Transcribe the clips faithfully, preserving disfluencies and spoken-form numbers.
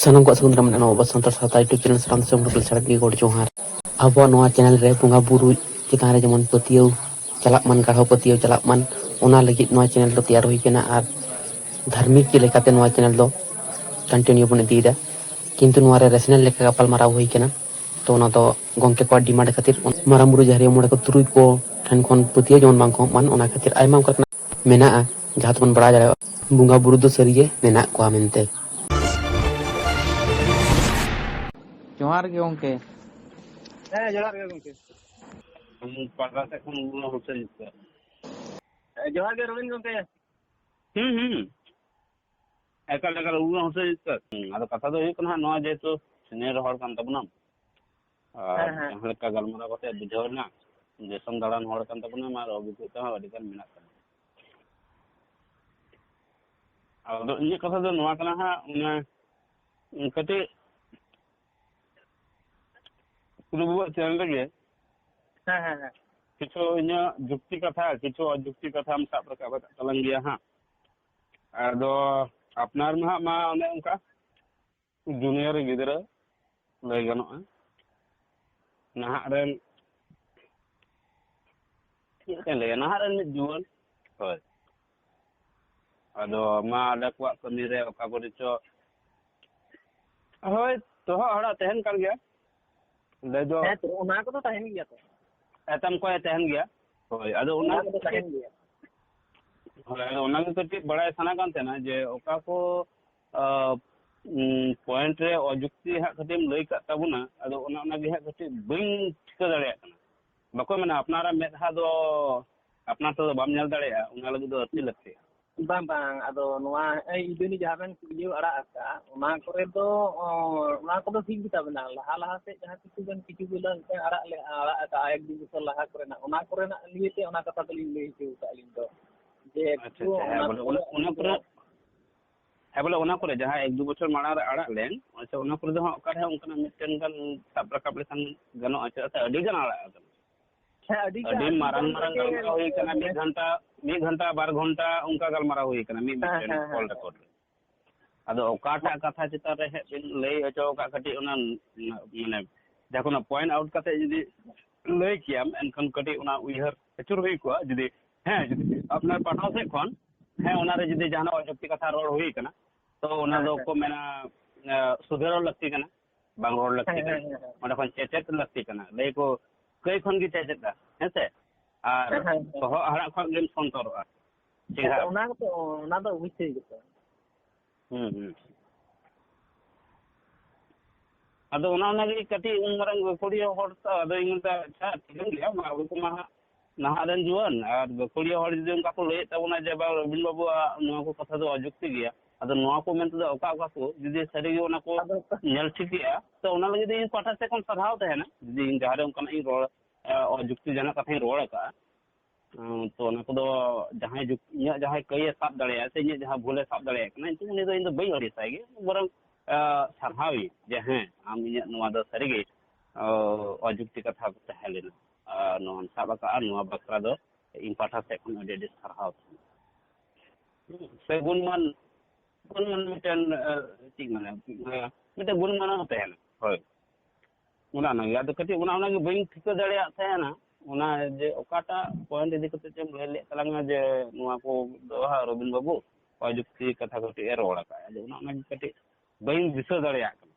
ᱥᱟᱱᱟᱢ ᱠᱚᱣᱟᱜ ᱥᱟᱹᱜᱩᱱ ᱫᱟᱨᱟᱢ ᱢᱮᱱᱟᱜᱼᱟ ᱱᱚᱣᱟ ᱟᱵᱚ ᱥᱟᱱᱛᱟᱲ ᱥᱟᱶᱛᱟ YouTube channel ᱥᱟᱱᱟᱢ ᱫᱤᱥᱚᱢ ᱦᱚᱲ ᱠᱚ ᱥᱟᱹᱜᱩᱱ ᱜᱚᱰ ᱡᱚᱦᱟᱨ᱾ ᱟᱵᱚᱣᱟᱜ ᱱᱚᱣᱟ channel ᱨᱮ ᱵᱚᱸᱜᱟ ᱵᱩᱨᱩ ᱪᱮᱛᱟᱱ ᱨᱮ ᱡᱮᱢᱚᱱ ᱯᱟᱹᱛᱭᱟᱹᱣ ᱪᱟᱞᱟᱜ ᱢᱟᱱ, ᱜᱟᱲᱦᱚ ᱯᱟᱹᱛᱭᱟᱹᱣ ᱪᱟᱞᱟᱜ ᱢᱟᱱ, ᱚᱱᱟ ᱞᱟᱹᱜᱤᱫ ᱱᱚᱣᱟ channel ᱫᱚ ᱛᱮᱭᱟᱨ ᱦᱩᱭ ᱠᱟᱱᱟ᱾ ᱟᱨ ᱫᱷᱟᱨᱢᱤᱠ ᱞᱮᱠᱟᱛᱮ ᱱᱚᱣᱟ channel ᱫᱚ continue ᱵᱚᱱ ᱤᱫᱤᱭᱮᱫᱟ, ᱠᱤᱱᱛᱩ ᱱᱚᱣᱟ ᱨᱮ rational ᱞᱮᱠᱟ ᱜᱟᱯᱟᱞ ᱢᱟᱨᱟᱣ ᱦᱩᱭ ᱠᱟᱱᱟ᱾ ᱛᱚ ᱚᱱᱟ ᱫᱚ ᱜᱚᱢᱠᱮ ᱠᱚᱣᱟᱜ demand ᱠᱷᱟᱹᱛᱤᱨ ᱢᱟᱨᱟᱝ ᱵᱩᱨᱩ ᱡᱟᱦᱮᱨ ᱟᱭᱳ ᱢᱚᱬᱮ ᱠᱚ ᱛᱩᱨᱩᱭ ᱠᱚ ᱴᱷᱮᱱ ᱠᱷᱚᱱ ᱯᱟᱹᱛᱭᱟᱹᱣ ᱡᱮᱢᱚᱱ ᱵᱟᱝ ᱠᱚ ᱮᱢᱚᱜ ᱢᱟᱱ, ᱚᱱᱟ ᱠᱷᱟᱹᱛᱤᱨ ᱟᱭᱢᱟ ᱚᱱᱠᱟ ᱢᱮᱱᱟᱜᱼᱟ, ᱡᱟᱦᱟᱸ ᱛᱮᱵᱚᱱ ᱵᱟᱲᱟᱭ ᱫᱟᱲᱮᱭᱟᱜᱼᱟ ᱵᱚᱸᱜᱟ ᱵᱩᱨᱩ ᱫᱚ ᱥᱟᱹᱨᱤᱜᱮ ᱢᱮᱱᱟᱜ ᱠᱚᱣᱟ ᱢᱮᱱᱛᱮ᱾ ᱡᱚᱦᱟᱨ ᱜᱮ ᱜᱚᱢᱠᱮ᱾ ᱦᱮᱸ, ᱡᱚᱦᱟᱨ ᱜᱮ ᱜᱚᱢᱠᱮ᱾ ᱯᱟᱦᱴᱟ ᱥᱮᱫ ᱠᱷᱚᱱ ᱩᱱᱟᱹᱜ ᱦᱚᱸ ᱥᱟᱹᱨᱤ ᱩᱛᱟᱹᱨ᱾ ᱦᱮᱸ, ᱡᱚᱦᱟᱨ ᱜᱮ ᱨᱚᱵᱤᱱ ᱜᱚᱢᱠᱮ᱾ ᱦᱩᱸ, ᱦᱩᱸ᱾ ᱮᱠᱟᱞ, ᱮᱠᱟᱞ, ᱩᱱᱟᱹᱜ ᱦᱚᱸ ᱥᱟᱹᱨᱤ ᱩᱛᱟᱹᱨ᱾ ᱦᱩᱸ, ᱟᱫᱚ ᱠᱟᱛᱷᱟ ᱫᱚ ᱦᱩᱭᱩᱜ ᱠᱟᱱᱟ ᱦᱟᱸᱜ, ᱱᱚᱣᱟ ᱡᱮᱦᱮᱛᱩ senior ᱦᱚᱲ ᱠᱟᱱ ᱛᱟᱵᱚᱱᱟᱢ, ᱟᱨ ᱦᱮᱸ, ᱦᱮᱸ᱾ ᱡᱟᱦᱟᱸ ᱞᱮᱠᱟ ᱜᱟᱞᱢᱟᱨᱟᱣ ᱠᱟᱛᱮ ᱵᱩᱡᱷᱟᱹᱣ ᱮᱱᱟ, ᱫᱤᱥᱚᱢ ᱫᱟᱬᱟᱱ ᱦᱚᱲ ᱠᱟᱱ ᱛᱟᱵᱚᱱᱟᱢ ᱟᱨ ᱚᱵᱷᱤᱜᱽᱜᱚᱛᱟ ᱦᱚᱸ ᱟᱹᱰᱤ ᱜᱟᱱ ᱢᱮᱱᱟᱜ ᱛᱟᱢᱟ᱾ ᱟᱫᱚ ᱤᱧᱟᱹᱜ ᱠᱟᱛᱷᱟ ᱫᱚ ᱱᱚᱣᱟ ᱠᱟᱱᱟ ᱦᱟᱸᱜ, ᱚᱱᱟ ᱠᱟᱹᱴᱤᱡ ᱠᱩᱲᱤ ᱵᱟᱹᱵᱩᱣᱟᱜ channel ᱨᱮᱜᱮ ᱦᱮᱸ, ᱦᱮᱸ, ᱦᱮᱸ᱾ ᱠᱤᱪᱷᱩ ᱤᱧᱟᱹᱜ ᱡᱩᱠᱛᱤ ᱠᱟᱛᱷᱟ, ᱠᱤᱪᱷᱩ ᱚᱡᱩᱠᱛᱤ ᱠᱟᱛᱷᱟᱢ ᱥᱟᱵ ᱨᱟᱠᱟᱵ ᱟᱠᱟᱫ ᱛᱟᱞᱟᱝ ᱜᱮᱭᱟ ᱦᱟᱸᱜ᱾ ᱟᱫᱚ ᱟᱯᱱᱟᱨ ᱢᱟ ᱦᱟᱸᱜ ᱢᱟ ᱚᱱᱮ ᱚᱱᱠᱟ junior ᱜᱤᱫᱽᱨᱟᱹ ᱞᱟᱹᱭ ᱜᱟᱱᱚᱜᱼᱟ᱾ ᱱᱟᱦᱟᱜ ᱨᱮᱱ ᱪᱮᱫ ᱞᱮᱠᱟᱧ ᱞᱟᱹᱭᱟ, ᱱᱟᱦᱟᱜ ᱨᱮᱱ ᱢᱤᱫ ᱡᱩᱣᱟᱹᱱ, ᱦᱳᱭ᱾ ᱟᱫᱚ ᱢᱟ ᱟᱞᱮ ᱠᱚᱣᱟᱜ ᱠᱟᱹᱢᱤ ᱨᱮ ᱚᱠᱟ ᱠᱚᱨᱮ ᱪᱚ, ᱦᱳᱭ, ᱛᱚᱦᱚᱫ ᱦᱟᱲᱟᱜ ᱛᱟᱦᱮᱱ ᱠᱟᱱ ᱜᱮᱭᱟ᱾ ᱞᱟᱹᱭ ᱫᱚ ᱦᱮᱸ ᱛᱚ, ᱚᱱᱟ ᱠᱚᱫᱚ ᱛᱟᱦᱮᱱ ᱜᱮᱭᱟ ᱛᱚ᱾ ᱮᱛᱟᱢ ᱠᱚᱭ ᱛᱟᱦᱮᱱ ᱜᱮᱭᱟ᱾ ᱦᱳᱭ, ᱟᱫᱚ ᱚᱱᱟ ᱚᱱᱟ ᱠᱚ ᱠᱚᱫᱚ ᱠᱟᱹᱴᱤᱡ, ᱛᱟᱦᱮᱱ ᱜᱮᱭᱟ᱾ ᱦᱳᱭ, ᱟᱫᱚ ᱚᱱᱟ ᱜᱮ ᱠᱟᱹᱴᱤᱡ ᱵᱟᱲᱟᱭ ᱥᱟᱱᱟ ᱠᱟᱱ ᱛᱟᱦᱮᱱᱟ ᱡᱮ ᱚᱠᱟ ᱠᱚ, ᱟ, ᱩᱸ, point ᱨᱮ ᱚᱡᱩᱠᱛᱤ ᱦᱟᱸᱜ ᱠᱟᱹᱴᱤᱡ ᱮᱢ ᱞᱟᱹᱭ ᱠᱟᱜ ᱛᱟᱵᱚᱱᱟ, ᱟᱫᱚ ᱚᱱᱟ, ᱚᱱᱟ ᱜᱮ ᱦᱟᱸᱜ ᱠᱟᱹᱴᱤᱡ ᱵᱟᱹᱧ ᱴᱷᱤᱠᱟᱹ ᱫᱟᱲᱮᱭᱟᱜ ᱠᱟᱱᱟ᱾ ᱵᱟᱠᱚ ᱢᱮᱱᱟ, ᱟᱯᱱᱟᱨᱟᱜ ᱢᱮᱫᱦᱟ ᱫᱚ ᱟᱯᱱᱟᱨ ᱛᱮᱫᱚ ᱵᱟᱢ ᱧᱮᱞ ᱫᱟᱲᱮᱭᱟᱜᱼᱟ, ᱚᱱᱟ ᱞᱟᱹᱜᱤᱫ ᱫᱚ ᱟᱹᱛᱤ ᱞᱟᱹᱠᱛᱤ᱾ ᱵᱟᱝ, ᱵᱟᱝ, ᱟᱫᱚ ᱱᱚᱣᱟ ᱱᱚᱜᱼᱚᱭ ᱤᱫᱟᱹᱱᱤ ᱡᱟᱦᱟᱸ ᱵᱮᱱ ᱤᱭᱟᱹ ᱟᱲᱟᱜ ᱟᱠᱟᱫᱼᱟ, ᱚᱱᱟ ᱠᱚᱨᱮ ᱫᱚ, ᱚ, ᱚᱱᱟ ᱠᱚᱫᱚ ᱴᱷᱤᱠ ᱜᱮᱛᱟ ᱵᱮᱱᱟ᱾ ᱞᱟᱦᱟ ᱞᱟᱦᱟ ᱥᱮᱫ ᱡᱟᱦᱟᱸ ᱠᱤᱪᱷᱩ ᱜᱟᱱ, ᱠᱤᱪᱷᱩ ᱜᱩᱞᱟᱹ ᱢᱤᱫᱴᱟᱝ ᱟᱲᱟᱜ ᱞᱮ, ᱟᱲᱟᱜ ᱟᱠᱟᱫᱼᱟ ᱮᱠ ᱫᱩ ᱵᱚᱪᱷᱚᱨ ᱞᱟᱦᱟ ᱠᱚᱨᱮᱱᱟᱜ, ᱚᱱᱟ ᱠᱚᱨᱮᱱᱟᱜ ᱱᱤᱭᱮᱛᱮ ᱚᱱᱟ ᱠᱟᱛᱷᱟ ᱫᱚᱞᱤᱧ ᱞᱟᱹᱭ ᱦᱚᱪᱚ ᱟᱠᱟᱫᱼᱟ ᱟᱹᱞᱤᱧ ᱫᱚ᱾ ᱡᱮ ᱟᱪᱪᱷᱟ, ᱟᱪᱪᱷᱟ, ᱦᱮᱸ, ᱵᱚᱞᱮ ᱚᱱᱟ, ᱚᱱᱟ ᱠᱚᱨᱮ, ᱦᱮᱸ, ᱵᱚᱞᱮ ᱚᱱᱟ ᱠᱚᱨᱮ ᱡᱟᱦᱟᱸ ᱮᱠ ᱫᱩ ᱵᱚᱪᱷᱚᱨ ᱢᱟᱲᱟᱝ ᱨᱮ ᱟᱲᱟᱜ ᱞᱮᱱ, ᱟᱪᱪᱷᱟ, ᱚᱱᱟ ᱠᱚᱨᱮ ᱫᱚ ᱦᱟᱸᱜ ᱚᱠᱟ ᱨᱮᱦᱚᱸ ᱚᱱᱠᱟᱱᱟᱜ ᱢᱤᱫᱴᱮᱱ ᱜᱟᱱ ᱥᱟᱵ ᱨᱟᱠᱟᱵ ᱞᱮᱠᱷᱟᱱ ᱜᱟᱱᱚᱜᱼᱟ, ᱪᱮᱫᱟᱜ ᱥᱮ ᱟᱹᱰᱤ ᱜᱟᱱ ᱟᱲᱟᱜ ᱟᱠᱟᱱᱟ᱾ ᱦᱮᱸ, ᱟᱹᱰᱤ ᱜᱟᱱ, ᱟᱹᱰᱤ ᱟᱹᱰᱤ ᱢᱟᱨᱟᱝ ᱜᱟᱱ ᱢᱟᱨᱟᱝ ᱜᱮ ᱜᱟᱞᱢᱟᱨᱟᱣ ᱦᱩᱭ ᱠᱟᱱᱟ, ᱢᱟᱱᱮ ᱢᱤᱫ ᱜᱷᱚᱱᱴᱟ, ᱢᱤᱫ ᱜᱷᱚᱱᱴᱟ, ᱵᱟᱨ ᱜᱷᱚᱱᱴᱟ ᱚᱱᱠᱟ ᱜᱟᱞᱢᱟᱨᱟᱣ ᱦᱩᱭ ᱠᱟᱱᱟ ᱢᱤᱫ ᱦᱮᱸ, ᱢᱤᱫᱴᱮᱱ ᱦᱮᱸ, call ᱦᱮᱸ᱾ record ᱨᱮ᱾ ᱟᱫᱚ ᱚᱠᱟᱴᱟᱜ ᱠᱟᱛᱷᱟ ᱪᱮᱛᱟᱱ ᱨᱮ ᱦᱮᱡ ᱵᱤᱱ ᱞᱟᱹᱭ ᱦᱚᱪᱚ ᱟᱠᱟᱫ, ᱠᱟᱹᱴᱤᱡ ᱚᱱᱟ, ᱢᱟᱱᱮ, ᱡᱟᱦᱟᱸ ᱠᱷᱚᱱᱟᱜ point out ᱠᱟᱛᱮ ᱡᱩᱫᱤ ᱞᱟᱹᱭ ᱠᱮᱭᱟᱢ, ᱮᱱᱠᱷᱟᱱ ᱠᱟᱹᱴᱤᱡ ᱚᱱᱟ ᱩᱭᱦᱟᱹᱨ ᱟᱹᱪᱩᱨ ᱦᱩᱭ ᱠᱚᱜᱼᱟ᱾ ᱡᱩᱫᱤ, ᱦᱮᱸ, ᱡᱩᱫᱤ ᱟᱯᱱᱟᱨ ᱯᱟᱦᱴᱟ ᱥᱮᱫ ᱠᱷᱚᱱ, ᱦᱮᱸ, ᱚᱱᱟᱨᱮ ᱡᱩᱫᱤ ᱡᱟᱦᱟᱱᱟᱜ ᱚᱡᱩᱠᱛᱤ ᱠᱟᱛᱷᱟ ᱨᱚᱲ ᱦᱩᱭ ᱠᱟᱱᱟ, ᱛᱚ ᱚᱱᱟ ᱦᱮᱸ, ᱫᱚ ᱦᱮᱸ᱾ ᱠᱚ ᱢᱮᱱᱟ, ᱮ, ᱥᱩᱫᱷᱟᱹᱨᱚᱜ ᱞᱟᱹᱠᱛᱤ ᱠᱟᱱᱟ, ᱵᱟᱝ ᱨᱚᱲ ᱞᱟᱹᱠᱛᱤ ᱦᱮᱸ, ᱠᱟᱱᱟ, ᱦᱮᱸ, ᱦᱮᱸ, ᱦᱮᱸ᱾ ᱚᱸᱰᱮ ᱠᱷᱚᱱ ᱪᱮᱪᱮᱫ ᱞᱟᱹᱠᱛᱤ ᱠᱟᱱᱟ᱾ ᱞᱟᱹᱭ ᱠᱚ, ᱠᱟᱹᱭ ᱠᱷᱚᱱ ᱜᱮ ᱪᱮᱪᱮᱫᱼᱟ, ᱦᱮᱸ ᱥᱮ? ᱟᱨ ᱦᱮᱸ, ᱦᱮᱸ, ᱦᱮᱸ᱾ ᱛᱚᱦᱚᱫ ᱦᱟᱲᱟᱜ ᱠᱷᱚᱱ ᱜᱮᱢ ᱥᱚᱱᱛᱚᱨᱚᱜᱼᱟ᱾ ᱦᱮᱸ, ᱪᱮᱸᱜᱷᱟ᱾ ᱚᱱᱟ ᱜᱮᱛᱚ, ᱚᱱᱟ ᱫᱚ ᱚᱵᱚᱥᱥᱳᱭ ᱜᱮᱛᱚ᱾ ᱦᱩᱸ, ᱦᱩᱸ᱾ ᱟᱫᱚ ᱚᱱᱟ, ᱚᱱᱟᱜᱮ ᱠᱟᱹᱴᱤᱡ ᱩᱱ ᱢᱟᱨᱟᱝ ᱜᱟᱹᱠᱷᱩᱲᱤᱭᱟᱹ ᱦᱚᱲ ᱛᱚ, ᱟᱫᱚ ᱤᱧ ᱢᱮᱱᱫᱟ, ᱟᱪᱪᱷᱟ, ᱴᱷᱤᱠᱟᱹᱱ ᱜᱮᱭᱟ, ᱢᱟ, ᱟᱵᱚ ᱠᱚᱢᱟ ᱦᱟᱸᱜ ᱱᱟᱦᱟᱜ ᱨᱮᱱ ᱡᱩᱣᱟᱹᱱ ᱟᱨ ᱜᱟᱹᱠᱷᱩᱲᱤᱭᱟᱹ ᱦᱚᱲ ᱡᱩᱫᱤ ᱚᱱᱠᱟ ᱠᱚ ᱞᱟᱹᱭᱮᱫ ᱛᱟᱵᱚᱱᱟ ᱡᱮ, "ᱵᱟᱝ, ᱨᱚᱵᱤᱱ ᱵᱟᱵᱩᱣᱟᱜ ᱱᱚᱣᱟ ᱠᱚ ᱠᱟᱛᱷᱟ ᱫᱚ ᱚᱡᱩᱠᱛᱤ ᱜᱮᱭᱟ", ᱟᱫᱚ ᱱᱚᱣᱟ ᱠᱚ ᱢᱮᱱᱛᱮ ᱫᱚ ᱚᱠᱟ ᱚᱠᱟ ᱠᱚ ᱡᱩᱫᱤ ᱥᱟᱹᱨᱤ ᱜᱮ ᱚᱱᱟ ᱠᱚ ᱟᱫᱚ ᱧᱮᱞ ᱴᱷᱤᱠᱮᱜᱼᱟ, ᱛᱚ ᱚᱱᱟ ᱞᱟᱹᱜᱤᱫ ᱤᱧ ᱯᱟᱦᱴᱟ ᱥᱮᱫ ᱠᱷᱚᱱ ᱥᱟᱨᱦᱟᱣ ᱛᱟᱦᱮᱱᱟ, ᱡᱩᱫᱤ ᱤᱧ ᱡᱟᱦᱟᱸ ᱨᱮ ᱚᱱᱠᱟᱱᱟᱜ ᱤᱧ ᱨᱚᱲ, ᱮ, ᱚᱡᱩᱠᱛᱤ ᱡᱟᱦᱟᱱᱟᱜ ᱠᱟᱛᱷᱟᱧ ᱨᱚᱲ ᱟᱠᱟᱫᱼᱟ᱾ ᱩᱸ, ᱛᱚ ᱚᱱᱟ ᱠᱚᱫᱚ ᱡᱟᱦᱟᱸᱭ ᱡᱩᱠ-, ᱤᱧᱟᱹᱜ ᱡᱟᱦᱟᱸᱭ ᱠᱟᱹᱭᱮ ᱥᱟᱵ ᱫᱟᱲᱮᱭᱟᱜᱼᱟ ᱥᱮ ᱤᱧᱟᱹᱜ ᱡᱟᱦᱟᱸ ᱵᱷᱩᱞᱮ ᱥᱟᱵ ᱫᱟᱲᱮᱭᱟᱜ ᱠᱟᱱᱟ, ᱤᱧ ᱩᱱᱤ ᱫᱚ, ᱤᱧ ᱫᱚ ᱵᱟᱹᱧ ᱟᱹᱲᱤᱥᱟᱭ ᱜᱮ, ᱵᱚᱨᱚᱝ, ᱟ, ᱥᱟᱨᱦᱟᱣᱤᱧ ᱡᱮ, "ᱦᱮᱸ, ᱟᱢ ᱤᱧᱟᱹᱜ ᱱᱚᱣᱟ ᱫᱚ ᱥᱟᱹᱨᱤᱜᱮ, ᱚ, ᱚᱡᱩᱠᱛᱤ ᱠᱟᱛᱷᱟ ᱛᱟᱦᱮᱸ ᱞᱮᱱᱟ, ᱟᱨ ᱱᱚᱣᱟᱢ ᱥᱟᱵ ᱟᱠᱟᱫᱼᱟ, ᱱᱚᱣᱟ ᱵᱟᱠᱷᱨᱟ ᱫᱚ ᱤᱧ ᱯᱟᱦᱴᱟ ᱥᱮᱫ ᱠᱷᱚᱱ ᱟᱹᱰᱤ ᱟᱹᱰᱤ ᱥᱟᱨᱦᱟᱣ ᱛᱟᱦᱮᱱᱟ᱾" ᱦᱩᱸ, ᱥᱮ ᱜᱩᱱᱢᱟᱱ, ᱜᱩᱱᱢᱟᱱ ᱢᱤᱫᱴᱮᱱ, ᱟ, ᱪᱮᱫ ᱤᱧ ᱢᱮᱱᱟ, ᱢᱤᱫᱴᱮᱱ ᱜᱩᱱᱢᱟᱱᱟᱣ ᱛᱟᱦᱮᱱᱟ᱾ ᱦᱳᱭ᱾ ᱚᱱᱟ, ᱚᱱᱟᱜᱮ᱾ ᱟᱫᱚ ᱠᱟᱹᱴᱤᱡ ᱚᱱᱟ, ᱚᱱᱟᱜᱮ ᱵᱟᱹᱧ ᱴᱷᱤᱠᱟᱹ ᱫᱟᱲᱮᱭᱟᱜ ᱛᱟᱦᱮᱱᱟ, ᱚᱱᱟ ᱡᱮ ᱚᱠᱟᱴᱟᱜ point ᱤᱫᱤ ᱠᱟᱛᱮ ᱪᱚᱢ ᱞᱟᱹᱭ ᱞᱮᱫ ᱛᱟᱞᱟᱝᱟ ᱡᱮ ᱱᱚᱣᱟ ᱠᱚ ᱫᱚ ᱦᱟᱸᱜ ᱨᱚᱵᱤᱱ ᱵᱟᱹᱵᱩ ᱚᱡᱩᱠᱛᱤ ᱠᱟᱛᱷᱟ ᱠᱟᱹᱴᱤᱡ ᱮ ᱨᱚᱲ ᱟᱠᱟᱫᱼᱟ᱾ ᱟᱫᱚ ᱚᱱᱟ, ᱚᱱᱟᱜᱮ ᱠᱟᱹᱴᱤᱡ ᱵᱟᱹᱧ ᱫᱤᱥᱟᱹ ᱫᱟᱲᱮᱭᱟᱜ ᱠᱟᱱᱟ᱾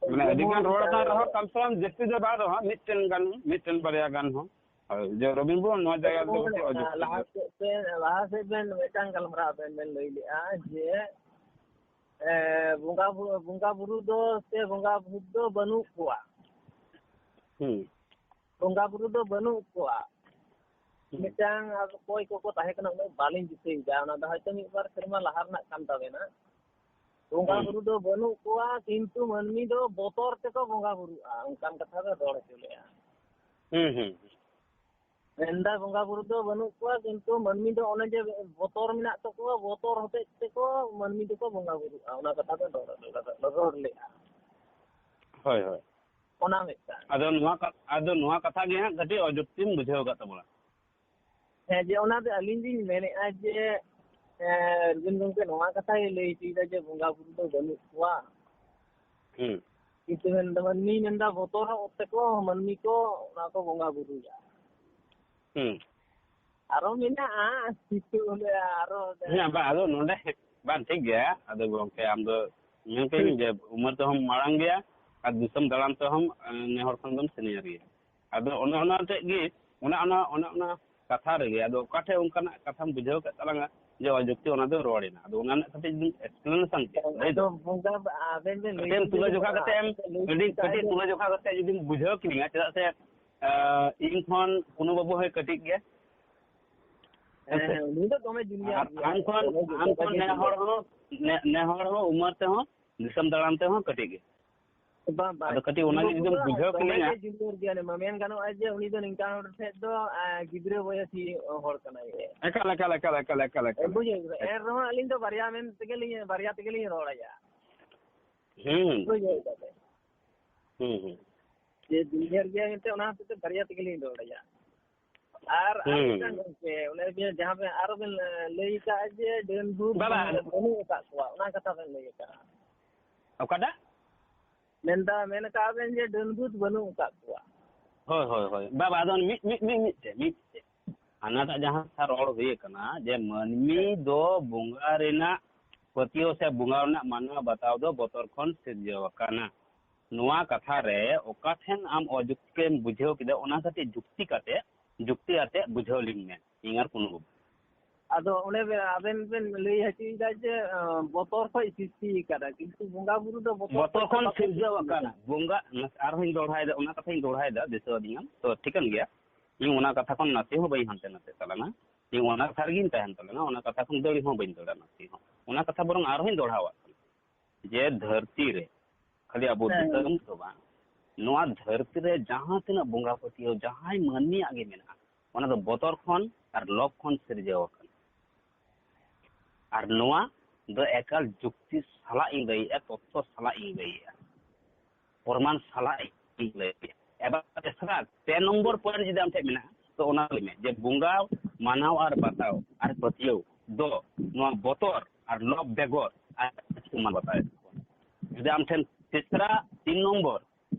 ᱢᱟᱱᱮ ᱟᱹᱰᱤ ᱜᱟᱱ ᱨᱚᱲ ᱟᱠᱟᱱ ᱨᱮᱦᱚᱸ ᱠᱚᱢ ᱥᱮ ᱠᱚᱢ ᱡᱟᱹᱥᱛᱤ ᱫᱚ ᱵᱟᱝ ᱨᱮᱦᱚᱸ ᱢᱤᱫᱴᱮᱱ ᱜᱟᱱ, ᱢᱤᱫᱴᱮᱱ ᱵᱟᱨᱭᱟ ᱜᱟᱱ ᱦᱚᱸ᱾ ᱦᱳᱭ, ᱡᱮ ᱨᱚᱵᱤᱱ ᱵᱟᱹᱵᱩ ᱱᱚᱣᱟ ᱡᱟᱭᱜᱟ ᱨᱮᱫᱚ ᱡᱮᱢᱚᱱ, ᱠᱟᱹᱴᱤᱡ ᱚᱡᱩᱠᱛᱤ ᱞᱟᱦᱟ ᱜᱮᱭᱟ᱾ ᱥᱮᱫ ᱵᱮᱱ, ᱞᱟᱦᱟ ᱥᱮᱫ ᱵᱮᱱ ᱢᱤᱫᱴᱟᱝ ᱜᱟᱞᱢᱟᱨᱟᱣ ᱟᱵᱮᱱ ᱵᱮᱱ ᱞᱟᱹᱭ ᱞᱮᱜᱼᱟ ᱡᱮ, ᱮ, ᱵᱚᱸᱜᱟ ᱵᱩ-, ᱵᱚᱸᱜᱟ ᱵᱩᱨᱩ ᱫᱚ ᱥᱮ ᱵᱚᱸᱜᱟ ᱵᱷᱩᱛ ᱫᱚ ᱵᱟᱹᱱᱩᱜ ᱠᱚᱣᱟ᱾ ᱦᱩᱸ᱾ ᱵᱚᱸᱜᱟ ᱵᱩᱨᱩ ᱫᱚ ᱵᱟᱹᱱᱩᱜ ᱠᱚᱣᱟ᱾ ᱦᱩᱸ᱾ ᱢᱤᱫᱴᱟᱝ ᱟᱨ ᱚᱠᱚᱭ ᱠᱚᱠᱚ ᱛᱟᱦᱮᱸ ᱠᱟᱱᱟ ᱩᱱᱟᱹᱜ ᱵᱟᱹᱞᱤᱧ ᱫᱤᱥᱟᱹᱭᱮᱫᱟ, ᱚᱱᱟ ᱫᱚ ᱦᱚᱭᱛᱳ ᱢᱤᱫ ᱵᱟᱨ ᱥᱮᱨᱢᱟ ᱞᱟᱦᱟ ᱨᱮᱱᱟᱜ ᱠᱟᱱ ᱛᱟᱵᱮᱱᱟ᱾ ᱵᱚᱸᱜᱟ ᱦᱩᱸ᱾ ᱵᱩᱨᱩ ᱫᱚ ᱵᱟᱹᱱᱩᱜ ᱠᱚᱣᱟ, ᱠᱤᱱᱛᱩ ᱢᱟᱹᱱᱢᱤ ᱫᱚ ᱵᱚᱛᱚᱨ ᱛᱮᱠᱚ ᱵᱚᱸᱜᱟ ᱵᱩᱨᱩᱜᱼᱟ, ᱚᱱᱠᱟᱱ ᱠᱟᱛᱷᱟ ᱫᱚ ᱨᱚᱲ ᱦᱚᱪᱚ ᱞᱮᱜᱼᱟ᱾ ᱦᱩᱸ, ᱦᱩᱸ᱾ ᱢᱮᱱᱫᱟ ᱵᱚᱸᱜᱟ ᱵᱩᱨᱩ ᱫᱚ ᱵᱟᱹᱱᱩᱜ ᱠᱚᱣᱟ, ᱠᱤᱱᱛᱩ ᱢᱟᱹᱱᱢᱤ ᱫᱚ ᱚᱱᱮ ᱡᱮ ᱵᱚᱛᱚᱨ ᱢᱮᱱᱟᱜ ᱛᱟᱠᱚᱣᱟ, ᱵᱚᱛᱚᱨ ᱦᱚᱛᱮᱡ ᱛᱮᱠᱚ ᱢᱟᱹᱱᱢᱤ ᱫᱚᱠᱚ ᱵᱚᱸᱜᱟ ᱵᱩᱨᱩᱜᱼᱟ, ᱚᱱᱟ ᱠᱟᱛᱷᱟ ᱫᱚ ᱨᱚᱲ, ᱨᱚᱲ ᱞᱮᱜᱼᱟ᱾ ᱦᱳᱭ, ᱦᱳᱭ᱾ ᱚᱱᱟ ᱢᱤᱫᱴᱟᱝ᱾ ᱟᱫᱚ ᱱᱚᱣᱟ ᱠᱟ-, ᱟᱫᱚ ᱱᱚᱣᱟ ᱠᱟᱛᱷᱟ ᱜᱮ ᱦᱟᱸᱜ ᱠᱟᱹᱴᱤᱡ ᱚᱡᱩᱠᱛᱤᱢ ᱵᱩᱡᱷᱟᱹᱣ ᱟᱠᱟᱫ ᱛᱟᱵᱚᱱᱟ᱾ ᱦᱮᱸ, ᱡᱮ ᱚᱱᱟ ᱫᱚ ᱟᱹᱞᱤᱧ ᱞᱤᱧ ᱢᱮᱱᱮᱫᱼᱟ ᱡᱮ, ᱮ, ᱨᱚᱵᱤᱱ ᱜᱚᱢᱠᱮ ᱱᱚᱣᱟ ᱠᱟᱛᱷᱟᱭ ᱞᱟᱹᱭ ᱦᱚᱪᱚᱭᱮᱫᱟ ᱡᱮ ᱵᱚᱸᱜᱟ ᱵᱩᱨᱩ ᱫᱚ ᱵᱟᱹᱱᱩᱜ ᱠᱚᱣᱟ᱾ ᱦᱩᱸ᱾ ᱠᱤᱱᱛᱩ ᱢᱮᱱᱫᱟ, ᱢᱟᱹᱱᱢᱤ ᱢᱮᱱᱫᱟ ᱵᱚᱛᱚᱨᱚᱜ ᱛᱮᱠᱚ ᱢᱟᱹᱱᱢᱤ ᱠᱚ ᱚᱱᱟ ᱠᱚ ᱵᱚᱸᱜᱟ ᱵᱩᱨᱩᱭᱟ᱾ ᱦᱩᱸ᱾ ᱟᱨᱚ ᱢᱮᱱᱟᱜᱼᱟ, ᱠᱤᱪᱷᱩ ᱚᱸᱰᱮ ᱟᱨᱚ ᱚᱸᱰᱮ ᱦᱮᱸ, ᱵᱟᱝ, ᱟᱫᱚ ᱱᱚᱰᱮ ᱵᱟᱝ ᱴᱷᱤᱠ ᱜᱮᱭᱟ᱾ ᱟᱫᱚ ᱜᱚᱢᱠᱮ, ᱟᱢ ᱫᱚ ᱢᱮᱱ ᱠᱟᱹᱧ ᱦᱩᱸ᱾ ᱡᱮ ᱩᱢᱮᱨ ᱛᱮᱦᱚᱸ ᱢᱟᱲᱟᱝ ᱜᱮᱭᱟ ᱟᱨ ᱫᱤᱥᱚᱢ ᱫᱟᱬᱟᱱ ᱛᱮᱦᱚᱸ, ᱮ, ᱱᱮ ᱦᱚᱲ ᱠᱷᱚᱱ ᱫᱚᱢ senior ᱜᱮᱭᱟ᱾ ᱟᱫᱚ ᱚᱱᱮ ᱚᱱᱟ ᱴᱷᱮᱡ ᱜᱮ, ᱚᱱᱮ ᱚᱱᱟ, ᱚᱱᱮ ᱚᱱᱟ ᱠᱟᱛᱷᱟ ᱨᱮᱜᱮ, ᱟᱫᱚ ᱚᱠᱟ ᱴᱷᱮᱡ ᱚᱱᱠᱟᱱᱟᱜ ᱠᱟᱛᱷᱟᱢ ᱵᱩᱡᱷᱟᱹᱣ ᱠᱮᱫ ᱛᱟᱞᱟᱝᱟ ᱡᱮ ᱚᱡᱩᱠᱛᱤ ᱚᱱᱟ ᱫᱚ ᱨᱚᱲ ᱮᱱᱟ? ᱟᱫᱚ ᱚᱱᱟ ᱨᱮᱱᱟᱜ ᱠᱟᱹᱴᱤᱡ ᱡᱩᱫᱤᱢ explanation ᱠᱮᱭᱟ, ᱞᱟᱹᱭ ᱫᱚ᱾ ᱟᱫᱚ ᱵᱚᱸᱜᱟ, ᱟᱵᱮᱱ ᱵᱮᱱ ᱞᱟᱹᱭ ᱠᱟᱹᱴᱤᱡ ᱮᱢ ᱠᱮᱫ ᱛᱩᱞᱟᱹ ᱞᱮᱠᱟ, ᱡᱚᱠᱷᱟ ᱠᱟᱛᱮ ᱮᱢ, ᱟᱵᱮᱱ ᱞᱟᱹᱭ ᱠᱟᱹᱴᱤᱡ, ᱠᱮᱫ ᱠᱟᱹᱴᱤᱡ ᱞᱮᱠᱟ ᱛᱩᱞᱟᱹ ᱡᱚᱠᱷᱟ ᱠᱟᱛᱮ ᱡᱩᱫᱤᱢ ᱵᱩᱡᱷᱟᱹᱣ ᱠᱤᱫᱤᱧᱟ, ᱪᱮᱫᱟᱜ ᱥᱮ, ᱟ, ᱤᱧ ᱠᱷᱚᱱ ᱯᱩᱱᱩ ᱵᱟᱹᱵᱩ ᱦᱚᱸᱭ ᱠᱟᱹᱴᱤᱡ ᱜᱮᱭᱟ᱾ ᱦᱮᱸ, ᱦᱮᱸᱥᱮ? ᱦᱮᱸ, ᱩᱱᱤ ᱫᱚ ᱫᱚᱢᱮ junior ᱟᱨ ᱜᱮᱭᱟ, ᱟᱢ ᱠᱷᱚᱱ, ᱫᱚᱢᱮ ᱟᱢ ᱫᱚᱢᱮ ᱠᱷᱚᱱ ᱱᱮ junior᱾ ᱦᱚᱲ ᱦᱚᱸ, ᱱᱮ, ᱱᱮ ᱦᱚᱲ ᱦᱚᱸ ᱩᱢᱮᱨ ᱛᱮᱦᱚᱸ, ᱫᱤᱥᱚᱢ ᱫᱟᱬᱟᱱ ᱛᱮᱦᱚᱸ ᱠᱟᱹᱴᱤᱡ ᱜᱮ᱾ ᱵᱟᱝ, ᱵᱟᱝ, ᱟᱫᱚ ᱠᱟᱹᱴᱤᱡ ᱚᱱᱟ ᱩᱱᱠᱩ ᱜᱮ ᱡᱩᱫᱤᱢ ᱫᱚ ᱵᱩᱡᱷᱟᱹᱣ ᱫᱚᱢᱮ ᱠᱮᱞᱤᱧᱟ᱾ ᱜᱮ junior ᱜᱮᱭᱟ, ᱢᱮᱱ ᱜᱟᱱᱚᱜᱼᱟ ᱡᱮ ᱩᱱᱤ ᱫᱚ ᱱᱤᱝᱠᱟᱱ ᱦᱚᱲ ᱴᱷᱮᱡ ᱫᱚ, ᱟ, ᱜᱤᱫᱽᱨᱟᱹ ᱵᱚᱭᱮᱥᱤ ᱦᱚᱲ ᱠᱟᱱᱟᱭ᱾ ᱮᱠᱟᱞ, ᱮᱠᱟᱞ, ᱮᱠᱟᱞ᱾ ᱵᱩᱡᱷᱟᱹᱣ ᱠᱮᱫᱟ? ᱮᱱ ᱨᱮᱦᱚᱸ ᱟᱹᱞᱤᱧ ᱫᱚ ᱵᱟᱨᱭᱟ ᱢᱮᱱ ᱛᱮᱜᱮ ᱞᱤᱧ, ᱵᱟᱨᱭᱟ ᱛᱮᱜᱮ ᱞᱤᱧ ᱨᱚᱲ ᱟᱭᱟ᱾ ᱦᱩᱸ᱾ ᱵᱩᱡᱷᱟᱹᱣ ᱠᱮᱫᱟ ᱵᱮᱱ? ᱦᱩᱸ, ᱦᱩᱸ᱾ ᱡᱮ junior ᱜᱮᱭᱟ ᱢᱮᱱᱛᱮ ᱚᱱᱟ ᱦᱚᱛᱮᱡ ᱛᱮ ᱵᱟᱨᱭᱟ ᱛᱮᱜᱮ ᱞᱤᱧ ᱨᱚᱲ ᱟᱭᱟ᱾ ᱟᱨ, ᱟᱨ ᱦᱩᱸ᱾ ᱢᱤᱫᱴᱟᱝ ᱜᱚᱢᱠᱮ, ᱚᱱᱮ ᱵᱤᱱ ᱡᱟᱦᱟᱸ ᱵᱮᱱ ᱟᱨᱚ ᱵᱮᱱ, ᱮ, ᱞᱟᱹᱭ ᱠᱟᱜᱼᱟ ᱡᱮ ᱰᱟᱹᱱ ᱵᱷᱩᱛ ᱵᱟᱵᱟ᱾ ᱵᱟᱹᱱᱩᱜ, ᱵᱟᱹᱱᱩᱜ ᱟᱠᱟᱫ ᱠᱚᱣᱟ, ᱚᱱᱟ ᱠᱟᱛᱷᱟ ᱵᱮᱱ ᱞᱟᱹᱭ ᱟᱠᱟᱜᱼᱟ᱾ ᱚᱠᱟᱴᱟᱜ? ᱢᱮᱱᱫᱟ, ᱢᱮᱱ ᱟᱠᱟᱜᱼᱟ ᱵᱮᱱ ᱡᱮ ᱰᱟᱹᱱ ᱵᱷᱩᱛ ᱵᱟᱹᱱᱩᱜ ᱟᱠᱟᱫ ᱠᱚᱣᱟ᱾ ᱦᱳᱭ, ᱦᱳᱭ, ᱦᱳᱭ᱾ ᱵᱟᱵᱟ, ᱟᱫᱚ ᱢᱤᱫ, ᱢᱤᱫ, ᱢᱤᱫ, ᱢᱤᱫ ᱛᱮ, ᱢᱤᱫ ᱛᱮ᱾ ᱦᱟᱱᱟᱴᱟᱜ ᱡᱟᱦᱟᱸ ᱠᱟᱛᱷᱟ ᱨᱚᱲ ᱦᱩᱭ ᱟᱠᱟᱱᱟ ᱡᱮ ᱢᱟᱹᱱᱢᱤ ᱦᱮᱸ᱾ ᱫᱚ ᱵᱚᱸᱜᱟ ᱨᱮᱱᱟᱜ ᱯᱟᱹᱛᱭᱟᱹᱣ ᱥᱮ ᱵᱚᱸᱜᱟ ᱨᱮᱱᱟᱜ ᱢᱟᱱᱟᱣ ᱵᱟᱛᱟᱣ ᱫᱚ ᱵᱚᱛᱚᱨ ᱠᱷᱚᱱ ᱥᱤᱨᱡᱟᱹᱣ ᱟᱠᱟᱱᱟ᱾ ᱱᱚᱣᱟ ᱠᱟᱛᱷᱟ ᱨᱮ ᱚᱠᱟ ᱴᱷᱮᱱ ᱟᱢ ᱚᱡᱩᱠᱛᱤᱢ ᱵᱩᱡᱷᱟᱹᱣ ᱠᱮᱫᱟ, ᱚᱱᱟ ᱠᱟᱹᱴᱤᱡ ᱡᱩᱠᱛᱤ ᱠᱟᱛᱮ, ᱡᱩᱠᱛᱤ ᱟᱛᱮ ᱵᱩᱡᱷᱟᱹᱣ ᱞᱤᱧ ᱢᱮ, ᱤᱧ ᱟᱨ ᱠᱩᱱᱩ ᱵᱟᱹᱵᱩ᱾ ᱟᱫᱚ ᱚᱱᱮ ᱵᱮ-, ᱟᱵᱮᱱ ᱵᱮᱱ ᱞᱟᱹᱭ ᱦᱚᱪᱚᱭᱮᱫᱟ ᱡᱮ, ᱟᱸ, ᱵᱚᱛᱚᱨ ᱠᱷᱚᱡ ᱥᱨᱤᱥᱴᱤ ᱟᱠᱟᱫᱟ, ᱠᱤᱱᱛᱩ ᱵᱚᱸᱜᱟ ᱵᱩᱨᱩ ᱫᱚ ᱵᱚᱛᱚᱨ ᱵᱚᱛᱚᱨ ᱠᱷᱚᱡ ᱠᱷᱚᱱ ᱵᱟᱠᱚ ᱥᱤᱨᱡᱟᱹᱣ ᱥᱨᱤᱥᱴᱤ ᱟᱠᱟᱱᱟ᱾ ᱟᱠᱟᱫᱟ᱾ ᱵᱚᱸᱜᱟ, ᱟᱨᱦᱚᱸᱧ ᱫᱚᱦᱲᱟᱭᱮᱫᱟ, ᱚᱱᱟ ᱠᱟᱛᱷᱟᱧ ᱫᱚᱦᱲᱟᱭᱮᱫᱟ, ᱫᱤᱥᱟᱹ ᱟᱹᱫᱤᱧᱟᱢ ᱛᱚ, ᱴᱷᱤᱠᱟᱹᱱ ᱜᱮᱭᱟ᱾ ᱤᱧ ᱚᱱᱟ ᱠᱟᱛᱷᱟ ᱠᱷᱚᱱ ᱱᱟᱥᱮ ᱦᱚᱸ ᱵᱟᱹᱧ ᱦᱟᱱᱛᱮ ᱱᱟᱛᱮ ᱛᱟᱞᱟᱝᱟ᱾ ᱤᱧ ᱚᱱᱟ ᱠᱟᱛᱷᱟ ᱨᱮᱜᱤᱧ ᱛᱟᱦᱮᱱ ᱛᱟᱞᱟᱝᱟ, ᱚᱱᱟ ᱠᱟᱛᱷᱟ ᱠᱷᱚᱱ ᱫᱟᱹᱲ ᱦᱚᱸ ᱵᱟᱹᱧ ᱫᱟᱹᱲᱟ ᱱᱟᱥᱮ ᱦᱚᱸ᱾ ᱚᱱᱟ ᱠᱟᱛᱷᱟ ᱵᱚᱨᱚᱝ ᱟᱨᱦᱚᱸᱧ ᱫᱚᱦᱲᱟᱣᱟᱜ ᱠᱟᱱᱟ᱾ ᱡᱮ ᱫᱷᱟᱹᱨᱛᱤ ᱨᱮ ᱠᱷᱟᱹᱞᱤ ᱟᱵᱚ ᱦᱮᱸ᱾ ᱫᱤᱥᱚᱢ ᱫᱚ ᱵᱟᱝ, ᱱᱚᱣᱟ ᱫᱷᱟᱹᱨᱛᱤ ᱨᱮ ᱡᱟᱦᱟᱸ ᱛᱤᱱᱟᱹᱜ ᱵᱚᱸᱜᱟ ᱯᱟᱹᱛᱭᱟᱹᱣ ᱡᱟᱦᱟᱸᱭ ᱢᱟᱹᱱᱢᱤᱭᱟᱜ ᱜᱮ ᱢᱮᱱᱟᱜᱼᱟ, ᱚᱱᱟ ᱫᱚ ᱵᱚᱛᱚᱨ ᱠᱷᱚᱱ ᱟᱨ ᱞᱳᱵᱷ ᱠᱷᱚᱱ ᱥᱤᱨᱡᱟᱹᱣ ᱟᱠᱟᱱᱟ᱾ ᱟᱨ ᱱᱚᱣᱟ ᱫᱚ ᱮᱠᱟᱞ ᱡᱩᱠᱛᱤ ᱥᱟᱞᱟᱜ ᱤᱧ ᱞᱟᱹᱭᱮᱜᱼᱟ, ᱛᱚᱛᱛᱷᱚ ᱥᱟᱞᱟᱜ ᱤᱧ ᱞᱟᱹᱭᱮᱜᱼᱟ, ᱯᱨᱚᱢᱟᱱ ᱥᱟᱞᱟᱜ ᱤᱧ ᱞᱟᱹᱭᱮᱜᱼᱟ᱾ ᱮᱵᱟᱨ ᱛᱮᱥᱟᱨ, ᱯᱮ ᱱᱚᱢᱵᱚᱨ point ᱡᱩᱫᱤ ᱟᱢ ᱴᱷᱮᱱ ᱢᱮᱱᱟᱜᱼᱟ, ᱛᱚ ᱚᱱᱟ ᱞᱟᱹᱭ ᱢᱮ ᱡᱮ ᱵᱚᱸᱜᱟ ᱢᱟᱱᱟᱣ ᱟᱨ ᱵᱟᱛᱟᱣ ᱟᱨ ᱯᱟᱹᱛᱭᱟᱹᱣ ᱫᱚ ᱱᱚᱣᱟ ᱵᱚᱛᱚᱨ ᱟᱨ ᱞᱚᱵᱽ ᱵᱮᱜᱚᱨ ᱟᱨ ᱪᱮᱫ ᱠᱚ ᱢᱟᱱᱟᱣ ᱵᱟᱛᱟᱣᱮᱫ ᱠᱚᱣᱟ? ᱡᱩᱫᱤ ᱟᱢ ᱴᱷᱮᱱ ᱛᱮᱥᱨᱟ ᱛᱤᱱ ᱱᱚᱢᱵᱚᱨ,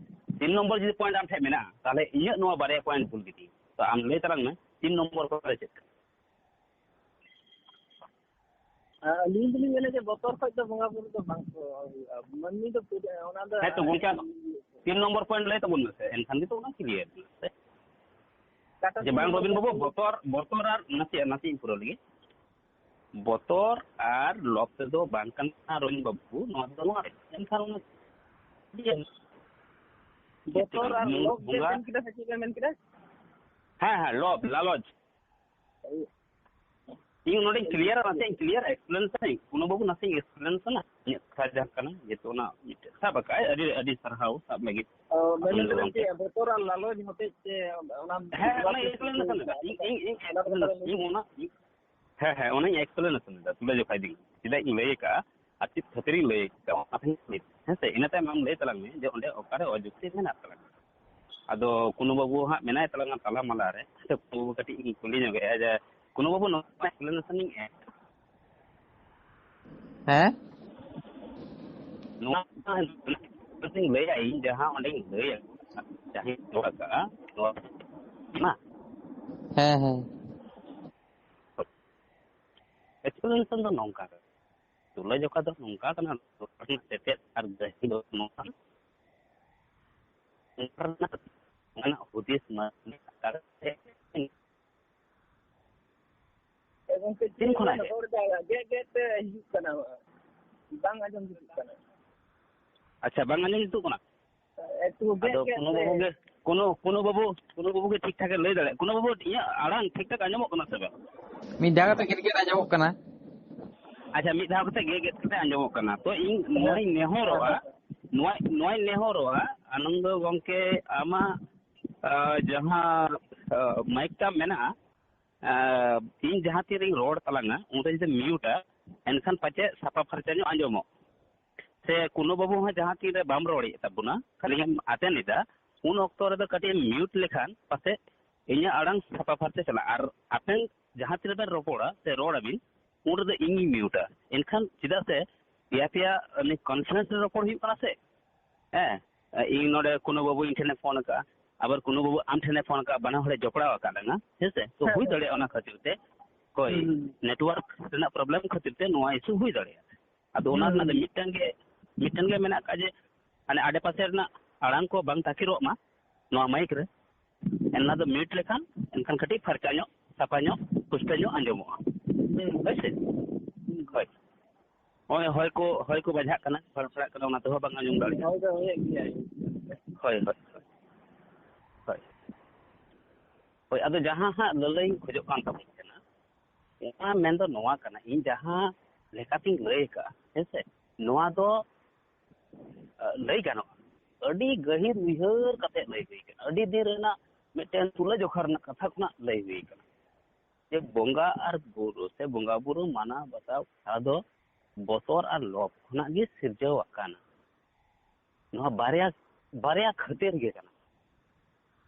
ᱛᱤᱱ ᱱᱚᱢᱵᱚᱨ ᱡᱩᱫᱤ ᱯᱚᱭᱮᱱᱴ ᱟᱢ ᱴᱷᱮᱱ ᱢᱮᱱᱟᱜᱼᱟ, ᱛᱟᱦᱚᱞᱮ ᱤᱧᱟᱹᱜ ᱱᱚᱣᱟ ᱵᱟᱨᱭᱟ ᱯᱚᱭᱮᱱᱴ ᱵᱷᱩᱞ ᱜᱮᱛᱤᱧᱟ᱾ ᱛᱚ ᱟᱢ ᱞᱟᱹᱭ ᱛᱟᱞᱟᱝ ᱢᱮ ᱛᱤᱱ ᱱᱚᱢᱵᱚᱨ ᱠᱚᱨᱮ ᱪᱮᱫ ᱠᱟᱱᱟ? ᱟᱹᱞᱤᱧ ᱫᱚᱞᱤᱧ ᱢᱮᱱᱟ ᱡᱮ ᱵᱚᱛᱚᱨ ᱠᱷᱚᱡ ᱫᱚ ᱵᱚᱸᱜᱟ ᱵᱩᱨᱩ ᱫᱚ ᱵᱟᱝ ᱠᱚ ᱦᱩᱭᱩᱜᱼᱟ᱾ ᱢᱟᱹᱱᱢᱤ ᱫᱚ ᱯᱩᱡᱟᱹ, ᱚᱱᱟ ᱫᱚ ᱦᱮᱸ ᱛᱚ ᱜᱚᱢᱠᱮ, ᱛᱤᱱ ᱱᱚᱢᱵᱚᱨ ᱯᱚᱭᱮᱱᱴ ᱞᱟᱹᱭ ᱛᱟᱵᱚᱱ ᱢᱮᱥᱮ, ᱮᱱᱠᱷᱟᱱ ᱜᱮᱛᱚ ᱚᱱᱟ ᱠᱞᱤᱭᱟᱨ ᱠᱟᱱᱟ ᱥᱮ᱾ ᱚᱠᱟᱴᱟᱜ ᱡᱮ ᱵᱟᱝ ᱨᱚᱵᱤᱱ ᱵᱟᱹᱵᱩ, ᱵᱚᱛᱚᱨ, ᱵᱚᱛᱚᱨ ᱟᱨ ᱱᱟᱥᱮᱭᱟᱜ, ᱱᱟᱥᱮᱭᱟᱜ ᱤᱧ ᱯᱩᱨᱟᱹᱣ ᱞᱮᱜᱮ᱾ ᱵᱚᱛᱚᱨ ᱟᱨ ᱞᱚᱵᱽ ᱛᱮᱫᱚ ᱵᱟᱝ ᱠᱟᱱᱟ ᱨᱚᱵᱤᱱ ᱵᱟᱹᱵᱩ, ᱱᱚᱣᱟ ᱫᱚ ᱱᱚᱣᱟ ᱨᱮ᱾ ᱮᱱᱠᱷᱟᱱ ᱚᱱᱟ ᱤᱭᱟᱹ ᱵᱚᱛᱚᱨ ᱟᱨ ᱵᱚᱸᱜᱟ ᱞᱚᱵᱽ ᱵᱮᱱ ᱢᱮᱱ ᱠᱮᱫᱟ ᱥᱮ ᱪᱮᱫ ᱵᱮᱱ ᱢᱮᱱ ᱠᱮᱫᱟ? ᱦᱮᱸ, ᱦᱮᱸ, ᱞᱚᱵᱽ, ᱞᱟᱞᱚᱪ᱾ ᱤᱧ ᱱᱚᱰᱮᱧ ᱠᱞᱤᱭᱟᱨᱟ, ᱱᱟᱥᱮ ᱤᱧ ᱠᱞᱤᱭᱟᱨ ᱮᱠᱥᱯᱞᱮᱱ ᱥᱟᱱᱟᱧ, ᱠᱩᱱᱩ ᱵᱟᱹᱵᱩ, ᱱᱟᱥᱮᱧ ᱮᱠᱥᱯᱞᱮᱱ ᱥᱟᱱᱟ᱾ ᱤᱧᱟᱹᱜ ᱠᱟᱛᱷᱟ ᱡᱟᱦᱟᱸ ᱠᱟᱱᱟ, ᱡᱮᱦᱮᱛᱩ ᱚᱱᱟ ᱢᱤᱫᱴᱮᱡ ᱥᱟᱵ ᱟᱠᱟᱫ, ᱟᱹᱰᱤ, ᱟᱹᱰᱤ ᱥᱟᱨᱦᱟᱣ ᱥᱟᱵ ᱞᱟᱹᱜᱤᱫ᱾ ᱚ, ᱢᱮᱱ ᱟᱵᱮᱱ ᱫᱚ ᱠᱟᱹᱫᱟᱹᱧ ᱜᱚᱢᱠᱮ᱾ ᱪᱮᱫ ᱵᱚᱛᱚᱨ ᱟᱨ ᱞᱟᱞᱚᱪ ᱦᱚᱛᱮᱡ ᱛᱮ ᱚᱱᱟ ᱦᱮᱸ, ᱚᱱᱟ ᱮᱠᱥᱯᱞᱮᱱ ᱥᱟᱱᱟ᱾ ᱤᱧ, ᱤᱧ, ᱤᱧ ᱚᱱᱟ ᱮᱠᱥᱯᱞᱮᱱ ᱥᱟᱱᱟ᱾ ᱤᱧ ᱚᱱᱟ, ᱤᱧ, ᱦᱮᱸ, ᱦᱮᱸ, ᱚᱱᱟᱧ ᱮᱠᱥᱯᱞᱮᱱ ᱥᱟᱱᱟ᱾ ᱪᱮᱫᱟᱜ ᱤᱧ ᱞᱟᱹᱭ ᱟᱠᱟᱫᱼᱟ ᱟᱨ ᱪᱮᱫ ᱠᱷᱟᱹᱛᱤᱨᱤᱧ ᱞᱟᱹᱭ ᱟᱠᱟᱫᱼᱟ, ᱚᱱᱟ ᱠᱟᱛᱷᱟᱧ ᱞᱟᱹᱭ ᱮᱫᱟ᱾ ᱦᱮᱸ ᱥᱮ? ᱤᱱᱟᱹ ᱛᱟᱭᱚᱢ ᱟᱢ ᱞᱟᱹᱭ ᱛᱟᱞᱟᱝ ᱢᱮ ᱡᱮ ᱚᱸᱰᱮ ᱚᱠᱟᱨᱮ ᱚᱡᱩᱠᱛᱤ ᱢᱮᱱᱟᱜ ᱛᱟᱞᱟᱝᱟ᱾ ᱟᱫᱚ ᱠᱩᱱᱩ ᱵᱟᱹᱵᱩ ᱦᱟᱸᱜ ᱢᱮᱱᱟᱭ ᱛᱟᱞᱟᱝᱟ ᱛᱟᱞᱟ ᱢᱟᱞᱟ ᱨᱮ᱾ ᱟᱪᱪᱷᱟ, ᱠᱩᱱᱩ ᱵᱟᱹᱵᱩ ᱠᱟᱹᱴᱤᱡ ᱤᱧ ᱠᱩᱞᱤ ᱧᱚᱜᱮᱭᱟ ᱡᱮ, ᱠᱩᱱᱩ ᱵᱟᱹᱵᱩ, ᱱᱚᱣᱟ ᱮᱠᱥᱯᱞᱮᱱᱮᱥᱚᱱ ᱤᱧ ᱮᱢ᱾ ᱦᱮᱸ? ᱱᱚᱣᱟ ᱤᱧ ᱞᱟᱹᱭᱟ, ᱤᱧ ᱡᱟᱦᱟᱸ ᱚᱸᱰᱮᱧ ᱞᱟᱹᱭᱟ, ᱡᱟᱦᱟᱸᱧ ᱨᱚᱲ ᱟᱠᱟᱫᱼᱟ, ᱱᱚᱣᱟ ᱢᱟ᱾ ᱦᱮᱸ, ᱦᱮᱸ᱾ ᱮᱠᱥᱯᱞᱮᱱᱮᱥᱚᱱ ᱫᱚ ᱱᱚᱝᱠᱟ ᱠᱟᱱᱟ, ᱛᱩᱞᱟᱹᱡᱚᱠᱷᱟ ᱫᱚ ᱱᱚᱝᱠᱟ ᱠᱟᱱᱟ, ᱱᱚᱣᱟ ᱨᱮᱱᱟᱜ ᱛᱮᱛᱮᱫ ᱟᱨ ᱜᱟᱹᱦᱤᱨ ᱫᱚ ᱱᱚᱣᱟ ᱠᱟᱱᱟ᱾ ᱱᱚᱣᱟ ᱨᱮᱱᱟᱜ, ᱱᱚᱣᱟ ᱨᱮᱱᱟᱜ ᱦᱩᱫᱤᱥ ᱢᱟᱹᱱᱢᱤ ᱟᱠᱟᱨ ᱛᱮ ᱮ ᱜᱚᱢᱠᱮ, ᱛᱤᱱ ᱪᱮᱫ ᱠᱷᱚᱱᱟᱜ ᱵᱮᱱ ᱦᱮᱡ? ᱨᱚᱲ ᱮᱫᱟ? ᱜᱮᱫ ᱜᱮᱫ ᱛᱮ ᱦᱤᱡᱩᱜ ᱠᱟᱱᱟ, ᱵᱟᱝ ᱟᱸᱡᱚᱢ ᱡᱩᱛᱩᱜ ᱠᱟᱱᱟ᱾ ᱟᱪᱪᱷᱟ, ᱵᱟᱝ ᱟᱸᱡᱚᱢ ᱡᱩᱛᱩᱜ ᱠᱟᱱᱟ? ᱮᱠᱴᱩ ᱜᱮᱫ ᱟᱫᱚ ᱜᱮᱫ ᱠᱩᱱᱩ ᱛᱮ᱾ ᱵᱟᱹᱵᱩ ᱜᱮ, ᱠᱩᱱᱩ, ᱠᱩᱱᱩ ᱵᱟᱹᱵᱩ, ᱠᱩᱱᱩ ᱵᱟᱹᱵᱩ ᱜᱮ ᱴᱷᱤᱠ ᱴᱷᱟᱠ ᱮ ᱞᱟᱹᱭ ᱫᱟᱲᱮᱭᱟᱜᱼᱟ᱾ ᱠᱩᱱᱩ ᱵᱟᱹᱵᱩ, ᱤᱧᱟᱹᱜ ᱟᱲᱟᱝ ᱴᱷᱤᱠ ᱴᱷᱟᱠ ᱟᱸᱡᱚᱢᱚᱜ ᱠᱟᱱᱟ ᱥᱮ ᱵᱟᱝ? ᱢᱤᱫ ᱫᱷᱟᱣ ᱠᱟᱛᱮ ᱜᱮᱫ ᱜᱮᱫ ᱟᱸᱡᱚᱢᱚᱜ ᱠᱟᱱᱟ᱾ ᱟᱪᱪᱷᱟ, ᱢᱤᱫ ᱫᱷᱟᱣ ᱠᱟᱛᱮ ᱜᱮᱫ ᱜᱮᱫ ᱠᱟᱛᱮ ᱟᱸᱡᱚᱢᱚᱜ ᱠᱟᱱᱟ᱾ ᱛᱚ ᱤᱧ ᱦᱮᱸ᱾ ᱱᱚᱣᱟᱧ ᱦᱮᱸ, ᱱᱮᱦᱚᱨᱚᱜᱼᱟ, ᱦᱮᱸ᱾ ᱱᱚᱣᱟ, ᱱᱚᱣᱟᱧ ᱱᱮᱦᱚᱨᱚᱜᱼᱟ, ᱟᱱᱚᱱᱫᱚ ᱜᱚᱢᱠᱮ, ᱟᱢᱟᱜ, ᱟ, ᱡᱟᱦᱟᱸ, ᱟ, ᱢᱟᱭᱤᱠ ᱛᱟᱢ ᱢᱮᱱᱟᱜᱼᱟ, ᱟᱨ ᱤᱧ ᱡᱟᱦᱟᱸ ᱛᱤᱱ ᱨᱤᱧ ᱨᱚᱲ ᱛᱟᱞᱟᱝᱟ, ᱩᱱᱨᱮ ᱡᱩᱫᱤᱢ ᱢᱤᱭᱩᱴᱟ, ᱮᱱᱠᱷᱟᱱ ᱯᱟᱪᱮᱫ ᱥᱟᱯᱷᱟ ᱯᱷᱟᱨᱪᱟ ᱧᱚᱜ ᱟᱸᱡᱚᱢᱚᱜ᱾ ᱥᱮ ᱠᱩᱱᱩ ᱵᱟᱹᱵᱩ ᱦᱚᱸ ᱡᱟᱦᱟᱸ ᱛᱤᱱᱨᱮ ᱵᱟᱢ ᱨᱚᱲᱮᱫ ᱛᱟᱵᱚᱱᱟ, ᱠᱷᱟᱹᱞᱤ ᱜᱮᱢ ᱟᱛᱮᱱ ᱮᱫᱟ, ᱩᱱ ᱚᱠᱛᱚ ᱨᱮᱫᱚ ᱠᱟᱹᱴᱤᱡ ᱮᱢ ᱢᱤᱭᱩᱴ ᱞᱮᱠᱷᱟᱱ ᱯᱟᱥᱮᱡ ᱤᱧᱟᱹᱜ ᱟᱲᱟᱝ ᱥᱟᱯᱷᱟ ᱯᱷᱟᱨᱪᱟ ᱪᱟᱞᱟᱜᱼᱟ᱾ ᱟᱨ ᱟᱯᱮ ᱡᱟᱦᱟᱸ ᱛᱤᱱᱟᱹᱜ ᱵᱮᱱ ᱨᱚᱯᱚᱲᱟ ᱥᱮ ᱨᱚᱲ ᱟᱵᱤᱱ, ᱩᱱ ᱨᱮᱫᱚ ᱤᱧᱤᱧ ᱢᱤᱭᱩᱴᱟ᱾ ᱮᱱᱠᱷᱟᱱ ᱪᱮᱫᱟᱜ ᱥᱮ ᱯᱮᱭᱟ ᱯᱮᱭᱟ ᱩᱱᱤ ᱠᱚᱱᱯᱷᱟᱨᱮᱱᱥ ᱨᱮ ᱨᱚᱯᱚᱲ ᱦᱩᱭᱩᱜ ᱠᱟᱱᱟ ᱥᱮ, ᱦᱮᱸ, ᱤᱧ ᱱᱚᱰᱮ ᱠᱩᱱᱩ ᱵᱟᱹᱵᱩ ᱤᱧ ᱴᱷᱮᱱᱮ ᱯᱷᱳᱱ ᱟᱠᱟᱫᱼᱟ, ᱟᱵᱟᱨ ᱠᱩᱱᱩ ᱵᱟᱹᱵᱩ ᱟᱢ ᱴᱷᱮᱱᱮ ᱯᱷᱳᱱ ᱟᱠᱟᱫᱼᱟ, ᱵᱟᱱᱟ ᱦᱚᱲᱮ ᱡᱚᱯᱲᱟᱣ ᱟᱠᱟᱫ ᱞᱟᱝᱟ, ᱦᱮᱸ ᱥᱮ? ᱛᱚ ᱦᱮᱸ, ᱦᱩᱭ ᱦᱮᱸ᱾ ᱫᱟᱲᱮᱭᱟᱜᱼᱟ ᱚᱱᱟ ᱠᱷᱟᱹᱛᱤᱨ ᱛᱮ, ᱦᱳᱭ, ᱦᱩᱸ᱾ ᱱᱮᱴᱣᱟᱨᱠ ᱨᱮᱱᱟᱜ ᱯᱨᱚᱵᱞᱮᱢ ᱠᱷᱟᱹᱛᱤᱨ ᱛᱮ ᱱᱚᱣᱟ ᱤᱥᱩ ᱦᱩᱭ ᱫᱟᱲᱮᱭᱟᱜᱼᱟ᱾ ᱟᱫᱚ ᱚᱱᱟ ᱨᱮᱱᱟᱜ ᱫᱚ ᱦᱩᱸ᱾ ᱢᱤᱫᱴᱟᱝ ᱜᱮ, ᱢᱤᱫᱴᱟᱝ ᱜᱮ ᱢᱮᱱᱟᱜ ᱟᱠᱟᱫ ᱡᱮ, ᱢᱟᱱᱮ, ᱟᱰᱮᱯᱟᱥᱮ ᱨᱮᱱᱟᱜ ᱟᱲᱟᱝ ᱠᱚ ᱵᱟᱝ ᱛᱟᱠᱮᱨᱚᱜ ᱢᱟ ᱱᱚᱣᱟ ᱢᱟᱭᱤᱠ ᱨᱮ, ᱚᱱᱟ ᱫᱚ ᱢᱤᱭᱩᱴ ᱞᱮᱠᱷᱟᱱ ᱮᱱᱠᱷᱟᱱ ᱠᱟᱹᱴᱤᱡ ᱯᱷᱟᱨᱪᱟ ᱧᱚᱜ, ᱥᱟᱯᱷᱟ ᱧᱚᱜ, ᱯᱩᱥᱴᱟᱹ ᱧᱚᱜ ᱟᱸᱡᱚᱢᱚᱜᱼᱟ᱾ ᱦᱩᱸ᱾ ᱦᱳᱭ ᱥᱮ? ᱦᱩᱸ᱾ ᱦᱳᱭ᱾ ᱱᱚᱜᱼᱚᱭ ᱦᱚᱭ ᱠᱚ, ᱦᱚᱭ ᱠᱚ ᱵᱟᱡᱷᱟᱜ ᱠᱟᱱᱟ, ᱯᱷᱟᱲ ᱯᱷᱟᱲᱟᱜ ᱠᱟᱱᱟ, ᱚᱱᱟ ᱛᱮᱦᱚᱸ ᱵᱟᱝ ᱟᱸᱡᱚᱢ ᱫᱟᱲᱮᱭᱟᱜᱼᱟ᱾ ᱦᱚᱭ ᱫᱚ ᱦᱚᱭᱮᱫ ᱜᱮᱭᱟᱭ᱾ ᱦᱳᱭ, ᱦᱳᱭ, ᱦᱳᱭ᱾ ᱦᱳᱭ᱾ ᱦᱳᱭ, ᱟᱫᱚ ᱡᱟᱦᱟᱸ ᱦᱟᱸᱜ ᱞᱟᱹᱞᱟᱹᱭ ᱤᱧ ᱠᱷᱚᱡᱚᱜ ᱠᱟᱱ ᱛᱟᱵᱚᱱ ᱛᱟᱦᱮᱱᱟ, ᱚᱱᱟ ᱢᱮᱱᱫᱚ ᱱᱚᱣᱟ ᱠᱟᱱᱟ, ᱤᱧ ᱡᱟᱦᱟᱸ ᱞᱮᱠᱟᱛᱤᱧ ᱞᱟᱹᱭ ᱟᱠᱟᱫᱼᱟ, ᱦᱮᱸ ᱥᱮ, ᱱᱚᱣᱟ ᱫᱚ, ᱟ, ᱞᱟᱹᱭ ᱜᱟᱱᱚᱜᱼᱟ, ᱟᱹᱰᱤ ᱜᱟᱹᱦᱤᱨ ᱩᱭᱦᱟᱹᱨ ᱠᱟᱛᱮ ᱞᱟᱹᱭ ᱦᱩᱭ ᱠᱟᱱᱟ, ᱟᱹᱰᱤ ᱫᱤᱱ ᱨᱮᱱᱟᱜ ᱢᱤᱫᱴᱮᱱ ᱛᱩᱞᱟᱹᱡᱚᱠᱷᱟ ᱨᱮᱱᱟᱜ ᱠᱟᱛᱷᱟ ᱠᱷᱚᱱᱟᱜ ᱞᱟᱹᱭ ᱦᱩᱭ ᱠᱟᱱᱟ᱾ ᱡᱮ ᱵᱚᱸᱜᱟ ᱟᱨ ᱵᱩᱨᱩ ᱥᱮ ᱵᱚᱸᱜᱟ ᱵᱩᱨᱩ ᱢᱟᱱᱟᱣ ᱵᱟᱛᱟᱣ ᱴᱷᱟᱶ ᱫᱚ ᱵᱚᱛᱚᱨ ᱟᱨ ᱞᱚᱵᱷ ᱠᱷᱚᱱᱟᱜ ᱜᱮ ᱥᱤᱨᱡᱟᱹᱣ ᱟᱠᱟᱱᱟ᱾ ᱱᱚᱣᱟ ᱵᱟᱨᱭᱟ, ᱵᱟᱨᱭᱟ ᱠᱷᱟᱹᱛᱤᱨ ᱜᱮ ᱠᱟᱱᱟ᱾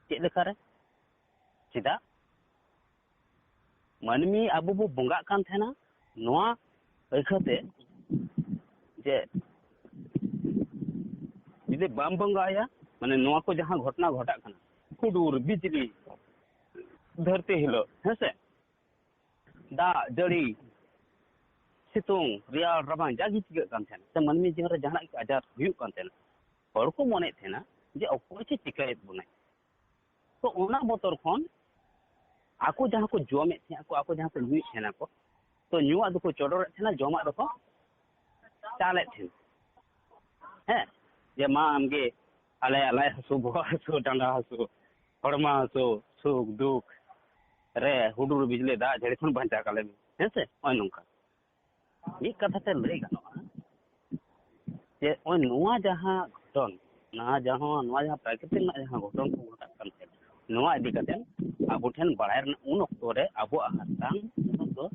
ᱪᱮᱫ ᱞᱮᱠᱟᱨᱮ? ᱪᱮᱫᱟᱜ ᱢᱟᱹᱱᱢᱤ ᱟᱵᱚ ᱵᱚ ᱵᱚᱸᱜᱟᱜ ᱠᱟᱱ ᱛᱟᱦᱮᱱᱟ ᱱᱚᱣᱟ ᱟᱹᱭᱠᱷᱟᱹᱛᱮ ᱡᱮ ᱡᱩᱫᱤ ᱵᱟᱢ ᱵᱚᱸᱜᱟᱭᱟ, ᱢᱟᱱᱮ, ᱱᱚᱣᱟ ᱠᱚ ᱡᱟᱦᱟᱸ ᱜᱷᱚᱴᱚᱱᱟ ᱜᱷᱚᱴᱟᱜ ᱠᱟᱱᱟ, ᱦᱩᱰᱩᱨ ᱵᱤᱡᱽᱞᱤ, ᱫᱷᱟᱹᱨᱛᱤ ᱦᱤᱞᱟᱹᱜ, ᱦᱮᱸ ᱥᱮ, ᱫᱟᱜ ᱡᱟᱹᱲᱤ, ᱥᱤᱛᱩᱝ, ᱨᱮᱭᱟᱲ, ᱨᱟᱵᱟᱝ, ᱡᱟᱜᱮ ᱪᱤᱠᱟᱹᱜ ᱠᱟᱱ ᱛᱟᱦᱮᱱᱟ, ᱥᱮ ᱢᱟᱹᱱᱢᱤ ᱡᱤᱭᱚᱱ ᱨᱮ ᱡᱟᱦᱟᱱᱟᱜ ᱜᱮ ᱟᱡᱟᱨ ᱦᱩᱭᱩᱜ ᱠᱟᱱ ᱛᱟᱦᱮᱱᱟ, ᱦᱚᱲ ᱠᱚ ᱢᱚᱱᱮᱭᱮᱫ ᱛᱟᱦᱮᱱᱟ ᱡᱮ ᱚᱠᱚᱭ ᱪᱚ ᱪᱤᱠᱟᱹᱭᱮᱫ ᱵᱚᱱᱟᱭ᱾ ᱛᱚ ᱚᱱᱟ ᱵᱚᱛᱚᱨ ᱠᱷᱚᱱ ᱟᱠᱚ ᱡᱟᱦᱟᱸ ᱠᱚ ᱡᱚᱢᱮᱫ ᱛᱟᱦᱮᱸ ᱟᱠᱚ, ᱟᱠᱚ ᱡᱟᱦᱟᱸ ᱠᱚ ᱧᱩᱭᱮᱫ ᱛᱟᱦᱮᱱᱟ ᱠᱚ, ᱛᱚ ᱧᱩᱣᱟᱜ ᱫᱚᱠᱚ ᱪᱚᱰᱚᱨᱮᱫ ᱛᱟᱦᱮᱱᱟ, ᱡᱚᱢᱟᱜ ᱫᱚᱠᱚ ᱪᱟᱞᱮᱫ ᱛᱟᱦᱮᱱᱟ᱾ ᱦᱮᱸ, ᱡᱮ ᱢᱟ ᱟᱢᱜᱮ ᱟᱞᱮᱭᱟᱜ ᱞᱟᱡ ᱦᱟᱹᱥᱩ, ᱵᱚᱦᱚᱜ ᱦᱟᱹᱥᱩ, ᱰᱟᱸᱰᱟ ᱦᱟᱹᱥᱩ, ᱦᱚᱲᱢᱚ ᱦᱟᱹᱥᱩ, ᱥᱩᱠ ᱫᱩᱠ ᱨᱮ ᱦᱩᱰᱩᱨ ᱵᱤᱡᱽᱞᱤ ᱫᱟᱜ ᱡᱟᱹᱲᱤ ᱠᱷᱚᱱ ᱵᱟᱧᱪᱟᱣ ᱠᱟᱞᱮ ᱢᱮ, ᱦᱮᱸ ᱥᱮ? ᱱᱚᱜᱼᱚᱭ ᱱᱚᱝᱠᱟ᱾ ᱢᱤᱫ ᱠᱟᱛᱷᱟ ᱛᱮ ᱞᱟᱹᱭ ᱜᱟᱱᱚᱜᱼᱟ ᱡᱮ ᱱᱚᱜᱼᱚᱭ ᱱᱚᱣᱟ ᱡᱟᱦᱟᱸ ᱜᱷᱚᱴᱚᱱ, ᱱᱚᱣᱟ ᱡᱟᱦᱟᱸ, ᱱᱚᱣᱟ ᱡᱟᱦᱟᱸ ᱯᱨᱟᱠᱨᱤᱛᱤᱠ ᱨᱮᱱᱟᱜ ᱡᱟᱦᱟᱸ ᱜᱷᱚᱴᱚᱱ ᱠᱚ ᱜᱷᱚᱴᱟᱜ ᱠᱟᱱ ᱛᱟᱦᱮᱸᱫ, ᱱᱚᱣᱟ ᱤᱫᱤ ᱠᱟᱛᱮ ᱟᱵᱚ ᱴᱷᱮᱱ ᱵᱟᱲᱟᱭ ᱨᱮᱱᱟᱜ ᱩᱱ ᱚᱠᱛᱚ ᱨᱮ ᱟᱵᱚᱣᱟᱜ ᱦᱟᱛᱟᱝ ᱩᱱᱟᱹᱜ ᱫᱚ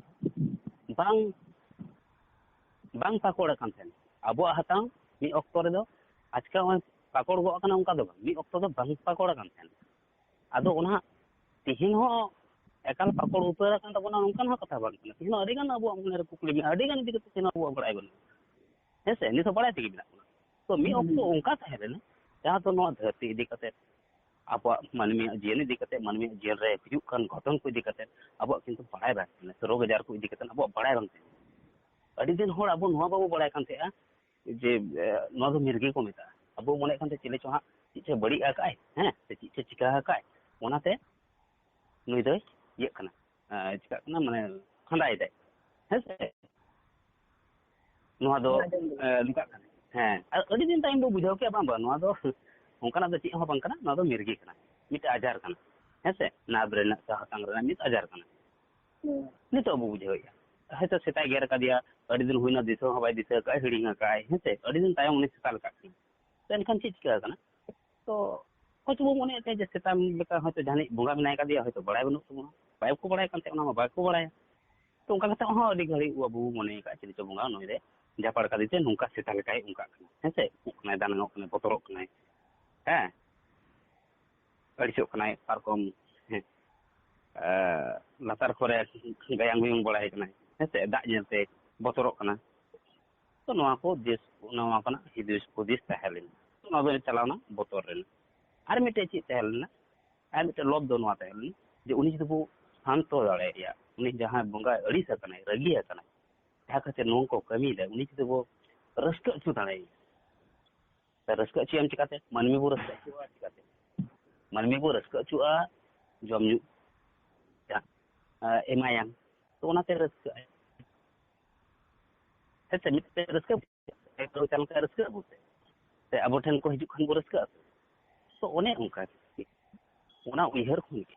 ᱵᱟᱝ, ᱵᱟᱝ ᱯᱟᱠᱚᱲ ᱟᱠᱟᱱ ᱛᱟᱦᱮᱸᱫ᱾ ᱟᱵᱚᱣᱟᱜ ᱦᱟᱛᱟᱝ ᱢᱤᱫ ᱚᱠᱛᱚ ᱨᱮᱫᱚ ᱟᱪᱠᱟ ᱱᱚᱜᱼᱚᱭ ᱯᱟᱠᱚᱲ ᱜᱚᱜ ᱟᱠᱟᱱᱟ, ᱚᱱᱠᱟ ᱫᱚ ᱵᱟᱝ, ᱢᱤᱫ ᱚᱠᱛᱚ ᱫᱚ ᱵᱟᱝ ᱯᱟᱠᱚᱲ ᱟᱠᱟᱱ ᱛᱟᱦᱮᱸᱫ᱾ ᱟᱫᱚ ᱚᱱᱟ ᱛᱤᱦᱤᱧ ᱦᱚᱸ ᱮᱠᱟᱞ ᱯᱟᱠᱚᱲ ᱩᱛᱟᱹᱨ ᱟᱠᱟᱱ ᱛᱟᱵᱚᱱᱟ, ᱱᱚᱝᱠᱟᱱ ᱦᱚᱸ ᱠᱟᱛᱷᱟ ᱵᱟᱝ ᱠᱟᱱᱟ᱾ ᱛᱤᱦᱤᱧ ᱦᱚᱸ ᱟᱹᱰᱤ ᱜᱟᱱ ᱟᱵᱚᱣᱟᱜ ᱢᱚᱱᱮ ᱨᱮ ᱠᱩᱠᱞᱤ ᱢᱮᱱᱟᱜᱼᱟ, ᱟᱹᱰᱤ ᱜᱟᱱ ᱤᱫᱤ ᱠᱟᱛᱮ ᱛᱤᱦᱤᱧ ᱦᱚᱸ ᱟᱵᱚᱣᱟᱜ ᱵᱟᱲᱟᱭ ᱵᱟᱹᱱᱩᱜᱼᱟ᱾ ᱦᱮᱸ ᱥᱮ? ᱱᱤᱛ ᱦᱚᱸ ᱵᱟᱲᱟᱭ ᱛᱮᱜᱮ ᱢᱮᱱᱟᱜ ᱵᱚᱱᱟ᱾ ᱛᱚ ᱢᱤᱫ ᱚᱠᱛᱚ ᱚᱱᱠᱟ ᱛᱟᱦᱮᱸ ᱞᱮᱱᱟ, ᱡᱟᱦᱟᱸ ᱫᱚ ᱱᱚᱣᱟ ᱫᱷᱟᱹᱨᱛᱤ ᱤᱫᱤ ᱠᱟᱛᱮ, ᱟᱵᱚᱣᱟᱜ ᱢᱟᱹᱱᱢᱤᱭᱟᱜ ᱡᱤᱭᱚᱱ ᱤᱫᱤ ᱠᱟᱛᱮ, ᱢᱟᱹᱱᱢᱤᱭᱟᱜ ᱡᱤᱭᱚᱱ ᱨᱮ ᱦᱩᱭᱩᱜ ᱠᱟᱱ ᱜᱷᱚᱴᱚᱱ ᱠᱚ ᱤᱫᱤ ᱠᱟᱛᱮ ᱟᱵᱚᱣᱟᱜ ᱠᱤᱱᱛᱩ ᱵᱟᱲᱟᱭ ᱵᱟᱝ ᱛᱟᱦᱮᱸ ᱞᱮᱱᱟ, ᱥᱮ ᱨᱳᱜᱽ ᱟᱡᱟᱨ ᱠᱚ ᱤᱫᱤ ᱠᱟᱛᱮ ᱟᱵᱚᱣᱟᱜ ᱵᱟᱲᱟᱭ ᱵᱟᱝ ᱛᱟᱦᱮᱸ ᱞᱮᱱᱟ᱾ ᱟᱹᱰᱤ ᱫᱤᱱ ᱦᱚᱲ ᱟᱵᱚ ᱱᱚᱣᱟ ᱵᱟᱵᱚ ᱵᱟᱲᱟᱭ ᱠᱟᱱ ᱛᱟᱦᱮᱸᱜᱼᱟ ᱡᱮ, ᱮ, ᱱᱚᱣᱟ ᱫᱚ ᱢᱤᱨᱜᱤ ᱠᱚ ᱢᱮᱛᱟᱜᱼᱟ᱾ ᱟᱵᱚ ᱢᱚᱱᱮᱭᱮᱫ ᱠᱟᱱ ᱛᱟᱦᱮᱸ ᱪᱤᱞᱤ ᱪᱚ ᱦᱟᱸᱜ ᱪᱮᱫ ᱪᱚ ᱵᱟᱹᱲᱤᱡ ᱟᱠᱟᱫᱼᱟᱭ, ᱦᱮᱸ, ᱥᱮ ᱪᱮᱫ ᱪᱚ ᱪᱤᱠᱟ ᱟᱠᱟᱫᱼᱟᱭ, ᱚᱱᱟᱛᱮ ᱱᱩᱭ ᱫᱚᱭ ᱤᱭᱟᱹᱜ ᱠᱟᱱᱟ, ᱮ, ᱪᱤᱠᱟᱜ ᱠᱟᱱᱟ, ᱢᱟᱱᱮ ᱠᱷᱟᱸᱰᱟᱭ ᱫᱟᱭ, ᱦᱮᱸ ᱥᱮ? ᱱᱚᱣᱟ ᱫᱚ, ᱱᱚᱣᱟ ᱫᱚ ᱮ, ᱱᱚᱝᱠᱟᱜ ᱠᱟᱱᱟ᱾ ᱦᱮᱸ, ᱟᱨ ᱟᱹᱰᱤ ᱫᱤᱱ ᱛᱟᱭᱚᱢ ᱵᱚ ᱵᱩᱡᱷᱟᱹᱣ ᱠᱮᱫᱼᱟ, ᱵᱟᱝ, ᱵᱟᱝ, ᱱᱚᱣᱟ ᱫᱚ ᱚᱱᱠᱟᱱᱟᱜ ᱫᱚ ᱪᱮᱫ ᱦᱚᱸ ᱵᱟᱝ ᱠᱟᱱᱟ, ᱱᱚᱣᱟ ᱫᱚ ᱢᱤᱨᱜᱤ ᱠᱟᱱᱟ, ᱢᱤᱫᱴᱮᱱ ᱟᱡᱟᱨ ᱠᱟᱱᱟ, ᱦᱮᱸ ᱥᱮ? ᱱᱟᱨᱵᱷ ᱨᱮᱱᱟᱜ ᱥᱮ ᱦᱟᱛᱟᱝ ᱨᱮᱱᱟᱜ ᱢᱤᱫ ᱟᱡᱟᱨ ᱠᱟᱱᱟ᱾ ᱦᱮᱸ᱾ ᱱᱤᱛᱚᱜ ᱵᱚ ᱵᱩᱡᱷᱟᱹᱣᱮᱫᱼᱟ, ᱦᱚᱭᱛᱳ ᱥᱮᱛᱟᱭ ᱜᱮᱨ ᱟᱠᱟᱫᱮᱭᱟ, ᱟᱹᱰᱤ ᱫᱤᱱ ᱦᱩᱭᱱᱟ, ᱫᱤᱥᱟᱹ ᱦᱚᱸ ᱵᱟᱭ ᱫᱤᱥᱟᱹ ᱟᱠᱟᱫᱼᱟ, ᱦᱤᱲᱤᱧ ᱟᱠᱟᱫᱼᱟᱭ, ᱦᱮᱸ ᱥᱮ? ᱟᱹᱰᱤ ᱫᱤᱱ ᱛᱟᱭᱚᱢ ᱩᱱᱤ ᱥᱮᱛᱟ ᱞᱮᱠᱟᱜ ᱠᱟᱱᱟ᱾ ᱛᱚ ᱮᱱᱠᱷᱟᱱ ᱪᱮᱫ ᱪᱤᱠᱟᱹ ᱟᱠᱟᱱᱟ? ᱛᱚ ᱦᱚᱭᱛᱳ ᱵᱚ ᱢᱚᱱᱮᱭᱮᱫ ᱛᱟᱦᱮᱸ ᱡᱮ ᱥᱮᱛᱟ ᱞᱮᱠᱟ ᱦᱚᱭᱛᱳ ᱡᱟᱦᱟᱱᱤᱡ ᱵᱚᱸᱜᱟ ᱢᱮᱱᱟᱭ ᱠᱟᱫᱮᱭᱟ, ᱦᱚᱭᱛᱳ ᱵᱟᱲᱟᱭ ᱵᱟᱹᱱᱩᱜ ᱛᱟᱵᱚᱱᱟ, ᱵᱟᱠᱚ ᱵᱟᱲᱟᱭ ᱠᱟᱱ ᱛᱟᱦᱮᱸ, ᱚᱱᱟ ᱢᱟ ᱵᱟᱠᱚ ᱵᱟᱲᱟᱭᱟ᱾ ᱛᱚ ᱚᱱᱠᱟ ᱠᱟᱛᱮ ᱦᱚᱸ ᱟᱹᱰᱤ ᱜᱷᱟᱹᱲᱤᱡ ᱟᱵᱚ ᱵᱚ ᱢᱚᱱᱮ ᱟᱠᱟᱫ ᱪᱤᱞᱤ ᱪᱚ ᱵᱚᱸᱜᱟ ᱱᱩᱭ ᱨᱮ ᱡᱟᱯᱟᱲ ᱠᱟᱫᱮ ᱛᱮ ᱱᱚᱝᱠᱟ ᱥᱮᱛᱟ ᱞᱮᱠᱟᱭ ᱚᱱᱠᱟᱜ ᱠᱟᱱᱟ, ᱦᱮᱸ ᱥᱮ? ᱩᱜ ᱠᱟᱱᱟᱭ, ᱫᱟᱱᱟᱝᱚᱜ ᱠᱟᱱᱟᱭ, ᱵᱚᱛᱚᱨᱚᱜ ᱠᱟᱱᱟᱭ, ᱦᱮᱸ, ᱟᱹᱲᱤᱥᱚᱜ ᱠᱟᱱᱟᱭ, ᱯᱟᱨᱠᱚᱢ, ᱦᱮᱸ, ᱮ, ᱞᱟᱛᱟᱨ ᱠᱚᱨᱮ ᱜᱟᱭᱟᱝ ᱜᱩᱭᱩᱝ ᱵᱟᱲᱟᱭ ᱠᱟᱱᱟᱭ, ᱦᱮᱸ ᱥᱮ? ᱫᱟᱜ ᱧᱮᱞᱛᱮ ᱵᱚᱛᱚᱨᱚᱜ ᱠᱟᱱᱟ᱾ ᱛᱚ ᱱᱚᱣᱟ ᱠᱚ ᱫᱤᱥ, ᱱᱚᱣᱟ ᱠᱷᱚᱱᱟᱜ ᱦᱩᱫᱤᱥ, ᱦᱩᱫᱤᱥ ᱛᱟᱦᱮᱸ ᱞᱮᱱᱟ᱾ ᱛᱚ ᱱᱚᱣᱟ ᱫᱚ ᱪᱟᱞᱟᱣᱱᱟ ᱵᱚᱛᱚᱨ ᱨᱮᱱᱟᱜ᱾ ᱟᱨ ᱢᱤᱫᱴᱮᱡ ᱪᱮᱫ ᱛᱟᱦᱮᱸ ᱞᱮᱱᱟ? ᱟᱨ ᱢᱤᱫᱴᱮᱡ ᱞᱚᱵᱽ ᱫᱚ ᱱᱚᱣᱟ ᱛᱟᱦᱮᱸ ᱞᱮᱱᱟ ᱡᱮ ᱩᱱᱤ ᱡᱩᱫᱤ ᱵᱚ ᱥᱟᱱᱛᱚ ᱫᱟᱲᱮᱭᱟᱭᱟ, ᱩᱱᱤ ᱡᱟᱦᱟᱸᱭ ᱵᱚᱸᱜᱟᱭ ᱟᱹᱲᱤᱥ ᱟᱠᱟᱱᱟᱭ, ᱨᱟᱹᱜᱤ ᱟᱠᱟᱱᱟᱭ, ᱡᱟᱦᱟᱸ ᱠᱷᱟᱹᱛᱤᱨ ᱱᱚᱣᱟ ᱠᱚ ᱠᱟᱹᱢᱤᱭᱮᱫᱟᱭ, ᱩᱱᱤ ᱡᱩᱫᱤ ᱵᱚ ᱨᱟᱹᱥᱠᱟᱹ ᱦᱚᱪᱚ ᱫᱟᱲᱮᱭᱟᱭᱟ, ᱨᱟᱹᱥᱠᱟᱹ ᱦᱚᱪᱚᱭᱟᱢ ᱪᱤᱠᱟᱹᱛᱮ? ᱢᱟᱹᱱᱢᱤ ᱵᱚ ᱨᱟᱹᱥᱠᱟᱹ ᱦᱚᱪᱚᱣᱟᱜᱼᱟ ᱪᱤᱠᱟᱹᱛᱮ? ᱢᱟᱹᱱᱢᱤ ᱵᱚ ᱨᱟᱹᱥᱠᱟᱹ ᱦᱚᱪᱚᱣᱟᱜᱼᱟ, ᱡᱚᱢ ᱧᱩ, ᱮᱢᱟᱭᱟᱢ, ᱛᱚ ᱚᱱᱟᱛᱮ ᱨᱟᱹᱥᱠᱟᱹᱜᱼᱟᱭ᱾ ᱦᱮᱸ ᱥᱮ? ᱢᱤᱫᱴᱮᱱ ᱨᱟᱹᱥᱠᱟᱹ ᱵᱩᱡᱷᱟᱹᱜᱼᱟ᱾ ᱪᱟᱞᱟᱣ ᱞᱮᱱᱠᱷᱟᱱ ᱨᱟᱹᱥᱠᱟᱹᱜ ᱟᱵᱚ ᱥᱮ? ᱥᱮ ᱟᱵᱚ ᱴᱷᱮᱱ ᱠᱚ ᱦᱤᱡᱩᱜ ᱠᱷᱟᱱ ᱵᱚ ᱨᱟᱹᱥᱠᱟᱹᱜᱼᱟ ᱥᱮ? ᱛᱚ ᱚᱱᱮ ᱚᱱᱠᱟ ᱜᱮ, ᱚᱱᱟ ᱩᱭᱦᱟᱹᱨ ᱠᱷᱚᱱ ᱜᱮ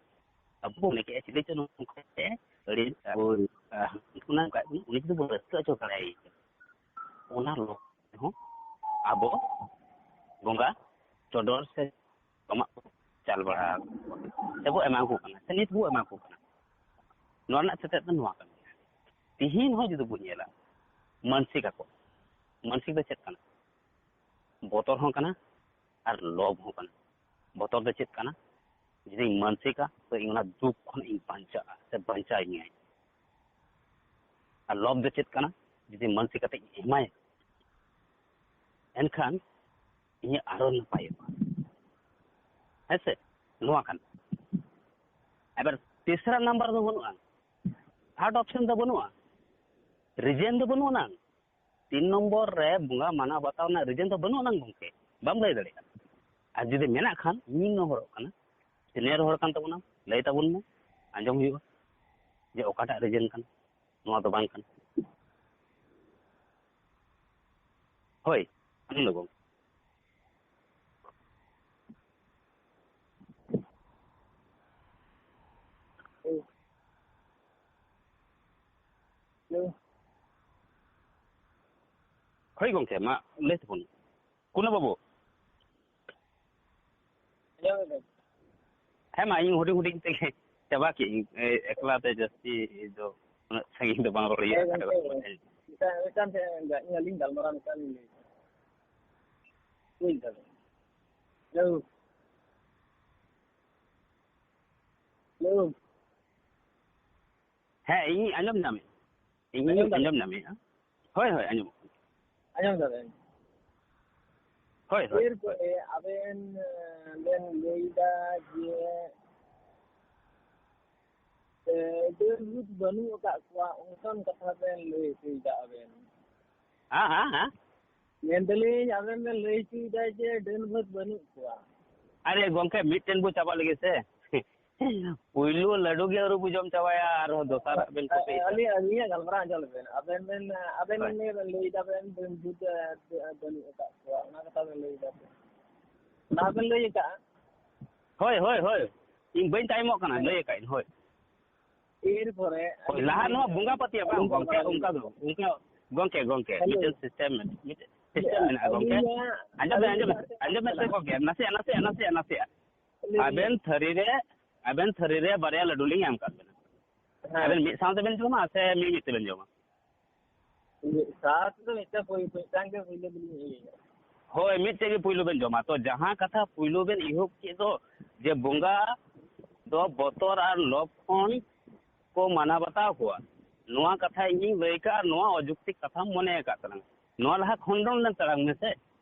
ᱟᱵᱚ ᱵᱚ ᱢᱚᱱᱮ ᱠᱮᱜᱼᱟ, ᱪᱤᱞᱤ ᱪᱚ ᱱᱚᱝᱠᱟ ᱟᱹᱰᱤ ᱟᱵᱚ, ᱟᱦ, ᱚᱱᱟ ᱚᱱᱠᱟ ᱩᱱᱤ ᱡᱩᱫᱤ ᱵᱚ ᱨᱟᱹᱥᱠᱟᱹ ᱦᱚᱪᱚ ᱫᱟᱲᱮᱭᱟᱭ ᱠᱷᱟᱱ, ᱚᱱᱟ ᱞᱚᱠᱠᱷᱚ ᱦᱚᱸ ᱟᱵᱚ ᱵᱚᱸᱜᱟ ᱪᱚᱰᱚᱨ ᱥᱮ ᱡᱚᱢᱟᱜ ᱠᱚ ᱪᱟᱞ ᱵᱟᱲᱟ ᱟᱠᱚ ᱥᱮ ᱵᱚ ᱮᱢᱟ ᱠᱚ ᱠᱟᱱᱟ, ᱥᱮ ᱱᱤᱛ ᱵᱚ ᱮᱢᱟ ᱠᱚ ᱠᱟᱱᱟ᱾ ᱱᱚᱣᱟ ᱨᱮᱱᱟᱜ ᱥᱮᱪᱮᱫ ᱫᱚ ᱱᱚᱣᱟ ᱠᱟᱱ ᱜᱮᱭᱟ᱾ ᱛᱤᱦᱤᱧ ᱦᱚᱸ ᱡᱩᱫᱤ ᱵᱚ ᱧᱮᱞᱟ, ᱢᱟᱱᱥᱤᱠ ᱟᱠᱚ, ᱢᱟᱱᱥᱤᱠ ᱫᱚ ᱪᱮᱫ ᱠᱟᱱᱟ? ᱵᱚᱛᱚᱨ ᱦᱚᱸ ᱠᱟᱱᱟ ᱟᱨ ᱞᱚᱵᱽ ᱦᱚᱸ ᱠᱟᱱᱟ᱾ ᱵᱚᱛᱚᱨ ᱫᱚ ᱪᱮᱫ ᱠᱟᱱᱟ? ᱡᱩᱫᱤᱧ ᱢᱟᱱᱥᱤᱠᱟ, ᱛᱚ ᱤᱧ ᱚᱱᱟ ᱫᱩᱠ ᱠᱷᱚᱱ ᱤᱧ ᱵᱟᱧᱪᱟᱜᱼᱟ ᱥᱮ ᱵᱟᱧᱪᱟᱣ ᱤᱧᱟᱭ᱾ ᱟᱨ ᱞᱚᱵᱽ ᱫᱚ ᱪᱮᱫ ᱠᱟᱱᱟ? ᱡᱩᱫᱤ ᱢᱟᱱᱥᱤᱠ ᱠᱟᱛᱮ ᱤᱧ ᱮᱢᱟᱭᱟ, ᱮᱱᱠᱷᱟᱱ ᱤᱧᱟᱹᱜ ᱟᱨᱚ ᱱᱟᱯᱟᱭᱚᱜᱼᱟ᱾ ᱦᱮᱸ ᱥᱮ? ᱱᱚᱣᱟ ᱠᱟᱱᱟ᱾ ᱮᱵᱟᱨ ᱛᱮᱥᱨᱟ ᱱᱟᱢᱵᱟᱨ ᱫᱚ ᱵᱟᱹᱱᱩᱜᱼᱟ, ᱛᱷᱟᱨᱰ ᱚᱯᱥᱮᱱ ᱫᱚ ᱵᱟᱹᱱᱩᱜᱼᱟ, ᱨᱤᱡᱮᱱ ᱫᱚ ᱵᱟᱹᱱᱩᱜ ᱟᱱᱟᱝ᱾ ᱛᱤᱱ ᱱᱚᱢᱵᱚᱨ ᱨᱮ ᱵᱚᱸᱜᱟ ᱢᱟᱱᱟᱣ ᱵᱟᱛᱟᱣ ᱨᱮᱱᱟᱜ ᱨᱤᱡᱮᱱ ᱫᱚ ᱵᱟᱹᱱᱩᱜ ᱟᱱᱟᱝ ᱜᱚᱢᱠᱮ, ᱵᱟᱢ ᱞᱟᱹᱭ ᱫᱟᱲᱮᱭᱟᱜᱼᱟ᱾ ᱟᱨ ᱡᱩᱫᱤ ᱢᱮᱱᱟᱜ ᱠᱷᱟᱱ, ᱤᱧ ᱱᱮᱦᱚᱨᱚᱜ ᱠᱟᱱᱟ, ᱥᱤᱱᱤᱭᱟᱨ ᱦᱚᱲ ᱠᱟᱱ ᱛᱟᱵᱚᱱᱟᱢ, ᱞᱟᱹᱭ ᱛᱟᱵᱚᱱ ᱢᱮ, ᱟᱸᱡᱚᱢ ᱦᱩᱭᱩᱜᱼᱟ ᱡᱮ ᱚᱠᱟᱴᱟᱜ ᱨᱤᱡᱮᱱ ᱠᱟᱱᱟ, ᱱᱚᱣᱟ ᱫᱚ ᱵᱟᱝ ᱠᱟᱱᱟ᱾ ᱦᱳᱭ, ᱟᱸᱡᱚᱢ ᱫᱟ ᱜᱚᱢᱠᱮ? ᱦᱮᱞᱳ᱾ ᱦᱳᱭ ᱜᱚᱢᱠᱮ, ᱢᱟ ᱞᱟᱹᱭ ᱛᱟᱵᱚᱱ, ᱠᱩᱱᱟᱹ ᱵᱟᱹᱵᱩ᱾ ᱟᱸᱡᱚᱢ ᱫᱟᱹᱧ᱾ ᱦᱮᱸ ᱢᱟ, ᱤᱧ ᱦᱩᱰᱤᱧ ᱦᱩᱰᱤᱧ ᱛᱮᱜᱮ ᱪᱟᱵᱟ ᱠᱮᱫ ᱟᱹᱧ᱾ ᱮ, ᱮᱠᱞᱟ ᱛᱮ ᱡᱟᱹᱥᱛᱤ ᱫᱚ ᱩᱱᱟᱹᱜ ᱥᱟᱺᱜᱤᱧ ᱫᱚ ᱵᱟᱝ ᱨᱚᱲ ᱦᱩᱭᱩᱜᱼᱟ, ᱦᱮᱸ ᱠᱟᱛᱷᱟ ᱜᱚᱢᱠᱮ, ᱠᱚ᱾ ᱢᱤᱫᱴᱟᱝ, ᱢᱤᱫᱴᱟᱝ ᱴᱷᱮᱱ ᱜᱟ-, ᱤᱧ ᱟᱹᱞᱤᱧ ᱜᱟᱞᱢᱟᱨᱟᱣ ᱢᱤᱫᱴᱟᱝ ᱞᱤᱧ ᱞᱟᱹᱭ ᱮᱫᱟ᱾ ᱵᱩᱡᱽ ᱫᱟᱵᱮᱱ? ᱦᱮᱞᱳ᱾ ᱦᱮᱞᱳ᱾ ᱦᱮᱸ, ᱤᱧ ᱟᱸᱡᱚᱢ ᱧᱟᱢᱮᱫ, ᱤᱧ ᱟᱸᱡᱚᱢ ᱫᱟᱵᱮᱱ? ᱟᱸᱡᱚᱢ ᱧᱟᱢᱮᱫᱼᱟ᱾ ᱦᱳᱭ, ᱦᱳᱭ, ᱟᱸᱡᱚᱢᱚᱜ ᱠᱟᱱᱟ᱾ ᱟᱸᱡᱚᱢ ᱫᱟᱵᱮᱱ? ᱦᱳᱭ, ᱦᱳᱭ, ᱦᱳᱭ᱾ ᱮᱨᱯᱚᱨᱮ ᱟᱵᱮᱱ, ᱮ, ᱵᱮᱱ ᱞᱟᱹᱭᱫᱟ ᱡᱮ, ᱮ, ᱰᱟᱹᱱ ᱵᱷᱩᱛ ᱵᱟᱹᱱᱩᱜ ᱟᱠᱟᱫ ᱠᱚᱣᱟ, ᱚᱱᱠᱟᱱ ᱠᱟᱛᱷᱟ ᱵᱮᱱ ᱞᱟᱹᱭ ᱦᱚᱪᱚᱭᱮᱫᱟ ᱟᱵᱮᱱ᱾ ᱦᱮᱸ, ᱦᱮᱸ, ᱦᱮᱸ᱾ ᱢᱮᱱᱫᱟᱞᱤᱧ, ᱟᱵᱮᱱ ᱵᱮᱱ ᱞᱟᱹᱭ ᱦᱚᱪᱚᱭᱮᱫᱟ ᱡᱮ ᱰᱟᱹᱱ ᱵᱷᱩᱛ ᱵᱟᱹᱱᱩᱜ ᱠᱚᱣᱟ᱾ ᱟᱨᱮ ᱜᱚᱢᱠᱮ, ᱢᱤᱫᱴᱮᱱ ᱵᱚ ᱪᱟᱵᱟᱜ ᱞᱟᱹᱜᱤᱫ ᱥᱮ᱾ ᱯᱩᱭᱞᱩ ᱞᱟᱹᱰᱩ ᱜᱮ ᱟᱹᱣᱨᱤ ᱵᱚ ᱡᱚᱢ ᱪᱟᱵᱟᱭᱟ, ᱟᱨᱦᱚᱸ ᱫᱚᱥᱟᱨᱟᱜ ᱵᱮᱱ ᱠᱚᱯᱤᱭᱮᱫᱟ᱾ ᱟᱹᱞᱤᱧ, ᱟᱹᱞᱤᱧᱟᱜ ᱜᱟᱞᱢᱟᱨᱟᱣ ᱟᱸᱡᱚᱢ ᱞᱮᱵᱮᱱ᱾ ᱟᱵᱮᱱ ᱵᱮᱱ, ᱟᱵᱮᱱ ᱦᱳᱭ᱾ ᱵᱮᱱ ᱞᱟᱹᱭ ᱫᱟ ᱵᱮᱱ ᱰᱟᱹᱱ ᱵᱷᱩᱛ, ᱮ, ᱵᱟᱹᱱᱩᱜ ᱟᱠᱟᱫ ᱠᱚᱣᱟ, ᱚᱱᱟ ᱠᱟᱛᱷᱟ ᱵᱮᱱ ᱞᱟᱹᱭ ᱫᱟ ᱵᱮᱱ᱾ ᱚᱱᱟ ᱵᱮᱱ ᱞᱟᱹᱭ ᱟᱠᱟᱫᱼᱟ᱾ ᱦᱳᱭ, ᱦᱳᱭ, ᱦᱳᱭ᱾ ᱤᱧ ᱵᱟᱹᱧ ᱛᱟᱭᱚᱢᱚᱜ ᱠᱟᱱᱟ, ᱦᱮᱸ᱾ ᱞᱟᱹᱭ ᱟᱠᱟᱫ ᱟᱹᱧ, ᱦᱳᱭ᱾ ᱮᱨᱯᱚᱨᱮ ᱦᱳᱭ, ᱞᱟᱦᱟ ᱱᱚᱣᱟ ᱵᱚᱸᱜᱟ ᱯᱟᱹᱛᱭᱟᱹᱣ ᱵᱟᱝ, ᱟᱹᱞᱤᱧ ᱜᱚᱢᱠᱮ, ᱵᱟᱲᱟᱭ ᱚᱱᱠᱟ ᱫᱚ, ᱚᱱᱠᱟ, ᱜᱚᱢᱠᱮ, ᱜᱚᱢᱠᱮ, ᱦᱮᱞᱳ᱾ ᱢᱤᱫᱴᱮᱱ system ᱢᱮᱱᱟᱜᱼᱟ, ᱢᱤᱫᱴᱮᱱ system ᱢᱮᱱᱟᱜᱼᱟ, ᱜᱚᱢᱠᱮ᱾ ᱟᱹᱞᱤᱧᱟᱜ, ᱟᱸᱡᱚᱢ ᱢᱮ, ᱟᱹᱞᱤᱧ ᱟᱸᱡᱚᱢ ᱢᱮ, ᱡᱟᱦᱟᱸ ᱥᱮᱫ ᱟᱸᱡᱚᱢ ᱢᱮ ᱥᱮ, ᱠᱟᱱᱟ᱾ ᱜᱚᱢᱠᱮ, ᱱᱟᱥᱮᱭᱟᱜ, ᱱᱟᱥᱮᱭᱟᱜ, ᱱᱟᱥᱮᱭᱟᱜ, ᱱᱟᱥᱮᱭᱟᱜ᱾ ᱞᱟᱹᱭ ᱵᱤᱱ᱾ ᱟᱵᱮᱱ ᱛᱷᱟᱹᱨᱤ ᱨᱮ, ᱟᱵᱮᱱ ᱛᱷᱟᱹᱨᱤ ᱨᱮ ᱵᱟᱨᱭᱟ ᱞᱟᱹᱰᱩ ᱞᱤᱧ ᱮᱢ ᱟᱠᱟᱫ ᱵᱮᱱᱟ᱾ ᱦᱮᱸ᱾ ᱟᱵᱮᱱ ᱢᱤᱫ ᱥᱟᱶ ᱛᱮᱵᱮᱱ ᱡᱚᱢᱟ ᱥᱮ ᱢᱤᱫ ᱢᱤᱫ ᱛᱮᱵᱮᱱ ᱡᱚᱢᱟ? ᱢᱤᱫ ᱥᱟᱶ ᱛᱮᱫᱚ ᱢᱤᱫᱴᱟᱝ ᱯᱩᱭ-, ᱢᱤᱫᱴᱟᱝ ᱜᱮ ᱯᱩᱭᱞᱩ ᱫᱚᱞᱤᱧ ᱤᱭᱟᱹᱭᱟ᱾ ᱦᱳᱭ, ᱢᱤᱫᱴᱮᱡ ᱜᱮ ᱯᱩᱭᱞᱩ ᱵᱮᱱ ᱡᱚᱢᱟ᱾ ᱛᱚ ᱡᱟᱦᱟᱸ ᱠᱟᱛᱷᱟ ᱯᱩᱭᱞᱩ ᱵᱮᱱ ᱮᱦᱚᱵ ᱠᱮᱫ ᱫᱚ, ᱡᱮ ᱵᱚᱸᱜᱟ ᱫᱚ ᱵᱚᱛᱚᱨ ᱟᱨ ᱞᱚᱵᱽ ᱠᱷᱚᱱ ᱠᱚ ᱢᱟᱱᱟ ᱵᱟᱛᱟᱣ ᱠᱚᱣᱟ, ᱱᱚᱣᱟ ᱠᱟᱛᱷᱟ ᱤᱧᱤᱧ ᱞᱟᱹᱭ ᱠᱟᱜᱼᱟ ᱟᱨ ᱱᱚᱣᱟ ᱚᱡᱩᱠᱛᱤᱠ ᱠᱟᱛᱷᱟᱢ ᱢᱚᱱᱮ ᱟᱠᱟᱫ ᱛᱟᱞᱟᱝᱟ, ᱱᱚᱣᱟ ᱞᱟᱦᱟ ᱠᱷᱚᱸᱰᱚᱱ ᱞᱮᱱ ᱛᱟᱞᱟᱝ ᱢᱮᱥᱮ᱾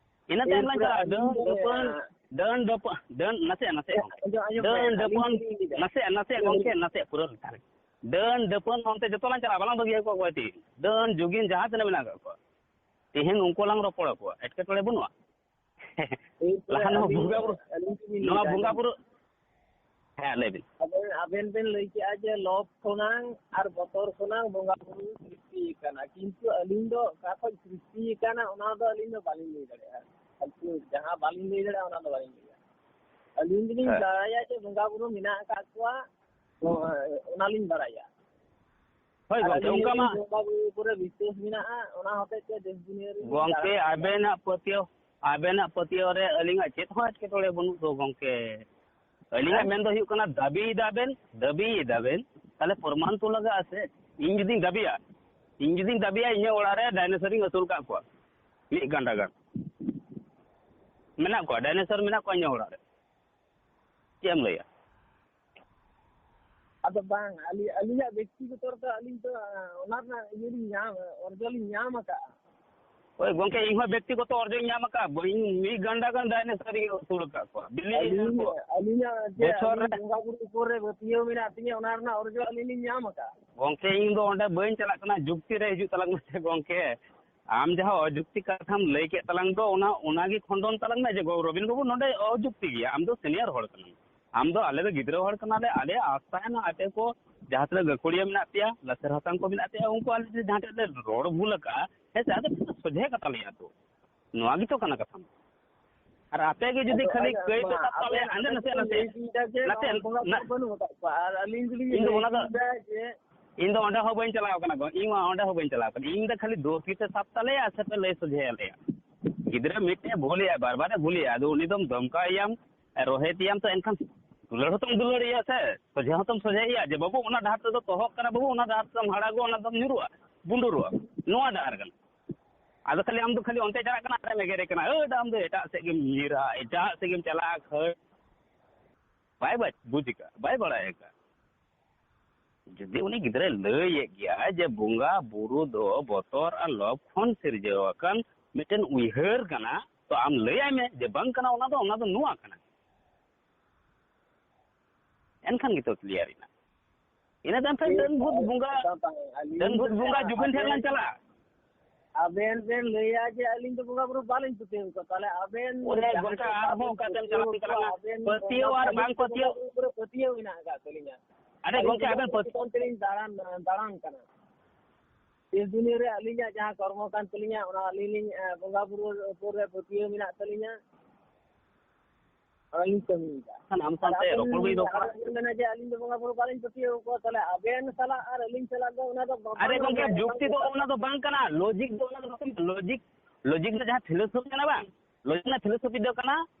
ᱤᱱᱟᱹ ᱛᱟᱭᱚᱢ ᱞᱟᱝ ᱮᱨᱯᱚᱨᱮ ᱪᱟᱞᱟᱜᱼᱟ᱾ ᱟᱹᱞᱤᱧ ᱰᱟᱹᱱ ᱫᱚ, ᱰᱟᱹᱯᱟᱹᱱ, ᱰᱟᱹᱱ ᱰᱟᱹᱯᱟᱹᱱ, ᱰᱟᱹᱱ, ᱱᱟᱥᱮᱭᱟᱜ, ᱱᱟᱥᱮᱭᱟᱜ ᱜᱚᱢᱠᱮ᱾ ᱟᱸᱡᱚᱢ, ᱟᱸᱡᱚᱢ ᱵᱮᱱ, ᱰᱟᱹᱱ ᱰᱟᱹᱯᱟᱹᱱ, ᱟᱹᱞᱤᱧ ᱞᱤᱧ ᱞᱟᱹᱭᱫᱟ᱾ ᱱᱟᱥᱮᱭᱟᱜ, ᱱᱟᱥᱮᱭᱟᱜ ᱜᱚᱢᱠᱮ, ᱱᱟᱥᱮᱭᱟᱜ ᱯᱩᱨᱟᱹᱣ ᱞᱮᱱᱠᱷᱟᱱ᱾ ᱰᱟᱹᱱ ᱰᱟᱹᱯᱟᱹᱱ ᱚᱱᱛᱮ ᱡᱚᱛᱚ ᱞᱟᱝ ᱪᱟᱞᱟᱜᱼᱟ, ᱵᱟᱞᱟᱝ ᱵᱟᱹᱜᱤᱭᱟᱠᱚᱣᱟ ᱚᱠᱚᱭ ᱛᱮ᱾ ᱰᱟᱹᱱ ᱡᱩᱜᱤᱱ ᱡᱟᱦᱟᱸ ᱛᱤᱱᱟᱹᱜ ᱢᱮᱱᱟᱜ ᱟᱠᱟᱫ ᱠᱚᱣᱟ, ᱛᱮᱦᱮᱧ ᱩᱱᱠᱩ ᱞᱟᱝ ᱨᱚᱯᱚᱲ ᱟᱠᱚᱣᱟ, ᱮᱴᱠᱮᱴᱚᱬᱮ ᱵᱟᱹᱱᱩᱜᱼᱟ᱾ ᱮᱨᱯᱚᱨᱮ ᱞᱟᱦᱟ ᱱᱚᱣᱟ ᱟᱹᱞᱤᱧ, ᱵᱚᱸᱜᱟ ᱵᱩᱨᱩ, ᱟᱹᱞᱤᱧ ᱪᱮᱫ ᱞᱤᱧ ᱱᱚᱣᱟ ᱞᱟᱹᱭᱫᱟ, ᱵᱚᱸᱜᱟ ᱟᱸᱡᱚᱢ ᱵᱩᱨᱩ, ᱦᱮᱸ, ᱞᱟᱹᱭ ᱵᱤᱱ᱾ ᱟᱵᱮᱱ, ᱟᱵᱮᱱ ᱵᱮᱱ ᱞᱟᱹᱭ ᱠᱮᱜᱼᱟ ᱡᱮ ᱞᱚᱵᱽ ᱠᱷᱚᱱᱟᱝ ᱟᱨ ᱵᱚᱛᱚᱨ ᱠᱷᱚᱱᱟᱝ ᱵᱚᱸᱜᱟ ᱵᱩᱨᱩ ᱥᱨᱤᱥᱴᱤ ᱟᱠᱟᱱᱟ, ᱠᱤᱱᱛᱩ ᱟᱹᱞᱤᱧ ᱫᱚ ᱚᱠᱟ ᱠᱷᱚᱡ ᱥᱨᱤᱥᱴᱤ ᱟᱠᱟᱱᱟ ᱚᱱᱟ ᱫᱚ ᱟᱹᱞᱤᱧ ᱫᱚ ᱵᱟᱹᱞᱤᱧ ᱞᱟᱹᱭ ᱫᱟᱲᱮᱭᱟᱜᱼᱟ᱾ ᱟᱨᱠᱤ ᱡᱟᱦᱟᱸ ᱵᱟᱹᱞᱤᱧ ᱞᱟᱹᱭ ᱫᱟᱲᱮᱭᱟᱜᱼᱟ ᱚᱱᱟ ᱫᱚ ᱵᱟᱹᱞᱤᱧ ᱞᱟᱹᱭᱟ᱾ ᱟᱹᱞᱤᱧ ᱫᱚᱞᱤᱧ ᱦᱮᱸ᱾ ᱵᱟᱲᱟᱭᱟ ᱡᱮ ᱵᱚᱸᱜᱟ ᱵᱩᱨᱩ ᱢᱮᱱᱟᱜ ᱟᱠᱟᱫ ᱠᱚᱣᱟ, ᱚᱱᱟᱞᱤᱧ ᱵᱟᱲᱟᱭᱟ᱾ ᱦᱳᱭ ᱟᱨ ᱜᱚᱢᱠᱮ, ᱟᱹᱞᱤᱧ ᱚᱱᱠᱟ ᱢᱟ᱾ ᱫᱚᱞᱤᱧ ᱵᱚᱸᱜᱟ ᱵᱩᱨᱩ ᱩᱯᱚᱨᱮ ᱵᱤᱥᱣᱟᱥ ᱢᱮᱱᱟᱜᱼᱟ, ᱚᱱᱟ ᱦᱚᱛᱮᱡ ᱛᱮ ᱫᱮᱥ ᱫᱩᱱᱤᱭᱟᱹ ᱨᱮᱞᱤᱧ ᱜᱚᱢᱠᱮ, ᱫᱟᱬᱟᱱ ᱠᱟᱱᱟ᱾ ᱟᱵᱮᱱᱟᱜ ᱯᱟᱹᱛᱭᱟᱹᱣ, ᱟᱵᱮᱱᱟᱜ ᱯᱟᱹᱛᱭᱟᱹᱣ ᱨᱮ ᱟᱹᱞᱤᱧᱟᱜ ᱪᱮᱫ ᱦᱚᱸ ᱮᱴᱠᱮᱴᱚᱬᱮ ᱵᱟᱹᱱᱩᱜ ᱫᱚ ᱜᱚᱢᱠᱮ᱾ ᱟᱹᱞᱤᱧᱟᱜ ᱦᱮᱸ? ᱢᱮᱱ ᱫᱚ ᱦᱩᱭᱩᱜ ᱠᱟᱱᱟ, ᱫᱟᱹᱵᱤᱭᱮᱫᱟ ᱵᱮᱱ, ᱫᱟᱹᱵᱤᱭᱮᱫᱟ ᱵᱮᱱ, ᱛᱟᱦᱞᱮ ᱯᱨᱚᱢᱟᱱ ᱛᱚ ᱞᱟᱜᱟᱜᱼᱟ ᱥᱮ᱾ ᱤᱧ ᱡᱩᱫᱤᱧ ᱫᱟᱹᱵᱤᱭᱟ, ᱤᱧ ᱡᱩᱫᱤᱧ ᱫᱟᱹᱵᱤᱭᱟ, ᱤᱧᱟᱹᱜ ᱚᱲᱟᱜ ᱨᱮ ᱰᱟᱭᱱᱮᱥᱚᱨᱤᱧ ᱟᱹᱥᱩᱞ ᱠᱟᱜ ᱠᱚᱣᱟ, ᱢᱤᱫ ᱜᱟᱱᱰᱟ ᱜᱟᱱ ᱢᱮᱱᱟᱜ ᱠᱚᱣᱟ, ᱰᱟᱭᱱᱮᱥᱚᱨ ᱢᱮᱱᱟᱜ ᱠᱚᱣᱟ ᱤᱧᱟᱹᱜ ᱚᱲᱟᱜ ᱨᱮ, ᱪᱮᱫ ᱮᱢ ᱞᱟᱹᱭᱟ? ᱟᱫᱚ ᱵᱟᱝ, ᱟᱹᱞᱤᱧ, ᱟᱹᱞᱤᱧᱟᱜ ᱵᱮᱠᱛᱤᱜᱚᱛᱚ ᱨᱮᱫᱚ ᱟᱹᱞᱤᱧ ᱫᱚ, ᱟᱸ, ᱚᱱᱟ ᱨᱮᱱᱟᱜ ᱤᱭᱟᱹ ᱞᱤᱧ ᱧᱟᱢ, ᱚᱨᱡᱚ ᱞᱤᱧ ᱧᱟᱢ ᱟᱠᱟᱫᱼᱟ᱾ ᱦᱳᱭ ᱜᱚᱢᱠᱮ, ᱤᱧ ᱦᱚᱸ ᱵᱮᱠᱛᱤᱜᱚᱛᱚ ᱚᱨᱡᱚᱧ ᱧᱟᱢ ᱟᱠᱟᱫᱼᱟ᱾ ᱤᱧ ᱢᱤᱫ ᱜᱟᱱᱰᱟ ᱜᱟᱱ ᱰᱟᱭᱱᱮᱥᱚᱨᱤᱧ ᱟᱹᱥᱩᱞ ᱟᱠᱟᱫ ᱠᱚᱣᱟ᱾ ᱵᱤᱞᱤ ᱟᱹᱞᱤᱧ, ᱟᱹᱥᱩᱞ ᱠᱚ᱾ ᱟᱹᱞᱤᱧᱟᱜ ᱡᱮ ᱵᱚᱪᱷᱚᱨ ᱨᱮ ᱟᱹᱞᱤᱧ ᱵᱚᱸᱜᱟ ᱵᱩᱨᱩ ᱩᱯᱚᱨ ᱨᱮ ᱯᱟᱹᱛᱭᱟᱹᱣ ᱢᱮᱱᱟᱜ ᱛᱤᱧᱟᱹ, ᱚᱱᱟ ᱨᱮᱱᱟᱜ ᱚᱨᱡᱚ ᱟᱹᱞᱤᱧ ᱞᱤᱧ ᱧᱟᱢ ᱟᱠᱟᱫᱼᱟ᱾ ᱜᱚᱢᱠᱮ, ᱤᱧ ᱫᱚ ᱚᱸᱰᱮ ᱵᱟᱹᱧ ᱪᱟᱞᱟᱜ ᱠᱟᱱᱟ, ᱡᱩᱠᱛᱤ ᱨᱮ ᱦᱤᱡᱩᱜ ᱛᱟᱞᱟᱝ ᱢᱮᱥᱮ ᱜᱚᱢᱠᱮ᱾ ᱟᱢ ᱡᱟᱦᱟᱸ ᱚᱡᱩᱠᱛᱤ ᱠᱟᱛᱷᱟᱢ ᱞᱟᱹᱭ ᱠᱮᱫ ᱛᱟᱞᱟᱝ ᱫᱚ, ᱚᱱᱟ, ᱚᱱᱟᱜᱮ ᱠᱷᱚᱸᱰᱚᱱ ᱛᱟᱞᱟᱝ ᱢᱮ ᱡᱮ, ᱜᱚ-, ᱨᱚᱵᱤᱱ ᱵᱟᱹᱵᱩ, ᱱᱚᱰᱮ ᱚᱡᱩᱠᱛᱤ ᱜᱮᱭᱟ, ᱟᱢ ᱫᱚ ᱥᱤᱱᱤᱭᱟᱨ ᱦᱚᱲ ᱠᱟᱱᱟᱢ᱾ ᱟᱢ ᱫᱚ, ᱟᱞᱮ ᱫᱚ ᱜᱤᱫᱽᱨᱟᱹ ᱦᱚᱲ ᱠᱟᱱᱟᱞᱮ, ᱟᱞᱮ ᱟᱥ ᱛᱟᱦᱮᱱᱟ ᱟᱯᱮ ᱠᱚ ᱡᱟᱦᱟᱸ ᱛᱤᱱᱟᱹᱜ ᱜᱟᱹᱠᱷᱩᱲᱤᱭᱟᱹ ᱢᱮᱱᱟᱜ ᱯᱮᱭᱟ, ᱞᱟᱥᱮᱨ ᱦᱟᱛᱟᱝ ᱠᱚ ᱢᱮᱱᱟᱜ ᱯᱮᱭᱟ, ᱩᱱᱠᱩ ᱟᱞᱮ ᱡᱩᱫᱤ ᱡᱟᱦᱟᱸ ᱴᱷᱮᱡ ᱞᱮ ᱨᱚᱲ ᱵᱷᱩᱞ ᱟᱠᱟᱜᱼᱟ, ᱦᱮᱸ ᱥᱮ, ᱟᱫᱚ ᱥᱚᱡᱷᱮ ᱠᱟᱛᱷᱟ ᱞᱟᱹᱭᱟ ᱛᱚ᱾ ᱱᱚᱣᱟ ᱜᱮᱛᱚ ᱠᱟᱱᱟ ᱠᱟᱛᱷᱟ ᱢᱟ᱾ ᱟᱨ ᱟᱯᱮ ᱜᱮ ᱡᱩᱫᱤ ᱟᱫᱚ ᱠᱷᱟᱹᱞᱤ ᱟᱡ-, ᱠᱟᱹᱭ ᱯᱮ ᱢᱟ, ᱥᱟᱵ ᱛᱟᱞᱮᱭᱟ, ᱟᱵᱮᱱ, ᱦᱟᱸᱰᱮ ᱟᱵᱮᱱ ᱱᱟᱥᱮ ᱵᱮᱱ ᱱᱟᱥᱮ, ᱞᱟᱹᱭ ᱤᱫᱤᱭᱮᱫᱟ ᱡᱮ ᱱᱟᱥᱮ ᱱᱚᱣᱟ ᱵᱚᱸᱜᱟ ᱱᱟ-, ᱵᱩᱨᱩ ᱵᱟᱹᱱᱩᱜ ᱟᱠᱟᱫ ᱠᱚᱣᱟ, ᱟᱨ ᱟᱹᱞᱤᱧ ᱫᱚᱞᱤᱧ ᱤᱧ ᱫᱚ ᱞᱟᱹᱭ ᱚᱱᱟ ᱫᱚ, ᱤᱫᱤᱭᱮᱫᱟ ᱡᱮ ᱤᱧ ᱫᱚ ᱚᱸᱰᱮ ᱦᱚᱸ ᱵᱟᱹᱧ ᱪᱟᱞᱟᱣ ᱠᱟᱱᱟ ᱜᱚ, ᱤᱧ ᱢᱟ ᱚᱸᱰᱮ ᱦᱚᱸ ᱵᱟᱹᱧ ᱪᱟᱞᱟᱣ ᱠᱟᱱᱟ᱾ ᱤᱧ ᱫᱚ ᱠᱷᱟᱹᱞᱤ ᱫᱳᱥ ᱜᱮᱯᱮ ᱥᱟᱵ ᱛᱟᱞᱮᱭᱟ ᱥᱮ ᱯᱮ ᱞᱟᱹᱭ ᱥᱚᱡᱷᱮᱭᱟᱞᱮᱭᱟ? ᱜᱤᱫᱽᱨᱟᱹ ᱢᱤᱫᱴᱮᱡ ᱵᱷᱩᱞᱮᱜᱼᱟ, ᱵᱟᱨ ᱵᱟᱨᱮ ᱵᱷᱩᱞᱮᱜᱼᱟ, ᱟᱫᱚ ᱩᱱᱤ ᱫᱚᱢ ᱫᱷᱚᱢᱠᱟᱣᱮᱭᱟᱢ, ᱨᱚᱦᱮᱫᱮᱭᱟᱢ, ᱛᱚ ᱮᱱᱠᱷᱟᱱ ᱫᱩᱞᱟᱹᱲ ᱦᱚᱸᱛᱚᱢ ᱫᱩᱞᱟᱹᱲᱮᱭᱟ ᱥᱮ, ᱥᱚᱡᱷᱮ ᱦᱚᱸᱛᱚᱢ ᱥᱚᱡᱷᱮᱭᱮᱭᱟ ᱡᱮ, "ᱵᱟᱹᱵᱩ, ᱚᱱᱟ ᱰᱟᱦᱟᱨ ᱛᱮᱫᱚ ᱛᱚᱦᱚᱜ ᱠᱟᱱᱟ ᱵᱟᱹᱵᱩ, ᱚᱱᱟ ᱰᱟᱦᱟᱨ ᱛᱮᱫᱚᱢ ᱦᱟᱲᱟᱜᱚᱜᱼᱟ, ᱚᱱᱟ ᱫᱚᱢ ᱧᱩᱨᱩᱜᱼᱟ, ᱵᱩᱸᱰᱩᱨᱚᱜᱼᱟ, ᱱᱚᱣᱟ ᱰᱟᱦᱟᱨ ᱠᱟᱱᱟ᱾" ᱟᱫᱚ ᱠᱷᱟᱹᱞᱤ ᱟᱢ ᱫᱚ ᱠᱷᱟᱹᱞᱤ ᱚᱱᱛᱮ ᱪᱟᱞᱟᱜ ᱠᱟᱱᱟ ᱟᱨᱮᱢ ᱮᱜᱮᱨᱮ ᱠᱟᱱᱟ, ᱟᱹᱰ ᱟᱢ ᱫᱚ ᱮᱴᱟᱜ ᱥᱮᱫ ᱜᱮᱢ ᱧᱤᱨᱟ, ᱮᱴᱟᱜ ᱥᱮᱫ ᱜᱮᱢ ᱪᱟᱞᱟᱜᱼᱟ, ᱠᱷᱟᱹᱲ ᱵᱟᱭ ᱵᱟᱭ ᱵᱩᱡᱽ ᱟᱠᱟᱫ, ᱵᱟᱭ ᱵᱟᱲᱟᱭ ᱟᱠᱟᱫ᱾ ᱡᱩᱫᱤ ᱩᱱᱤ ᱜᱤᱫᱽᱨᱟᱹᱭ ᱞᱟᱹᱭᱮᱫ ᱜᱮᱭᱟ ᱡᱮ ᱵᱚᱸᱜᱟ ᱵᱩᱨᱩ ᱫᱚ ᱵᱚᱛᱚᱨ ᱟᱨ ᱞᱚᱵᱽ ᱠᱷᱚᱱ ᱥᱤᱨᱡᱟᱹᱣ ᱟᱠᱟᱱ ᱢᱤᱫᱴᱮᱱ ᱩᱭᱦᱟᱹᱨ ᱠᱟᱱᱟ, ᱛᱚ ᱟᱢ ᱞᱟᱹᱭᱟᱭ ᱢᱮ ᱡᱮ ᱵᱟᱝ ᱠᱟᱱᱟ, ᱚᱱᱟ ᱫᱚ, ᱚᱱᱟ ᱫᱚ ᱱᱚᱣᱟ ᱠᱟᱱᱟ᱾ ᱮᱱᱠᱷᱟᱱ ᱜᱮᱛᱚ clear ᱮᱱᱟ᱾ ᱤᱱᱟᱹ ᱛᱟᱭᱚᱢ ᱯᱷᱮᱨ ᱰᱟᱹᱱ ᱵᱷᱩᱛ ᱵᱚᱸᱜᱟ, ᱵᱟᱝ, ᱵᱟᱝ, ᱟᱹᱞᱤᱧ ᱰᱟᱹᱱ ᱵᱷᱩᱛ ᱵᱚᱸᱜᱟ ᱡᱩᱵᱮᱱ ᱴᱷᱮᱱ ᱞᱟᱝ ᱪᱟᱞᱟᱜᱼᱟ᱾ ᱟᱵᱮᱱ ᱵᱮᱱ ᱞᱟᱹᱭᱟ ᱡᱮ ᱟᱹᱞᱤᱧ ᱫᱚ ᱵᱚᱸᱜᱟ ᱵᱩᱨᱩ ᱵᱟᱞᱤᱧ ᱯᱟᱹᱛᱭᱟᱹᱣ ᱠᱚᱣᱟ, ᱛᱟᱦᱚᱞᱮ ᱟᱵᱮᱱ ᱚᱱᱮ ᱡᱟᱦᱟᱸ ᱜᱚᱝᱠᱮ, ᱠᱚ ᱟᱨᱦᱚᱸ ᱵᱟᱵᱮᱱ ᱚᱠᱟ ᱛᱮᱢ ᱯᱟᱹᱛᱭᱟᱹᱣ ᱪᱟᱞᱟᱜ ᱠᱟᱱᱟ? ᱠᱚᱣᱟ, ᱟᱵᱮᱱ ᱯᱟᱹᱛᱭᱟᱹᱣ ᱵᱚᱸᱜᱟ ᱟᱨ ᱵᱟᱝ ᱵᱩᱨᱩ ᱯᱟᱹᱛᱭᱟᱹᱣ᱾ ᱵᱚᱸᱜᱟ ᱵᱩᱨᱩ ᱯᱟᱹᱛᱭᱟᱹᱣ ᱢᱮᱱᱟᱜ ᱟᱠᱟᱫ ᱛᱟᱹᱞᱤᱧᱟ᱾ ᱟᱨᱮ ᱟᱹᱞᱤᱧ ᱜᱚᱝᱠᱮ, ᱡᱩᱫᱤ ᱟᱵᱮᱱ ᱯᱟᱹᱛᱭᱟᱹᱣ ᱛᱮᱞᱤᱧ ᱫᱟᱬᱟᱱ, ᱫᱟᱬᱟᱱ ᱠᱟᱱᱟ᱾ ᱛᱤᱥ ᱫᱩᱱᱤᱭᱟᱹ ᱨᱮ ᱟᱹᱞᱤᱧᱟᱜ ᱡᱟᱦᱟᱸ ᱠᱚᱨᱢᱚ ᱠᱟᱱ ᱛᱟᱹᱞᱤᱧᱟ, ᱚᱱᱟ ᱟᱹᱞᱤᱧ ᱞᱤᱧ, ᱮ, ᱵᱚᱸᱜᱟ ᱵᱩᱨᱩ ᱩᱯᱚᱨ ᱨᱮ ᱯᱟᱹᱛᱭᱟᱹᱣ ᱢᱮᱱᱟᱜ ᱛᱟᱹᱞᱤᱧᱟ᱾ ᱚᱱᱟ ᱞᱤᱧ ᱠᱟᱹᱢᱤᱭᱮᱫᱟ᱾ ᱠᱷᱟᱱ ᱟᱢ ᱟᱨ ᱥᱟᱶᱛᱮ ᱟᱵᱮᱱ, ᱨᱚᱯᱚᱲ ᱦᱩᱭ ᱫᱚᱨᱠᱟᱨ᱾ ᱟᱵᱮᱱ ᱵᱮᱱ ᱢᱮᱱᱟ ᱡᱮ ᱟᱹᱞᱤᱧ ᱫᱚ ᱵᱚᱸᱜᱟ ᱵᱩᱨᱩ ᱵᱟᱹᱞᱤᱧ ᱯᱟᱹᱛᱭᱟᱹᱣ ᱟᱠᱚᱣᱟ, ᱛᱟᱦᱚᱞᱮ ᱟᱵᱮᱱ ᱥᱟᱞᱟᱜ ᱟᱨ ᱟᱹᱞᱤᱧ ᱥᱟᱞᱟᱜ ᱫᱚ ᱚᱱᱟ ᱫᱚ ᱵᱟᱝ ᱟᱨᱮ ᱜᱚᱝᱠᱮ, ᱜᱟᱱᱚᱜᱼᱟ᱾ ᱡᱩᱠᱛᱤ ᱫᱚ ᱚᱱᱟ ᱫᱚ ᱵᱟᱝ ᱠᱟᱱᱟ, logic ᱫᱚ ᱚᱱᱟ ᱫᱚ ᱵᱟᱝ ᱠᱟᱱᱟ᱾ Logic, logic ᱫᱚ ᱡᱟᱦᱟᱸ philosophy ᱠᱟᱱᱟ ᱵᱟᱝ, logic ᱨᱮᱱᱟᱜ philosophy ᱫᱚ ᱠᱟᱱᱟ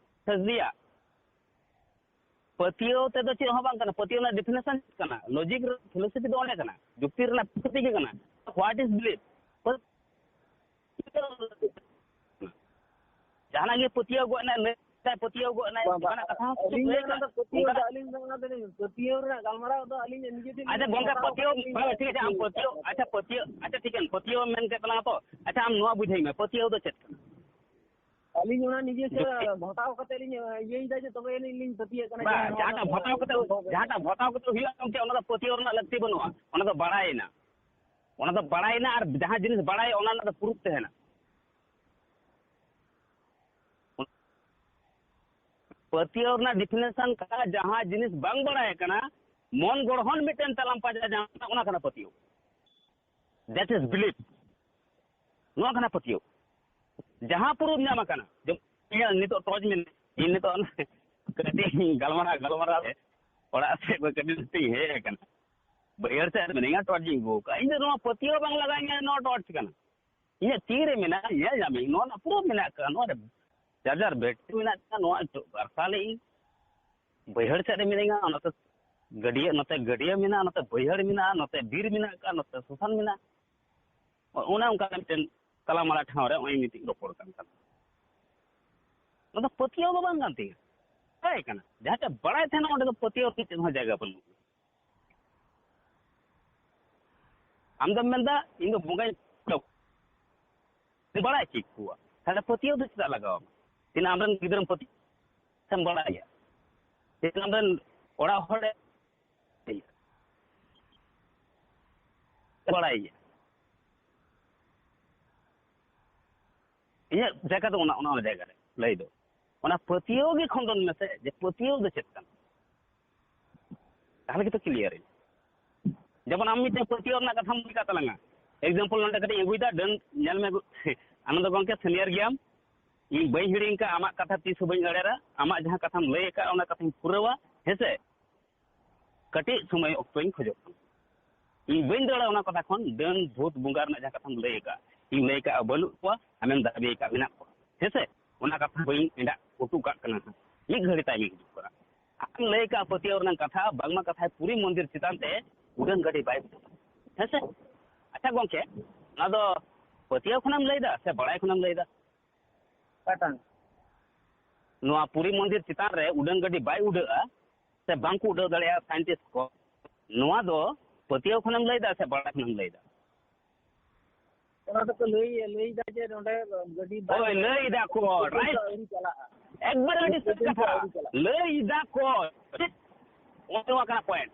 ᱥᱟᱹᱨᱤᱭᱟᱜ᱾ ᱯᱟᱹᱛᱭᱟᱹᱣ ᱛᱮᱫᱚ ᱪᱮᱫ ᱦᱚᱸ ᱵᱟᱝ ᱠᱟᱱᱟ᱾ ᱯᱟᱹᱛᱭᱟᱹᱣ ᱨᱮᱱᱟᱜ definition ᱪᱮᱫ ᱠᱟᱱᱟ? Logic ᱨᱮ philosophy ᱫᱚ ᱚᱸᱰᱮ ᱠᱟᱱᱟ, ᱡᱩᱠᱛᱤ ᱨᱮᱱᱟᱜ philosophy ᱜᱮ ᱠᱟᱱᱟ᱾ What is belief? ᱡᱟᱦᱟᱱᱟᱜ ᱜᱮ ᱯᱟᱹᱛᱭᱟᱹᱣ ᱜᱚᱫ ᱮᱱᱟᱭ, ᱞᱟᱹᱭ ᱫᱟᱭ ᱯᱟᱹᱛᱭᱟᱹᱣ ᱜᱚᱫ ᱮᱱᱟᱭ, ᱵᱟᱝ, ᱵᱟᱝ, ᱚᱱᱠᱟᱱᱟᱜ ᱠᱟᱛᱷᱟ ᱦᱚᱸ ᱠᱤᱪᱷᱩ ᱟᱹᱞᱤᱧ ᱫᱚ ᱞᱟᱹᱭ ᱚᱱᱟ ᱫᱚ ᱠᱟᱱᱟ᱾ ᱯᱟᱹᱛᱭᱟᱹᱣ ᱫᱚ ᱚᱱᱠᱟᱱᱟᱜ ᱟᱹᱞᱤᱧ ᱫᱚ ᱚᱱᱟ ᱫᱚ ᱯᱟᱹᱛᱭᱟᱹᱣ ᱨᱮᱱᱟᱜ ᱜᱟᱞᱢᱟᱨᱟᱣ ᱫᱚ ᱟᱹᱞᱤᱧ ᱱᱤᱡᱮ ᱛᱮ ᱟᱪᱪᱷᱟ, ᱜᱚᱝᱠᱮ, ᱯᱟᱹᱛᱭᱟᱹᱣ, ᱵᱟᱝ, ᱴᱷᱤᱠ ᱟᱪᱷᱮ, ᱟᱢ ᱯᱟᱹᱛᱭᱟᱹᱣ, ᱟᱪᱪᱷᱟ, ᱴᱷᱤᱠ ᱟᱪᱷᱮ, ᱟᱢ ᱯᱟᱹᱛᱭᱟᱹᱣ ᱮᱢ ᱢᱮᱱ ᱠᱮᱫ ᱛᱟᱞᱟᱝᱟ ᱛᱚ, ᱟᱪᱪᱷᱟ, ᱟᱢ ᱱᱚᱣᱟ ᱵᱩᱡᱷᱟᱹᱣ ᱢᱮ, ᱯᱟᱹᱛᱭᱟᱹᱣ ᱫᱚ ᱪᱮᱫ ᱠᱟᱱᱟ? ᱟᱹᱞᱤᱧ ᱚᱱᱟ ᱱᱤᱡᱮ ᱛᱮ ᱡᱩᱠᱛᱤ᱾ ᱵᱷᱚᱴᱟᱣ ᱠᱟᱛᱮ ᱞᱤᱧ ᱤᱭᱟᱹᱭᱮᱫᱟ ᱡᱮ ᱛᱚᱵᱮ ᱟᱹᱱᱤᱡ ᱞᱤᱧ ᱯᱟᱹᱛᱭᱟᱹᱜ ᱠᱟᱱᱟ ᱡᱮ ᱵᱟᱝ, ᱱᱚᱣᱟ ᱡᱟᱦᱟᱸᱴᱟᱜ ᱫᱚ ᱵᱷᱚᱴᱟᱣ ᱠᱟᱛᱮ, ᱡᱟᱦᱟᱸᱴᱟᱜ ᱵᱷᱚᱴᱟᱣ ᱠᱟᱛᱮ ᱦᱩᱭᱩᱜᱼᱟ, ᱜᱚᱝᱠᱮ, ᱚᱱᱟ ᱫᱚ ᱯᱟᱹᱛᱭᱟᱹᱣ ᱨᱮᱱᱟᱜ ᱞᱟᱹᱠᱛᱤ ᱵᱟᱹᱱᱩᱜᱼᱟ, ᱚᱱᱟ ᱫᱚ ᱵᱟᱲᱟᱭᱮᱱᱟ᱾ ᱚᱱᱟ ᱫᱚ ᱵᱟᱲᱟᱭᱮᱱᱟ, ᱟᱨ ᱡᱟᱦᱟᱸ ᱡᱤᱱᱤᱥ ᱵᱟᱲᱟᱭ, ᱚᱱᱟ ᱨᱮᱱᱟᱜ ᱫᱚ proof ᱛᱟᱦᱮᱱᱟ᱾ ᱯᱟᱹᱛᱭᱟᱹᱣ ᱨᱮᱱᱟᱜ definition ᱠᱟᱱᱟ, ᱡᱟᱦᱟᱸ ᱡᱤᱱᱤᱥ ᱵᱟᱝ ᱵᱟᱲᱟᱭ ᱠᱟᱱᱟ, ᱢᱚᱱ ᱜᱚᱲᱦᱚᱱ ᱢᱤᱫᱴᱮᱱ ᱛᱟᱞᱟᱢ ᱯᱟᱸᱡᱟ ᱧᱟᱢ ᱠᱟᱱᱟ, ᱚᱱᱟ ᱠᱟᱱᱟ ᱯᱟᱹᱛᱭᱟᱹᱣ᱾ That is belief. ᱱᱚᱣᱟ ᱠᱟᱱᱟ ᱯᱟᱹᱛᱭᱟᱹᱣ᱾ ᱡᱟᱦᱟᱸ proof ᱧᱟᱢ ᱟᱠᱟᱱᱟ, ᱡᱮᱢᱚᱱ ᱤᱧᱟᱹᱜ ᱱᱤᱛᱚᱜ torch ᱢᱮᱱᱟᱜᱼᱟ, ᱤᱧ ᱱᱤᱛᱚᱜ ᱚᱱᱟ ᱠᱟᱹᱴᱤᱡ ᱤᱧ ᱜᱟᱞᱢᱟᱨᱟᱣ, ᱜᱟᱞᱢᱟᱨᱟᱣ ᱨᱮ ᱚᱲᱟᱜ ᱥᱮᱫ ᱠᱷᱚᱱ ᱠᱟᱹᱴᱤᱡ ᱱᱚᱛᱮᱧ ᱦᱮᱡ ᱟᱠᱟᱱᱟ, ᱵᱟᱹᱭᱦᱟᱹᱲ ᱥᱮᱫ ᱨᱮ ᱢᱤᱱᱟᱹᱧᱟ, torch ᱤᱧ ᱟᱹᱜᱩ ᱟᱠᱟᱫᱼᱟ᱾ ᱤᱧ ᱫᱚ ᱱᱚᱣᱟ ᱯᱟᱹᱛᱭᱟᱹᱣ ᱵᱟᱝ ᱞᱟᱜᱟᱣ ᱤᱧᱟᱹ, ᱱᱚᱣᱟ torch ᱠᱟᱱᱟ᱾ ᱤᱧᱟᱹᱜ ᱛᱤ ᱨᱮ ᱢᱮᱱᱟᱜᱼᱟ, ᱧᱮᱞ ᱧᱟᱢᱤᱧ, ᱱᱚᱣᱟ ᱨᱮᱱᱟᱜ proof ᱢᱮᱱᱟᱜ ᱟᱠᱟᱫᱼᱟ, ᱱᱚᱣᱟ ᱨᱮ charger battery ᱢᱮᱱᱟᱜ ᱟᱠᱟᱫᱼᱟ, ᱱᱚᱣᱟ ᱱᱤᱛᱚᱜ ᱟᱨᱥᱟᱞᱮᱫ ᱤᱧ᱾ ᱵᱟᱹᱭᱦᱟᱹᱲ ᱥᱮᱫ ᱨᱮ ᱢᱤᱱᱟᱹᱧᱟ, ᱱᱚᱛᱮ ᱜᱟᱹᱰᱭᱟᱹ, ᱱᱚᱛᱮ ᱜᱟᱹᱰᱭᱟᱹ ᱢᱮᱱᱟᱜᱼᱟ, ᱱᱚᱛᱮ ᱵᱟᱹᱭᱦᱟᱹᱲ ᱢᱮᱱᱟᱜᱼᱟ, ᱱᱚᱛᱮ ᱵᱤᱨ ᱢᱮᱱᱟᱜ ᱟᱠᱟᱫᱼᱟ, ᱱᱚᱛᱮ ᱥᱚᱥᱟᱱ ᱢᱮᱱᱟᱜᱼᱟ᱾ ᱚᱱᱮ ᱚᱱᱠᱟ ᱢᱤᱫᱴᱮᱱ ᱛᱟᱞᱟ ᱢᱟᱞᱟ ᱴᱷᱟᱶ ᱨᱮ ᱱᱚᱜᱼᱚᱭ ᱢᱤᱫᱴᱤᱡ ᱨᱚᱯᱚᱲ ᱠᱟᱱ ᱛᱟᱦᱮᱱᱟ᱾ ᱚᱱᱟ ᱫᱚ ᱯᱟᱹᱛᱭᱟᱹᱣ ᱫᱚ ᱵᱟᱝ ᱠᱟᱱ ᱛᱤᱧᱟᱹ, ᱵᱟᱲᱟᱭ ᱠᱟᱱᱟ᱾ ᱡᱟᱦᱟᱸ ᱴᱷᱮᱱ ᱵᱟᱲᱟᱭ ᱛᱟᱦᱮᱱᱟ, ᱚᱸᱰᱮ ᱫᱚ ᱯᱟᱹᱛᱭᱟᱹᱣ ᱨᱮᱱᱟᱜ ᱪᱮᱫ ᱦᱚᱸ ᱡᱟᱭᱜᱟ ᱵᱟᱹᱱᱩᱜᱼᱟ᱾ ᱟᱢ ᱫᱚᱢ ᱢᱮᱱᱫᱟ, "ᱤᱧ ᱫᱚ ᱵᱚᱸᱜᱟᱧ ᱵᱟᱲᱟᱭ ᱦᱚᱪᱚᱭᱮᱫ ᱠᱚᱣᱟ", ᱛᱟᱦᱞᱮ ᱯᱟᱹᱛᱭᱟᱹᱣ ᱫᱚ ᱪᱮᱫᱟᱜ ᱞᱟᱜᱟᱣ ᱟᱢᱟ? ᱛᱤᱱᱟᱹᱜ ᱟᱢᱨᱮᱱ ᱜᱤᱫᱽᱨᱟᱹᱢ ᱯᱟᱹᱛᱭᱟᱹᱣ ᱥᱮᱢ ᱵᱟᱲᱟᱭᱟ? ᱛᱤᱱᱟᱹᱜ ᱟᱢᱨᱮᱱ ᱚᱲᱟᱜ ᱦᱚᱲᱮ ᱵᱟᱲᱟᱭᱟ? ᱤᱧᱟᱹᱜ ᱡᱟᱭᱜᱟ ᱫᱚ ᱚᱱᱟ, ᱚᱱᱟ ᱡᱟᱭᱜᱟ ᱨᱮ ᱞᱟᱹᱭ ᱫᱚ, ᱚᱱᱟ ᱯᱟᱹᱛᱭᱟᱹᱣ ᱜᱮ ᱠᱷᱚᱸᱫᱚᱱ ᱢᱮᱥᱮ, ᱡᱮ ᱯᱟᱹᱛᱭᱟᱹᱣ ᱫᱚ ᱪᱮᱫ ᱠᱟᱱᱟ? ᱛᱟᱦᱞᱮ ᱜᱮᱛᱚ ᱠᱞᱤᱭᱟᱨ ᱤᱧ᱾ ᱡᱮᱢᱚᱱ ᱟᱢ ᱢᱤᱫᱴᱮᱱ ᱯᱟᱹᱛᱭᱟᱹᱣ ᱨᱮᱱᱟᱜ ᱠᱟᱛᱷᱟᱢ ᱞᱟᱹᱭ ᱠᱟᱜ ᱛᱟᱞᱟᱝᱟ, ᱮᱠᱡᱟᱢᱯᱚᱞ ᱱᱚᱰᱮ ᱠᱟᱹᱴᱤᱡ ᱤᱧ ᱟᱹᱜᱩᱭᱮᱫᱟ, ᱰᱟᱹᱱ ᱧᱮᱞ ᱢᱮ᱾ ᱟᱱᱚᱱᱫᱚ ᱜᱚᱢᱠᱮ, ᱥᱤᱱᱤᱭᱟᱨ ᱜᱮᱭᱟᱢ, ᱤᱧ ᱵᱟᱹᱧ ᱦᱤᱲᱤᱧ ᱠᱟᱜᱼᱟ ᱟᱢᱟᱜ ᱠᱟᱛᱷᱟ, ᱛᱤᱥ ᱦᱚᱸ ᱵᱟᱹᱧ ᱮᱲᱮᱨᱟ᱾ ᱟᱢᱟᱜ ᱡᱟᱦᱟᱸ ᱠᱟᱛᱷᱟᱢ ᱞᱟᱹᱭ ᱟᱠᱟᱫ, ᱚᱱᱟ ᱠᱟᱛᱷᱟᱧ ᱯᱩᱨᱟᱹᱣᱟ, ᱦᱮᱸᱥᱮ? ᱠᱟᱹᱴᱤᱡ ᱥᱚᱢᱚᱭ ᱚᱠᱛᱚᱧ ᱠᱷᱚᱡᱚᱜ ᱠᱟᱱᱟ᱾ ᱤᱧ ᱵᱟᱹᱧ ᱫᱟᱹᱲᱟ ᱚᱱᱟ ᱠᱟᱛᱷᱟ ᱠᱷᱚᱱ, ᱰᱟᱹᱱ ᱵᱷᱩᱛ ᱵᱚᱸᱜᱟ ᱨᱮᱱᱟᱜ ᱡᱟᱦᱟᱸ ᱠᱟᱛᱷᱟᱢ ᱞᱟᱹᱭ ᱟᱠᱟᱫ, ᱤᱧ ᱞᱟᱹᱭ ᱟᱠᱟᱫ ᱵᱟᱹᱱᱩᱜ ᱠᱚᱣᱟ, ᱟᱢᱮᱢ ᱫᱟᱹᱵᱤ ᱟᱠᱟᱫ ᱢᱮᱱᱟᱜ ᱠᱚᱣᱟ, ᱦᱮᱸᱥᱮ? ᱚᱱᱟ ᱠᱟᱛᱷᱟ ᱵᱟᱹᱧ ᱮᱸᱰᱟᱜ ᱚᱴᱚ ᱠᱟᱜ ᱠᱟᱱᱟ ᱦᱟᱸᱜ᱾ ᱢᱤᱫ ᱜᱷᱟᱹᱲᱤ ᱛᱟᱭᱚᱢᱤᱧ ᱦᱤᱡᱩᱜ ᱠᱟᱱᱟ᱾ ᱟᱢ ᱞᱟᱹᱭ ᱟᱠᱟᱫ ᱯᱟᱹᱛᱭᱟᱹᱣ ᱨᱮᱱᱟᱜ ᱠᱟᱛᱷᱟ, ᱵᱟᱝᱢᱟ ᱠᱟᱛᱷᱟᱭ ᱯᱩᱨᱤ ᱢᱚᱱᱫᱤᱨ ᱪᱮᱛᱟᱱ ᱛᱮ ᱩᱰᱟᱹᱱ ᱜᱟᱹᱰᱤ ᱵᱟᱭ ᱩᱰᱩᱠᱟ, ᱦᱮᱸᱥᱮ? ᱟᱪᱪᱷᱟ ᱜᱚᱢᱠᱮ, ᱚᱱᱟ ᱫᱚ ᱯᱟᱹᱛᱭᱟᱹᱣ ᱠᱷᱚᱱᱮᱢ ᱞᱟᱹᱭ ᱮᱫᱟ ᱥᱮ ᱵᱟᱲᱟᱭ ᱠᱷᱚᱱᱮᱢ ᱞᱟᱹᱭ ᱮᱫᱟ? ᱚᱠᱟᱴᱟᱝ? ᱱᱚᱣᱟ ᱯᱩᱨᱤ ᱢᱚᱱᱫᱤᱨ ᱪᱮᱛᱟᱱ ᱨᱮ ᱩᱰᱟᱹᱱ ᱜᱟᱹᱰᱤ ᱵᱟᱭ ᱩᱰᱟᱹᱜᱼᱟ ᱥᱮ ᱵᱟᱝ ᱠᱚ ᱩᱰᱟᱹᱣ ᱫᱟᱲᱮᱭᱟᱜᱼᱟ ᱥᱟᱭᱮᱱᱴᱤᱥᱴ ᱠᱚ, ᱱᱚᱣᱟ ᱫᱚ ᱯᱟᱹᱛᱭᱟᱹᱣ ᱠᱷᱚᱱᱮᱢ ᱞᱟᱹᱭ ᱮᱫᱟ ᱥᱮ ᱵᱟᱲᱟᱭ ᱠᱷᱚᱱᱮᱢ ᱞᱟᱹᱭ ᱮᱫᱟ? ᱚᱱᱟ ᱫᱚᱠᱚ ᱞᱟᱹᱭ, ᱞᱟᱹᱭ ᱮᱫᱟ ᱡᱮ ᱱᱚᱰᱮ ᱜᱟᱹᱰᱤ ᱵᱟᱭ ᱦᱳᱭ, ᱞᱟᱹᱭ ᱮᱫᱟ ᱠᱚ, ᱯᱚᱨᱡᱚᱱᱛᱚ right᱾ ᱟᱹᱣᱨᱤ ᱪᱟᱞᱟᱜᱼᱟ᱾ ᱮᱠᱵᱟᱨ ᱟᱹᱰᱤ ᱥᱟᱹᱨᱤ ᱯᱚᱨᱡᱚᱱᱛᱚ ᱠᱟᱛᱷᱟ᱾ ᱟᱹᱣᱨᱤ ᱪᱟᱞᱟᱜᱼᱟ᱾ ᱞᱟᱹᱭ ᱮᱫᱟ ᱠᱚ᱾ ᱱᱚᱜᱼᱚ ᱱᱚᱣᱟ ᱠᱟᱱᱟ point᱾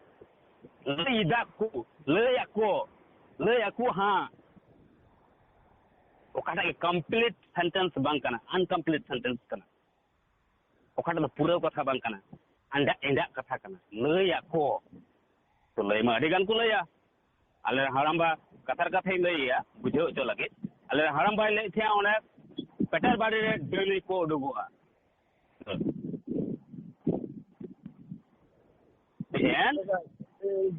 ᱞᱟᱹᱭ ᱮᱫᱟ ᱠᱚ, ᱞᱟᱹᱭ ᱟᱠᱚ, ᱞᱟᱹᱭ ᱟᱠᱚ, ᱦᱟᱸ᱾ ᱚᱠᱟᱴᱟᱜ ᱜᱮ complete sentence ᱵᱟᱝ ᱠᱟᱱᱟ, incomplete sentence ᱠᱟᱱᱟ᱾ ᱚᱠᱟᱴᱟᱜ ᱫᱚ ᱯᱩᱨᱟᱹᱣ ᱠᱟᱛᱷᱟ ᱵᱟᱝ ᱠᱟᱱᱟ, ᱮᱸᱰᱟᱜ, ᱮᱸᱰᱟᱜ ᱠᱟᱛᱷᱟ ᱠᱟᱱᱟ᱾ ᱞᱟᱹᱭ ᱟᱠᱚ, ᱛᱚ ᱞᱟᱹᱭ ᱢᱟ ᱟᱹᱰᱤ ᱜᱟᱱ ᱠᱚ ᱞᱟᱹᱭᱟ᱾ ᱟᱞᱮ ᱦᱟᱲᱟᱢᱵᱟ, ᱠᱟᱛᱷᱟᱨ ᱠᱟᱛᱷᱟᱧ ᱞᱟᱹᱭᱟ, ᱵᱩᱡᱷᱟᱹᱣ ᱦᱚᱪᱚ ᱞᱟᱹᱜᱤᱫ, ᱟᱞᱮ ᱦᱟᱲᱟᱢᱵᱟᱭ ᱞᱟᱹᱭᱮᱫ ᱛᱟᱦᱮᱸᱜᱼᱟ, ᱚᱸᱰᱮ ᱯᱮᱴᱮᱨ ᱵᱟᱲᱤ ᱨᱮ ᱰᱟᱹᱱᱤ ᱠᱚ ᱩᱰᱩᱠᱚᱜᱼᱟ᱾ ᱪᱮᱫ?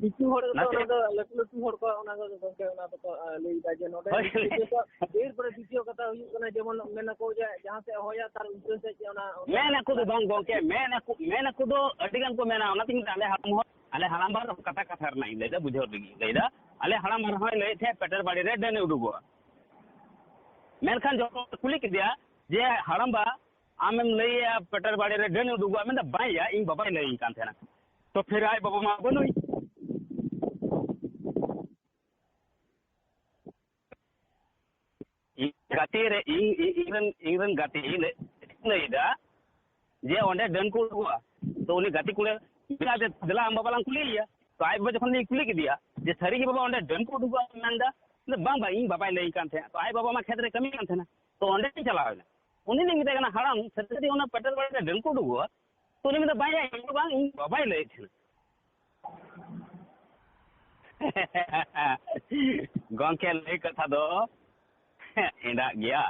ᱫᱤᱠᱩ ᱦᱚᱲ ᱫᱚ, ᱱᱟᱛᱮ ᱚᱱᱟ ᱫᱚ ᱞᱟᱹᱴᱩ ᱞᱟᱹᱴᱩ ᱦᱚᱲ ᱠᱚ ᱚᱱᱟ ᱫᱚ ᱜᱚᱢᱠᱮ, ᱚᱱᱟ ᱫᱚᱠᱚ, ᱟ, ᱞᱟᱹᱭ ᱮᱫᱟ ᱡᱮ ᱱᱚᱰᱮ ᱦᱳᱭ᱾ ᱮᱨᱯᱚᱨᱮ ᱫᱤᱛᱤᱭᱚ ᱠᱟᱛᱷᱟ ᱦᱩᱭᱩᱜ ᱠᱟᱱᱟ, ᱡᱮᱢᱚᱱ ᱢᱮᱱ ᱟᱠᱚ ᱡᱮ ᱡᱟᱦᱟᱸ ᱥᱮᱫ ᱦᱚᱭᱟ ᱛᱟᱨ ᱩᱞᱴᱟᱹ ᱥᱮᱫ ᱜᱮ ᱚᱱᱟ, ᱚᱱᱟ ᱢᱮᱱ ᱟᱠᱚ ᱫᱚ ᱵᱟᱝ ᱜᱚᱢᱠᱮ, ᱢᱮᱱ ᱟᱠᱚ, ᱢᱮᱱ ᱟᱠᱚ ᱫᱚ ᱟᱹᱰᱤ ᱜᱟᱱ ᱠᱚ ᱢᱮᱱᱟ᱾ ᱚᱱᱟᱛᱤᱧ ᱢᱮᱱᱫᱟ, ᱟᱞᱮ ᱦᱟᱲᱟᱢ ᱦᱚᱲ, ᱟᱞᱮ ᱦᱟᱲᱟᱢ ᱵᱟ ᱠᱟᱛᱷᱟ, ᱠᱟᱛᱷᱟ ᱨᱮᱱᱟᱜ ᱤᱧ ᱞᱟᱹᱭᱫᱟ, ᱵᱩᱡᱷᱟᱹᱣ ᱞᱟᱹᱜᱤᱫ ᱤᱧ ᱞᱟᱹᱭᱫᱟ᱾ ᱟᱞᱮ ᱦᱟᱲᱟᱢ ᱵᱟ ᱦᱚᱸᱭ ᱞᱟᱹᱭᱮᱫ ᱛᱟᱦᱮᱸᱫ ᱯᱮᱴᱮᱨ ᱵᱟᱲᱤ ᱨᱮ ᱰᱟᱹᱱᱮ ᱩᱰᱩᱠᱚᱜᱼᱟ᱾ ᱢᱮᱱᱠᱷᱟᱱ ᱡᱚᱠᱷᱚᱱ ᱠᱩᱞᱤ ᱠᱮᱫᱮᱭᱟ ᱡᱮ, "ᱦᱟᱲᱟᱢᱵᱟ, ᱟᱢᱮᱢ ᱞᱟᱹᱭᱮᱜᱼᱟ ᱯᱮᱴᱮᱨ ᱵᱟᱲᱮ ᱨᱮ ᱰᱟᱹᱱ ᱩᱰᱩᱠᱚᱜᱼᱟ?" ᱢᱮᱱᱫᱟ, "ᱵᱟᱝᱭᱟ, ᱤᱧ ᱵᱟᱵᱟᱭ ᱞᱟᱹᱭᱟᱹᱧ ᱠᱟᱱ ᱛᱟᱦᱮᱱᱟ᱾" ᱛᱚ ᱯᱷᱤᱨ ᱟᱡ ᱵᱟᱵᱟ ᱢᱟ ᱵᱟᱹᱱᱩᱭ᱾ ᱤᱧ ᱜᱟᱛᱮ ᱨᱮ, ᱤᱧ, ᱤᱧ, ᱤᱧ ᱨᱮᱱ, ᱤᱧ ᱨᱮᱱ ᱜᱟᱛᱮ ᱞᱟᱹᱭ, ᱞᱟᱹᱭᱫᱟ ᱡᱮ ᱚᱸᱰᱮ ᱰᱟᱹᱱ ᱠᱚ ᱩᱰᱩᱠᱚᱜᱼᱟ᱾ ᱛᱚ ᱩᱱᱤ ᱜᱟᱛᱮ ᱠᱚᱲᱟ ᱢᱮᱱᱟ ᱡᱮ, "ᱫᱮᱞᱟ ᱟᱢ ᱵᱟᱵᱟ ᱞᱟᱝ ᱠᱩᱞᱤᱭᱮᱭᱟ᱾" ᱛᱚ ᱟᱡ ᱵᱟᱵᱟ ᱡᱚᱠᱷᱚᱱ ᱞᱤᱧ ᱠᱩᱞᱤ ᱠᱮᱫᱮᱭᱟ ᱡᱮ, "ᱥᱟᱹᱨᱤ ᱜᱮ ᱵᱟᱵᱟ ᱚᱸᱰᱮ ᱰᱟᱹᱱ ᱠᱚ ᱩᱰᱩᱠᱚᱜᱼᱟ?" ᱢᱮᱱᱫᱟ, ᱢᱮᱱᱫᱟ, "ᱵᱟᱝ, ᱵᱟᱝ, ᱤᱧ ᱵᱟᱵᱟᱭ ᱞᱟᱹᱭᱟᱹᱧ ᱠᱟᱱ ᱛᱟᱦᱮᱸᱫ᱾" ᱛᱚ ᱟᱡ ᱵᱟᱵᱟ ᱢᱟ ᱠᱷᱮᱛ ᱨᱮ ᱠᱟᱹᱢᱤ ᱠᱟᱱ ᱛᱟᱦᱮᱱᱟ᱾ ᱛᱚ ᱚᱸᱰᱮᱧ ᱪᱟᱞᱟᱣ ᱮᱱᱟ᱾ ᱩᱱᱤ ᱞᱤᱧ ᱢᱮᱛᱟᱭ ᱠᱟᱱᱟ, "ᱦᱟᱲᱟᱢ, ᱥᱟᱹᱨᱤ ᱥᱟᱹᱨᱤ ᱚᱱᱟ ᱯᱮᱴᱮᱨ ᱵᱟᱲᱮ ᱨᱮ ᱰᱟᱹᱱ ᱠᱚ ᱩᱰᱩᱠᱚᱜᱼᱟ?" ᱛᱚ ᱩᱱᱤ ᱢᱮᱱᱫᱟ, "ᱵᱟᱝᱭᱟ, ᱤᱧ ᱫᱚ ᱵᱟᱝ, ᱤᱧ ᱵᱟᱵᱟᱭ ᱞᱟᱹᱭᱮᱫ ᱛᱟᱦᱮᱱᱟ᱾" ᱜᱚᱝᱠᱮ, ᱞᱟᱹᱭ ᱠᱟᱛᱷᱟ ᱫᱚ ᱮᱸᱰᱟᱜ ᱜᱮᱭᱟ,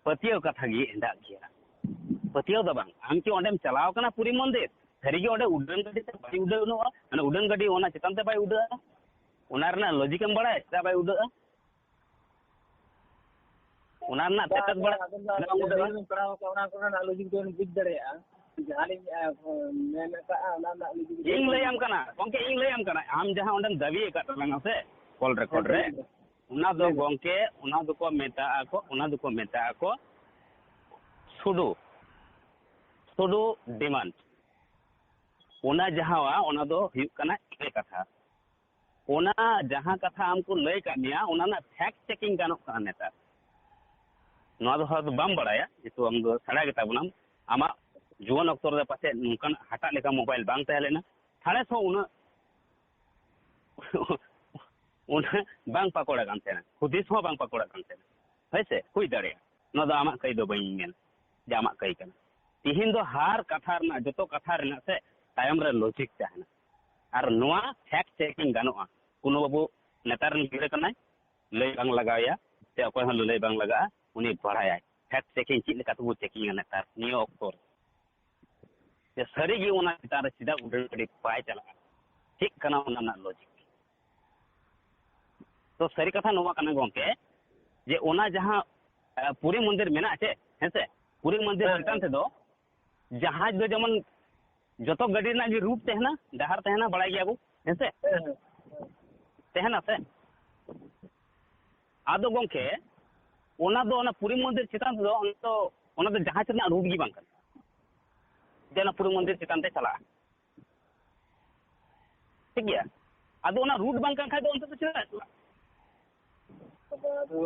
ᱯᱟᱹᱛᱭᱟᱹᱣ ᱠᱟᱛᱷᱟ ᱜᱮ ᱮᱸᱰᱟᱜ ᱜᱮᱭᱟ᱾ ᱯᱟᱹᱛᱭᱟᱹᱣ ᱫᱚ ᱵᱟᱝ, ᱟᱢ ᱠᱤ ᱚᱸᱰᱮᱢ ᱪᱟᱞᱟᱣ ᱠᱟᱱᱟ ᱯᱩᱨᱤ ᱢᱚᱱᱫᱤᱨ? ᱥᱟᱹᱨᱤᱜᱮ ᱚᱸᱰᱮ ᱩᱰᱟᱹᱱ ᱜᱟᱹᱰᱤ ᱛᱮ ᱵᱟᱭ ᱩᱰᱟᱹᱣ ᱱᱚᱜᱼᱟ, ᱢᱟᱱᱮ ᱩᱰᱟᱹᱱ ᱜᱟᱹᱰᱤ ᱚᱱᱟ ᱪᱮᱛᱟᱱ ᱛᱮ ᱵᱟᱭ ᱩᱰᱟᱹᱜᱼᱟ? ᱚᱱᱟ ᱨᱮᱱᱟᱜ ᱞᱚᱡᱤᱠ ᱮᱢ ᱵᱟᱲᱟᱭᱟ ᱪᱮᱫᱟᱜ ᱵᱟᱭ ᱩᱰᱟᱹᱜᱼᱟ? ᱚᱱᱟ ᱨᱮᱱᱟᱜ ᱵᱟᱝ, ᱛᱮᱛᱮᱫ ᱵᱟᱲᱟ ᱟᱵᱮᱱ ᱫᱚ ᱪᱮᱫᱟᱜ ᱟᱵᱮᱱ ᱵᱟᱝ ᱫᱚ ᱩᱰᱟᱹᱜᱼᱟ? ᱡᱟᱹᱨᱤ ᱵᱮᱱ ᱯᱟᱲᱦᱟᱣ ᱠᱟᱜᱼᱟ, ᱚᱱᱟ ᱠᱚᱨᱮᱱᱟᱜ ᱞᱚᱡᱤᱠ ᱫᱚᱵᱮᱱ ᱵᱩᱡᱽ ᱫᱟᱲᱮᱭᱟᱜᱼᱟ᱾ ᱡᱟᱦᱟᱸ ᱞᱤᱧ, ᱮ, ᱢᱮᱱ ᱟᱠᱟᱫᱼᱟ, ᱚᱱᱟ ᱨᱮᱱᱟᱜ ᱞᱚᱡᱤᱠ ᱫᱚ ᱤᱧ ᱵᱩᱡᱽ ᱞᱟᱹᱭᱟᱢ ᱫᱟᱲᱮᱭᱟᱜᱼᱟ᱾ ᱠᱟᱱᱟ, ᱜᱚᱢᱠᱮ, ᱤᱧ ᱞᱟᱹᱭᱟᱢ ᱠᱟᱱᱟ, ᱟᱢ ᱡᱟᱦᱟᱸ ᱚᱸᱰᱮᱢ ᱫᱟᱹᱵᱤ ᱟᱠᱟᱫ ᱛᱟᱞᱟᱝᱟ ᱥᱮ, ᱠᱚᱞ ᱨᱮᱠᱚᱨᱰ ᱨᱮ, ᱦᱮᱸ, ᱦᱮᱸ᱾ ᱚᱱᱟ ᱫᱚ ᱞᱟᱹᱭ ᱢᱮ᱾ ᱜᱚᱢᱠᱮ, ᱚᱱᱟ ᱫᱚᱠᱚ ᱢᱮᱛᱟᱜᱼᱟ ᱠᱚ, ᱚᱱᱟ ᱫᱚᱠᱚ ᱢᱮᱛᱟᱜᱼᱟ ᱠᱚ ᱥᱩᱰᱳ, ᱥᱩᱰᱳ ᱰᱤᱢᱟᱱᱰ᱾ ᱚᱱᱟ ᱡᱟᱦᱟᱸᱣᱟ, ᱚᱱᱟ ᱫᱚ ᱦᱩᱭᱩᱜ ᱠᱟᱱᱟ ᱮᱲᱮ ᱠᱟᱛᱷᱟ᱾ ᱚᱱᱟ ᱡᱟᱦᱟᱸ ᱠᱟᱛᱷᱟ ᱟᱢ ᱠᱚ ᱞᱟᱹᱭ ᱠᱟᱜ ᱢᱮᱭᱟ, ᱚᱱᱟ ᱨᱮᱱᱟᱜ ᱯᱷᱮᱠᱴ ᱪᱮᱠᱤᱝ ᱜᱟᱱᱚᱜ ᱠᱟᱱᱟ ᱱᱮᱛᱟᱨ᱾ ᱱᱚᱣᱟ ᱫᱚ ᱦᱚᱭᱛᱳ ᱵᱟᱢ ᱵᱟᱲᱟᱭᱟ, ᱡᱮᱦᱮᱛᱩ ᱟᱢ ᱫᱚ ᱥᱮᱬᱟ ᱜᱮᱛᱟ ᱵᱚᱱᱟᱢ᱾ ᱟᱢᱟᱜ ᱡᱩᱣᱟᱹᱱ ᱚᱠᱛᱚ ᱨᱮ ᱯᱟᱥᱮᱡ ᱱᱚᱝᱠᱟᱱ ᱦᱟᱴᱟᱜ ᱞᱮᱠᱟ ᱢᱳᱵᱟᱭᱤᱞ ᱵᱟᱝ ᱛᱟᱦᱮᱸ ᱞᱮᱱᱟ, ᱥᱟᱬᱮᱥ ᱦᱚᱸ ᱩᱱᱟᱹᱜ ᱩᱱᱟᱹᱜ ᱵᱟᱝ ᱯᱟᱠᱚᱲᱟ ᱠᱟᱱ ᱛᱟᱦᱮᱱᱟ, ᱦᱩᱫᱤᱥ ᱦᱚᱸ ᱵᱟᱝ ᱯᱟᱠᱚᱲᱟ ᱠᱟᱱ ᱛᱟᱦᱮᱱᱟ᱾ ᱦᱳᱭ ᱥᱮ? ᱦᱩᱭ ᱫᱟᱲᱮᱭᱟᱜᱼᱟ, ᱱᱚᱣᱟ ᱫᱚ ᱟᱢᱟᱜ ᱠᱟᱹᱭ ᱫᱚ ᱵᱟᱹᱧ ᱢᱮᱱᱟ ᱡᱮ ᱟᱢᱟᱜ ᱠᱟᱹᱭ ᱠᱟᱱᱟ᱾ ᱛᱤᱦᱤᱧ ᱫᱚ ᱦᱟᱨ ᱠᱟᱛᱷᱟ ᱨᱮᱱᱟᱜ, ᱡᱚᱛᱚ ᱠᱟᱛᱷᱟ ᱨᱮᱱᱟᱜ ᱥᱮ ᱛᱟᱭᱚᱢ ᱨᱮ ᱞᱚᱡᱤᱠ ᱛᱟᱦᱮᱱᱟ, ᱟᱨ ᱱᱚᱣᱟ ᱯᱷᱮᱠᱴ ᱪᱮᱠᱤᱝ ᱜᱟᱱᱚᱜᱼᱟ᱾ ᱠᱳᱱᱳ ᱵᱟᱹᱵᱩ ᱱᱮᱛᱟᱨ ᱨᱮᱱ ᱜᱤᱫᱽᱨᱟᱹ ᱠᱟᱱᱟᱭ, ᱞᱟᱹᱭ ᱵᱟᱝ ᱞᱟᱜᱟᱣᱮᱭᱟ, ᱥᱮ ᱚᱠᱚᱭ ᱦᱚᱸ ᱞᱟᱹᱞᱟᱹᱭ ᱵᱟᱝ ᱞᱟᱜᱟᱜᱼᱟ, ᱩᱱᱤ ᱵᱟᱲᱟᱭᱟᱭ ᱯᱷᱮᱠᱴ ᱪᱮᱠᱤᱝ ᱪᱮᱫ ᱞᱮᱠᱟ ᱛᱮᱵᱚ ᱪᱮᱠᱤᱝᱟ ᱱᱮᱛᱟᱨ ᱱᱤᱭᱟᱹ ᱚᱠᱛᱚ ᱨᱮ᱾ ᱡᱮ ᱥᱟᱹᱨᱤ ᱜᱮ ᱚᱱᱟ ᱪᱮᱛᱟᱱ ᱨᱮ ᱪᱮᱫᱟᱜ ᱩᱰᱟᱹᱱ ᱜᱟᱹᱰᱤ ᱵᱟᱭ ᱪᱟᱞᱟᱜᱼᱟ, ᱪᱮᱫ ᱠᱟᱱᱟ ᱚᱱᱟ ᱨᱮᱱᱟᱜ ᱞᱚᱡᱤᱠ᱾ ᱛᱚ ᱥᱟᱹᱨᱤ ᱠᱟᱛᱷᱟ ᱱᱚᱣᱟ ᱠᱟᱱᱟ ᱜᱚᱢᱠᱮ, ᱡᱮ ᱚᱱᱟ ᱡᱟᱦᱟᱸ, ᱮ, ᱯᱩᱨᱤ ᱢᱚᱱᱫᱤᱨ ᱢᱮᱱᱟᱜᱼᱟ ᱪᱮ, ᱦᱮᱸ ᱥᱮ, ᱯᱩᱨᱤ ᱢᱚᱱᱫᱤᱨ ᱦᱮᱸ, ᱪᱮᱛᱟᱱ ᱦᱮᱸ᱾ ᱛᱮᱫᱚ ᱡᱟᱦᱟᱡᱽ ᱫᱚ ᱡᱮᱢᱚᱱ ᱡᱚᱛᱚ ᱜᱟᱹᱰᱤ ᱨᱮᱱᱟᱜ ᱜᱮ ᱨᱩᱴ ᱛᱟᱦᱮᱱᱟ, ᱰᱟᱦᱟᱨ ᱛᱟᱦᱮᱱᱟ, ᱵᱟᱲᱟᱭ ᱜᱮᱭᱟ ᱵᱚ, ᱦᱮᱸ ᱥᱮ? ᱦᱮᱸ, ᱦᱮᱸ᱾ ᱛᱟᱦᱮᱱᱟ ᱥᱮ? ᱟᱫᱚ ᱜᱚᱢᱠᱮ, ᱚᱱᱟ ᱫᱚ, ᱚᱱᱟ ᱯᱩᱨᱤ ᱢᱚᱱᱫᱤᱨ ᱪᱮᱛᱟᱱ ᱛᱮᱫᱚ, ᱚᱱᱟ ᱫᱚ, ᱚᱱᱟ ᱫᱚ ᱡᱟᱦᱟᱡᱽ ᱨᱮᱱᱟᱜ ᱨᱩᱴ ᱜᱮ ᱵᱟᱝ ᱠᱟᱱᱟ, ᱡᱮ ᱚᱱᱟ ᱯᱩᱨᱤ ᱢᱚᱱᱫᱤᱨ ᱪᱮᱛᱟᱱ ᱛᱮ ᱪᱟᱞᱟᱜᱼᱟ᱾ ᱴᱷᱤᱠ ᱜᱮᱭᱟ? ᱟᱫᱚ ᱚᱱᱟ ᱨᱩᱴ ᱵᱟᱝ ᱠᱟᱱ ᱠᱷᱟᱡ ᱫᱚ ᱚᱱᱛᱮ ᱫᱚ ᱪᱮᱫᱟᱜ ᱪᱟᱞᱟᱜᱼᱟ?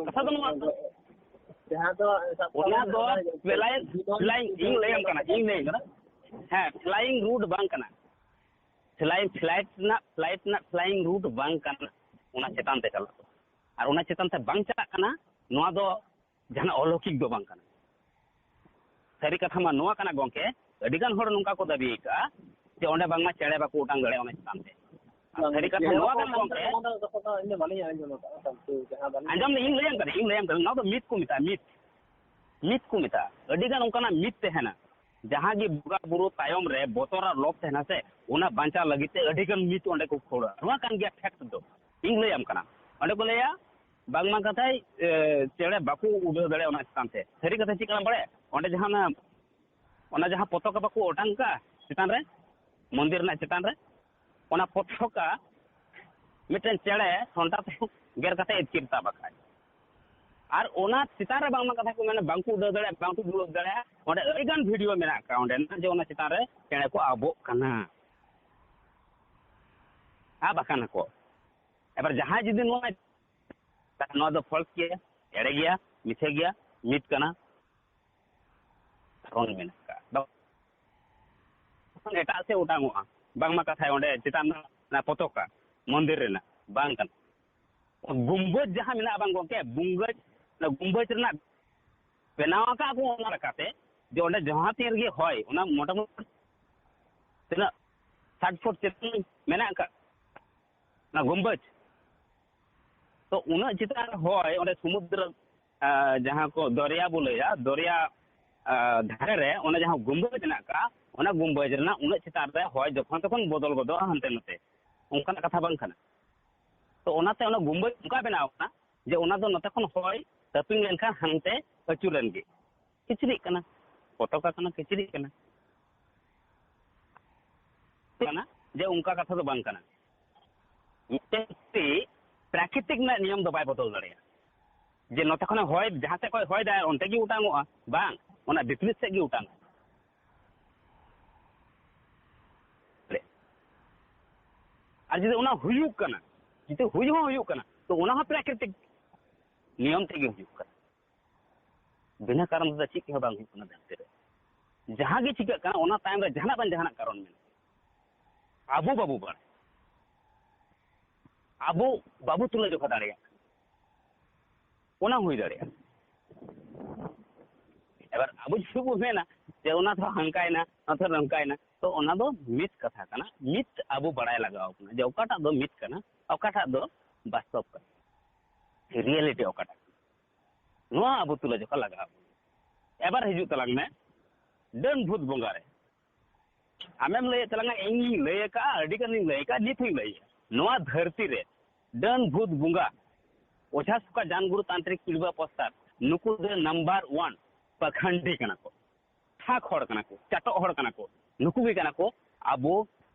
ᱠᱟᱛᱷᱟ ᱫᱚ ᱱᱚᱣᱟ ᱠᱟᱱᱟ᱾ ᱡᱟᱦᱟᱸ ᱫᱚ ᱥᱟᱵ ᱠᱟᱜ ᱚᱱᱟ ᱢᱮ, ᱫᱚ ᱚᱱᱟ ᱯᱷᱞᱟᱭᱤᱝ, ᱯᱷᱞᱟᱭᱤᱝ, ᱤᱧ ᱞᱟᱹᱭᱟᱢ ᱠᱟᱱᱟ, ᱤᱧ ᱞᱟᱹᱭᱟᱢ ᱠᱟᱱᱟ᱾ ᱦᱮᱸ, ᱯᱷᱞᱟᱭᱤᱝ ᱨᱩᱴ ᱵᱟᱝ ᱠᱟᱱᱟ᱾ ᱯᱷᱞᱟᱭᱤᱝ, ᱯᱷᱞᱟᱭᱤᱴ ᱨᱮᱱᱟᱜ, ᱯᱷᱞᱟᱭᱤᱴ ᱨᱮᱱᱟᱜ ᱯᱷᱞᱟᱭᱤᱝ ᱨᱩᱴ ᱵᱟᱝ ᱠᱟᱱᱟ᱾ ᱚᱱᱟ ᱪᱮᱛᱟᱱ ᱛᱮ ᱪᱟᱞᱟᱜ ᱫᱚ᱾ ᱟᱨ ᱚᱱᱟ ᱪᱮᱛᱟᱱ ᱛᱮ ᱵᱟᱝ ᱪᱟᱞᱟᱜ ᱠᱟᱱᱟ, ᱱᱚᱣᱟ ᱫᱚ ᱡᱟᱦᱟᱱᱟᱜ ᱚᱞᱚᱠᱤᱠ ᱫᱚ ᱵᱟᱝ ᱠᱟᱱᱟ᱾ ᱥᱟᱹᱨᱤ ᱠᱟᱛᱷᱟ ᱢᱟ ᱱᱚᱣᱟ ᱠᱟᱱᱟ ᱜᱚᱢᱠᱮ, ᱟᱹᱰᱤ ᱜᱟᱱ ᱦᱚᱲ ᱱᱚᱝᱠᱟ ᱠᱚ ᱫᱟᱹᱵᱤ ᱟᱠᱟᱫᱼᱟ ᱡᱮ ᱚᱸᱰᱮ ᱵᱟᱝᱢᱟ ᱪᱮᱬᱮ ᱵᱟᱠᱚ ᱚᱴᱟᱝ ᱫᱟᱲᱮᱭᱟᱜᱼᱟ ᱚᱱᱟ ᱪᱮᱛᱟᱱ ᱛᱮ᱾ ᱟᱨ ᱵᱟᱝ, ᱥᱟᱹᱨᱤ ᱠᱟᱛᱷᱟ ᱡᱮ ᱱᱚᱣᱟ ᱚᱱᱟ ᱠᱟᱱᱟ ᱠᱟᱛᱷᱟ ᱜᱚᱢᱠᱮ᱾ ᱚᱱᱟ ᱫᱚ ᱡᱚᱛᱚ ᱫᱚ ᱤᱧ ᱫᱚ ᱵᱟᱹᱞᱤᱧ ᱟᱸᱡᱚᱢ ᱟᱠᱟᱫᱼᱟ, ᱛᱚ, ᱡᱟᱦᱟᱸ ᱵᱟᱹᱞᱤᱧ ᱟᱸᱡᱚᱢ ᱞᱮ, ᱤᱧ ᱞᱟᱹᱭᱟᱢ ᱠᱟᱱᱟ, ᱤᱧ ᱞᱟᱹᱭᱟᱢ ᱠᱟᱱᱟ, ᱱᱚᱣᱟ ᱫᱚ ᱢᱤᱛ ᱠᱚ ᱢᱮᱛᱟᱜᱼᱟ, ᱢᱤᱛ᱾ ᱢᱤᱛ ᱠᱚ ᱢᱮᱛᱟᱜᱼᱟ᱾ ᱟᱹᱰᱤ ᱜᱟᱱ ᱚᱱᱠᱟᱱᱟᱜ ᱢᱤᱛ ᱛᱟᱦᱮᱱᱟ, ᱡᱟᱦᱟᱸ ᱜᱮ ᱵᱚᱸᱜᱟ ᱵᱩᱨᱩ ᱛᱟᱭᱚᱢ ᱨᱮ ᱵᱚᱛᱚᱨ ᱟᱨ ᱞᱚᱵ ᱛᱟᱦᱮᱱᱟ ᱥᱮ, ᱚᱱᱟ ᱵᱟᱧᱪᱟᱣ ᱞᱟᱹᱜᱤᱫ ᱛᱮ ᱟᱹᱰᱤ ᱜᱟᱱ ᱢᱤᱛ ᱚᱸᱰᱮ ᱠᱚ ᱠᱷᱳᱲᱟ᱾ ᱱᱚᱣᱟ ᱠᱟᱱ ᱜᱮᱭᱟ ᱯᱷᱮᱠᱴ ᱫᱚ᱾ ᱤᱧ ᱞᱟᱹᱭᱟᱢ ᱠᱟᱱᱟ, ᱚᱸᱰᱮ ᱠᱚ ᱞᱟᱹᱭᱟ ᱵᱟᱝᱢᱟ ᱠᱟᱛᱷᱟᱭ, ᱮ, ᱪᱮᱬᱮ ᱵᱟᱠᱚ ᱩᱰᱟᱹᱣ ᱫᱟᱲᱮᱭᱟᱜᱼᱟ ᱚᱱᱟ ᱪᱮᱛᱟᱱ ᱛᱮ᱾ ᱥᱟᱹᱨᱤ ᱠᱟᱛᱷᱟ ᱪᱮᱫ ᱠᱟᱱᱟ ᱵᱟᱲᱟᱭᱟ? ᱚᱸᱰᱮ ᱡᱟᱦᱟᱸ ᱚᱱᱟ, ᱚᱱᱟ ᱡᱟᱦᱟᱸ ᱯᱚᱛᱟᱠᱟ ᱵᱟᱠᱚ ᱚᱴᱟᱝ ᱠᱟᱜᱼᱟ ᱪᱮᱛᱟᱱ ᱨᱮ, ᱢᱚᱱᱫᱤᱨ ᱨᱮᱱᱟᱜ ᱪᱮᱛᱟᱱ ᱨᱮ, ᱚᱱᱟ ᱯᱚᱛᱟᱠᱟ ᱢᱤᱫᱴᱮᱱ ᱪᱮᱬᱮ ᱥᱚᱱᱴᱟ ᱛᱮ ᱜᱮᱨ ᱠᱟᱛᱮ ᱤᱛᱠᱤᱨ ᱛᱟᱵ ᱟᱠᱟᱫ᱾ ᱟᱨ ᱚᱱᱟ ᱪᱮᱛᱟᱱ ᱨᱮ ᱵᱟᱝᱢᱟ ᱠᱟᱛᱷᱟ ᱠᱚ ᱢᱮᱱᱟ, ᱵᱟᱝᱠᱚ ᱩᱰᱟᱹᱣ ᱫᱟᱲᱮᱭᱟᱜᱼᱟ, ᱵᱟᱝᱠᱚ ᱫᱩᱲᱩᱵ ᱫᱟᱲᱮᱭᱟᱜᱼᱟ᱾ ᱚᱸᱰᱮ ᱟᱹᱰᱤ ᱜᱟᱱ ᱵᱷᱤᱰᱤᱭᱳ ᱢᱮᱱᱟᱜ ᱟᱠᱟᱫ ᱚᱸᱰᱮ, ᱡᱮ ᱚᱱᱟ ᱪᱮᱛᱟᱱ ᱨᱮ ᱪᱮᱬᱮ ᱠᱚ ᱟᱵᱚᱜ ᱠᱟᱱᱟ, ᱟᱵ ᱟᱠᱟᱱᱟ ᱠᱚ᱾ ᱮᱵᱟᱨ ᱡᱟᱦᱟᱸᱭ ᱡᱩᱫᱤ ᱱᱚᱣᱟ, ᱱᱚᱣᱟ ᱫᱚ ᱯᱷᱚᱞᱥ ᱜᱮᱭᱟ, ᱮᱲᱮ ᱜᱮᱭᱟ, ᱢᱤᱪᱷᱟᱹ ᱜᱮᱭᱟ, ᱢᱤᱛ ᱠᱟᱱᱟ, ᱠᱟᱨᱚᱱ ᱢᱮᱱᱟᱜ ᱟᱠᱟᱫ᱾ ᱵᱟᱝ, ᱮᱴᱟᱜ ᱥᱮᱫ ᱚᱴᱟᱝᱚᱜᱼᱟ, ᱵᱟᱝᱢᱟ ᱠᱟᱛᱷᱟᱭ ᱚᱸᱰᱮ ᱪᱮᱛᱟᱱ ᱨᱮᱱᱟᱜ ᱚᱱᱟ ᱯᱚᱛᱟᱠᱟ ᱢᱚᱱᱫᱤᱨ ᱨᱮᱱᱟᱜ ᱵᱟᱝ ᱠᱟᱱᱟ᱾ ᱜᱩᱢᱵᱟᱹᱡᱽ ᱡᱟᱦᱟᱸ ᱢᱮᱱᱟᱜᱼᱟ ᱵᱟᱝ ᱜᱚᱢᱠᱮ, ᱜᱩᱢᱵᱟᱹᱡᱽ, ᱚᱱᱟ ᱜᱩᱢᱵᱟᱹᱡᱽ ᱨᱮᱱᱟᱜ ᱵᱮᱱᱟᱣ ᱟᱠᱟᱫ ᱠᱚ ᱚᱱᱟ ᱞᱮᱠᱟᱛᱮ ᱡᱮ ᱚᱸᱰᱮ ᱡᱟᱦᱟᱸ ᱛᱤᱱ ᱨᱮᱜᱮ ᱦᱚᱭ, ᱚᱱᱟ ᱢᱚᱴᱟᱢᱩᱴᱤ ᱛᱤᱱᱟᱹᱜ ᱥᱟᱴ ᱯᱷᱩᱴ ᱪᱮᱛᱟᱱ ᱢᱮᱱᱟᱜ ᱟᱠᱟᱫ ᱚᱱᱟ ᱜᱩᱢᱵᱟᱹᱡᱽ, ᱛᱚ ᱩᱱᱟᱹᱜ ᱪᱮᱛᱟᱱ ᱨᱮ ᱦᱚᱭ, ᱚᱸᱰᱮ ᱥᱩᱢᱩᱫᱨᱚ, ᱟᱸ, ᱡᱟᱦᱟᱸ ᱠᱚ ᱫᱚᱨᱭᱟ ᱵᱚ ᱞᱟᱹᱭᱟ, ᱫᱚᱨᱭᱟ, ᱟᱸ, ᱫᱷᱟᱨᱮ ᱨᱮ ᱚᱱᱟ ᱡᱟᱦᱟᱸ ᱜᱩᱢᱵᱟᱹᱡᱽ ᱢᱮᱱᱟᱜ ᱟᱠᱟᱫ, ᱚᱱᱟ ᱜᱩᱢᱵᱟᱹᱡᱽ ᱨᱮᱱᱟᱜ ᱩᱱᱟᱹᱜ ᱪᱮᱛᱟᱱ ᱨᱮ ᱦᱚᱭ ᱡᱚᱠᱷᱚᱱ ᱛᱚᱠᱷᱚᱱ ᱵᱚᱫᱚᱞ ᱜᱚᱫᱚᱜᱼᱟ ᱦᱟᱱᱛᱮ ᱱᱟᱛᱮ, ᱚᱱᱠᱟᱱᱟᱜ ᱠᱟᱛᱷᱟ ᱵᱟᱝ ᱠᱟᱱᱟ᱾ ᱛᱚ ᱚᱱᱟᱛᱮ ᱚᱱᱟ ᱜᱩᱢᱵᱟᱹᱡᱽ ᱚᱱᱠᱟ ᱵᱮᱱᱟᱣ ᱠᱟᱱᱟ ᱡᱮ ᱚᱱᱟ ᱫᱚ ᱱᱚᱛᱮ ᱠᱷᱚᱱ ᱦᱚᱭ ᱛᱟᱹᱯᱤᱧ ᱞᱮᱱᱠᱷᱟᱱ ᱦᱟᱱᱛᱮ ᱟᱹᱪᱩᱨ ᱮᱱ ᱜᱮ᱾ ᱠᱤᱪᱨᱤᱡ ᱠᱟᱱᱟ, ᱯᱚᱛᱟᱠᱟ ᱠᱟᱱᱟ, ᱠᱤᱪᱨᱤᱡ ᱠᱟᱱᱟ᱾ ᱠᱟᱱᱟ ᱡᱮ ᱚᱱᱠᱟ ᱠᱟᱛᱷᱟ ᱫᱚ ᱵᱟᱝ ᱠᱟᱱᱟ᱾ ᱢᱤᱫᱴᱮᱱ ᱯᱨᱟᱠᱨᱤᱛᱤᱠ ᱨᱮᱱᱟᱜ ᱱᱤᱭᱚᱢ ᱫᱚ ᱵᱟᱭ ᱵᱚᱫᱚᱞ ᱫᱟᱲᱮᱭᱟᱜᱼᱟ᱾ ᱡᱮ ᱱᱚᱛᱮ ᱠᱷᱚᱱᱮ ᱦᱚᱭ, ᱡᱟᱦᱟᱸ ᱥᱮᱫ ᱠᱷᱚᱱ ᱦᱚᱭ ᱫᱟᱭ ᱚᱱᱛᱮ ᱜᱮ ᱚᱴᱟᱝᱚᱜᱼᱟ, ᱵᱟᱝ, ᱚᱱᱟ ᱵᱤᱯᱨᱤᱛ ᱥᱮᱫ ᱜᱮ ᱚᱴᱟᱝᱚᱜᱼᱟ᱾ ᱟᱨ ᱡᱩᱫᱤ ᱚᱱᱟ ᱦᱩᱭᱩᱜ ᱠᱟᱱᱟ, ᱡᱩᱫᱤ ᱦᱩᱭ ᱦᱚᱸ ᱦᱩᱭᱩᱜ ᱠᱟᱱᱟ, ᱛᱚ ᱚᱱᱟ ᱦᱚᱸ ᱯᱨᱟᱠᱨᱤᱛᱤᱠ ᱱᱤᱭᱚᱢ ᱛᱮᱜᱮ ᱦᱩᱭᱩᱜ ᱠᱟᱱᱟ᱾ ᱵᱤᱱᱟᱹ ᱠᱟᱨᱚᱱ ᱛᱮᱫᱚ ᱪᱮᱫ ᱦᱚᱸ ᱵᱟᱝ ᱦᱩᱭᱩᱜ ᱠᱟᱱᱟ ᱫᱷᱟᱹᱨᱛᱤ ᱨᱮ᱾ ᱡᱟᱦᱟᱸ ᱜᱮ ᱪᱤᱠᱟᱹᱜ ᱠᱟᱱᱟ, ᱚᱱᱟ ᱛᱟᱭᱚᱢ ᱨᱮ ᱡᱟᱦᱟᱱᱟᱜ ᱵᱟᱝ ᱡᱟᱦᱟᱱᱟᱜ ᱠᱟᱨᱚᱱ ᱢᱮᱱᱟᱜᱼᱟ᱾ ᱟᱵᱚ ᱵᱟᱵᱚ ᱵᱟᱲᱟᱭᱟ, ᱟᱵᱚ ᱵᱟᱵᱚ ᱛᱩᱞᱟᱹ ᱡᱚᱠᱷᱟ ᱫᱟᱲᱮᱭᱟᱜ ᱠᱟᱱᱟ, ᱚᱱᱟ ᱦᱩᱭ ᱫᱟᱲᱮᱭᱟᱜᱼᱟ᱾ ᱮᱵᱟᱨ ᱟᱵᱚ ᱡᱩᱫᱤ ᱵᱚ ᱢᱮᱱᱟ ᱡᱮ ᱚᱱᱟ ᱫᱚ ᱦᱟᱱᱠᱟᱭᱮᱱᱟ, ᱚᱱᱟ ᱫᱚ ᱱᱚᱝᱠᱟᱭᱮᱱᱟ, ᱛᱚ ᱚᱱᱟ ᱫᱚ ᱢᱤᱛ ᱠᱟᱛᱷᱟ ᱠᱟᱱᱟ, ᱢᱤᱛ ᱟᱵᱚ ᱵᱟᱲᱟᱭ ᱞᱟᱜᱟᱣ ᱵᱚᱱᱟ ᱡᱮ ᱚᱠᱟᱴᱟᱜ ᱫᱚ ᱢᱤᱛ ᱠᱟᱱᱟ, ᱚᱠᱟᱴᱟᱜ ᱫᱚ ᱵᱟᱥᱛᱚᱵ ᱠᱟᱱᱟ, ᱨᱤᱭᱮᱞᱤᱴᱤ ᱚᱠᱟᱴᱟᱜ ᱠᱟᱱᱟ, ᱱᱚᱣᱟ ᱟᱵᱚ ᱛᱩᱞᱟᱹ ᱡᱚᱠᱷᱟ ᱞᱟᱜᱟᱣ ᱵᱚᱱᱟ᱾ ᱮᱵᱟᱨ ᱦᱤᱡᱩᱜ ᱛᱟᱞᱟᱝ ᱢᱮ ᱰᱟᱹᱱ ᱵᱷᱩᱛ ᱵᱚᱸᱜᱟ ᱨᱮ᱾ ᱟᱢᱮᱢ ᱞᱟᱹᱭᱮᱫ ᱛᱟᱞᱟᱝᱟ, ᱤᱧᱤᱧ ᱞᱟᱹᱭ ᱟᱠᱟᱫᱼᱟ, ᱟᱹᱰᱤ ᱜᱟᱱᱤᱧ ᱞᱟᱹᱭ ᱟᱠᱟᱫᱼᱟ, ᱱᱤᱛ ᱦᱚᱸᱧ ᱞᱟᱹᱭᱟ᱾ ᱱᱚᱣᱟ ᱫᱷᱟᱹᱨᱛᱤ ᱨᱮ ᱰᱟᱹᱱ ᱵᱷᱩᱛ ᱵᱚᱸᱜᱟ, ᱚᱡᱷᱟ ᱥᱚᱠᱟ ᱡᱟᱱ ᱜᱩᱨᱩ ᱛᱟᱱᱛᱨᱤᱠ ᱯᱤᱲᱵᱟ ᱯᱚᱥᱛᱟᱨ, ᱱᱩᱠᱩ ᱫᱚ ᱱᱟᱢᱵᱟᱨ ᱚᱣᱟᱱ ᱯᱟᱠᱷᱟᱱᱰᱤ ᱠᱟᱱᱟ ᱠᱚ, ᱴᱷᱟᱠ ᱦᱚᱲ ᱠᱟᱱᱟ ᱠᱚ, ᱪᱟᱴᱚᱜ ᱦᱚᱲ ᱠᱟᱱᱟ ᱠᱚ᱾ ᱱᱩᱠᱩ ᱜᱮ ᱠᱟᱱᱟ ᱠᱚ ᱟᱵᱚ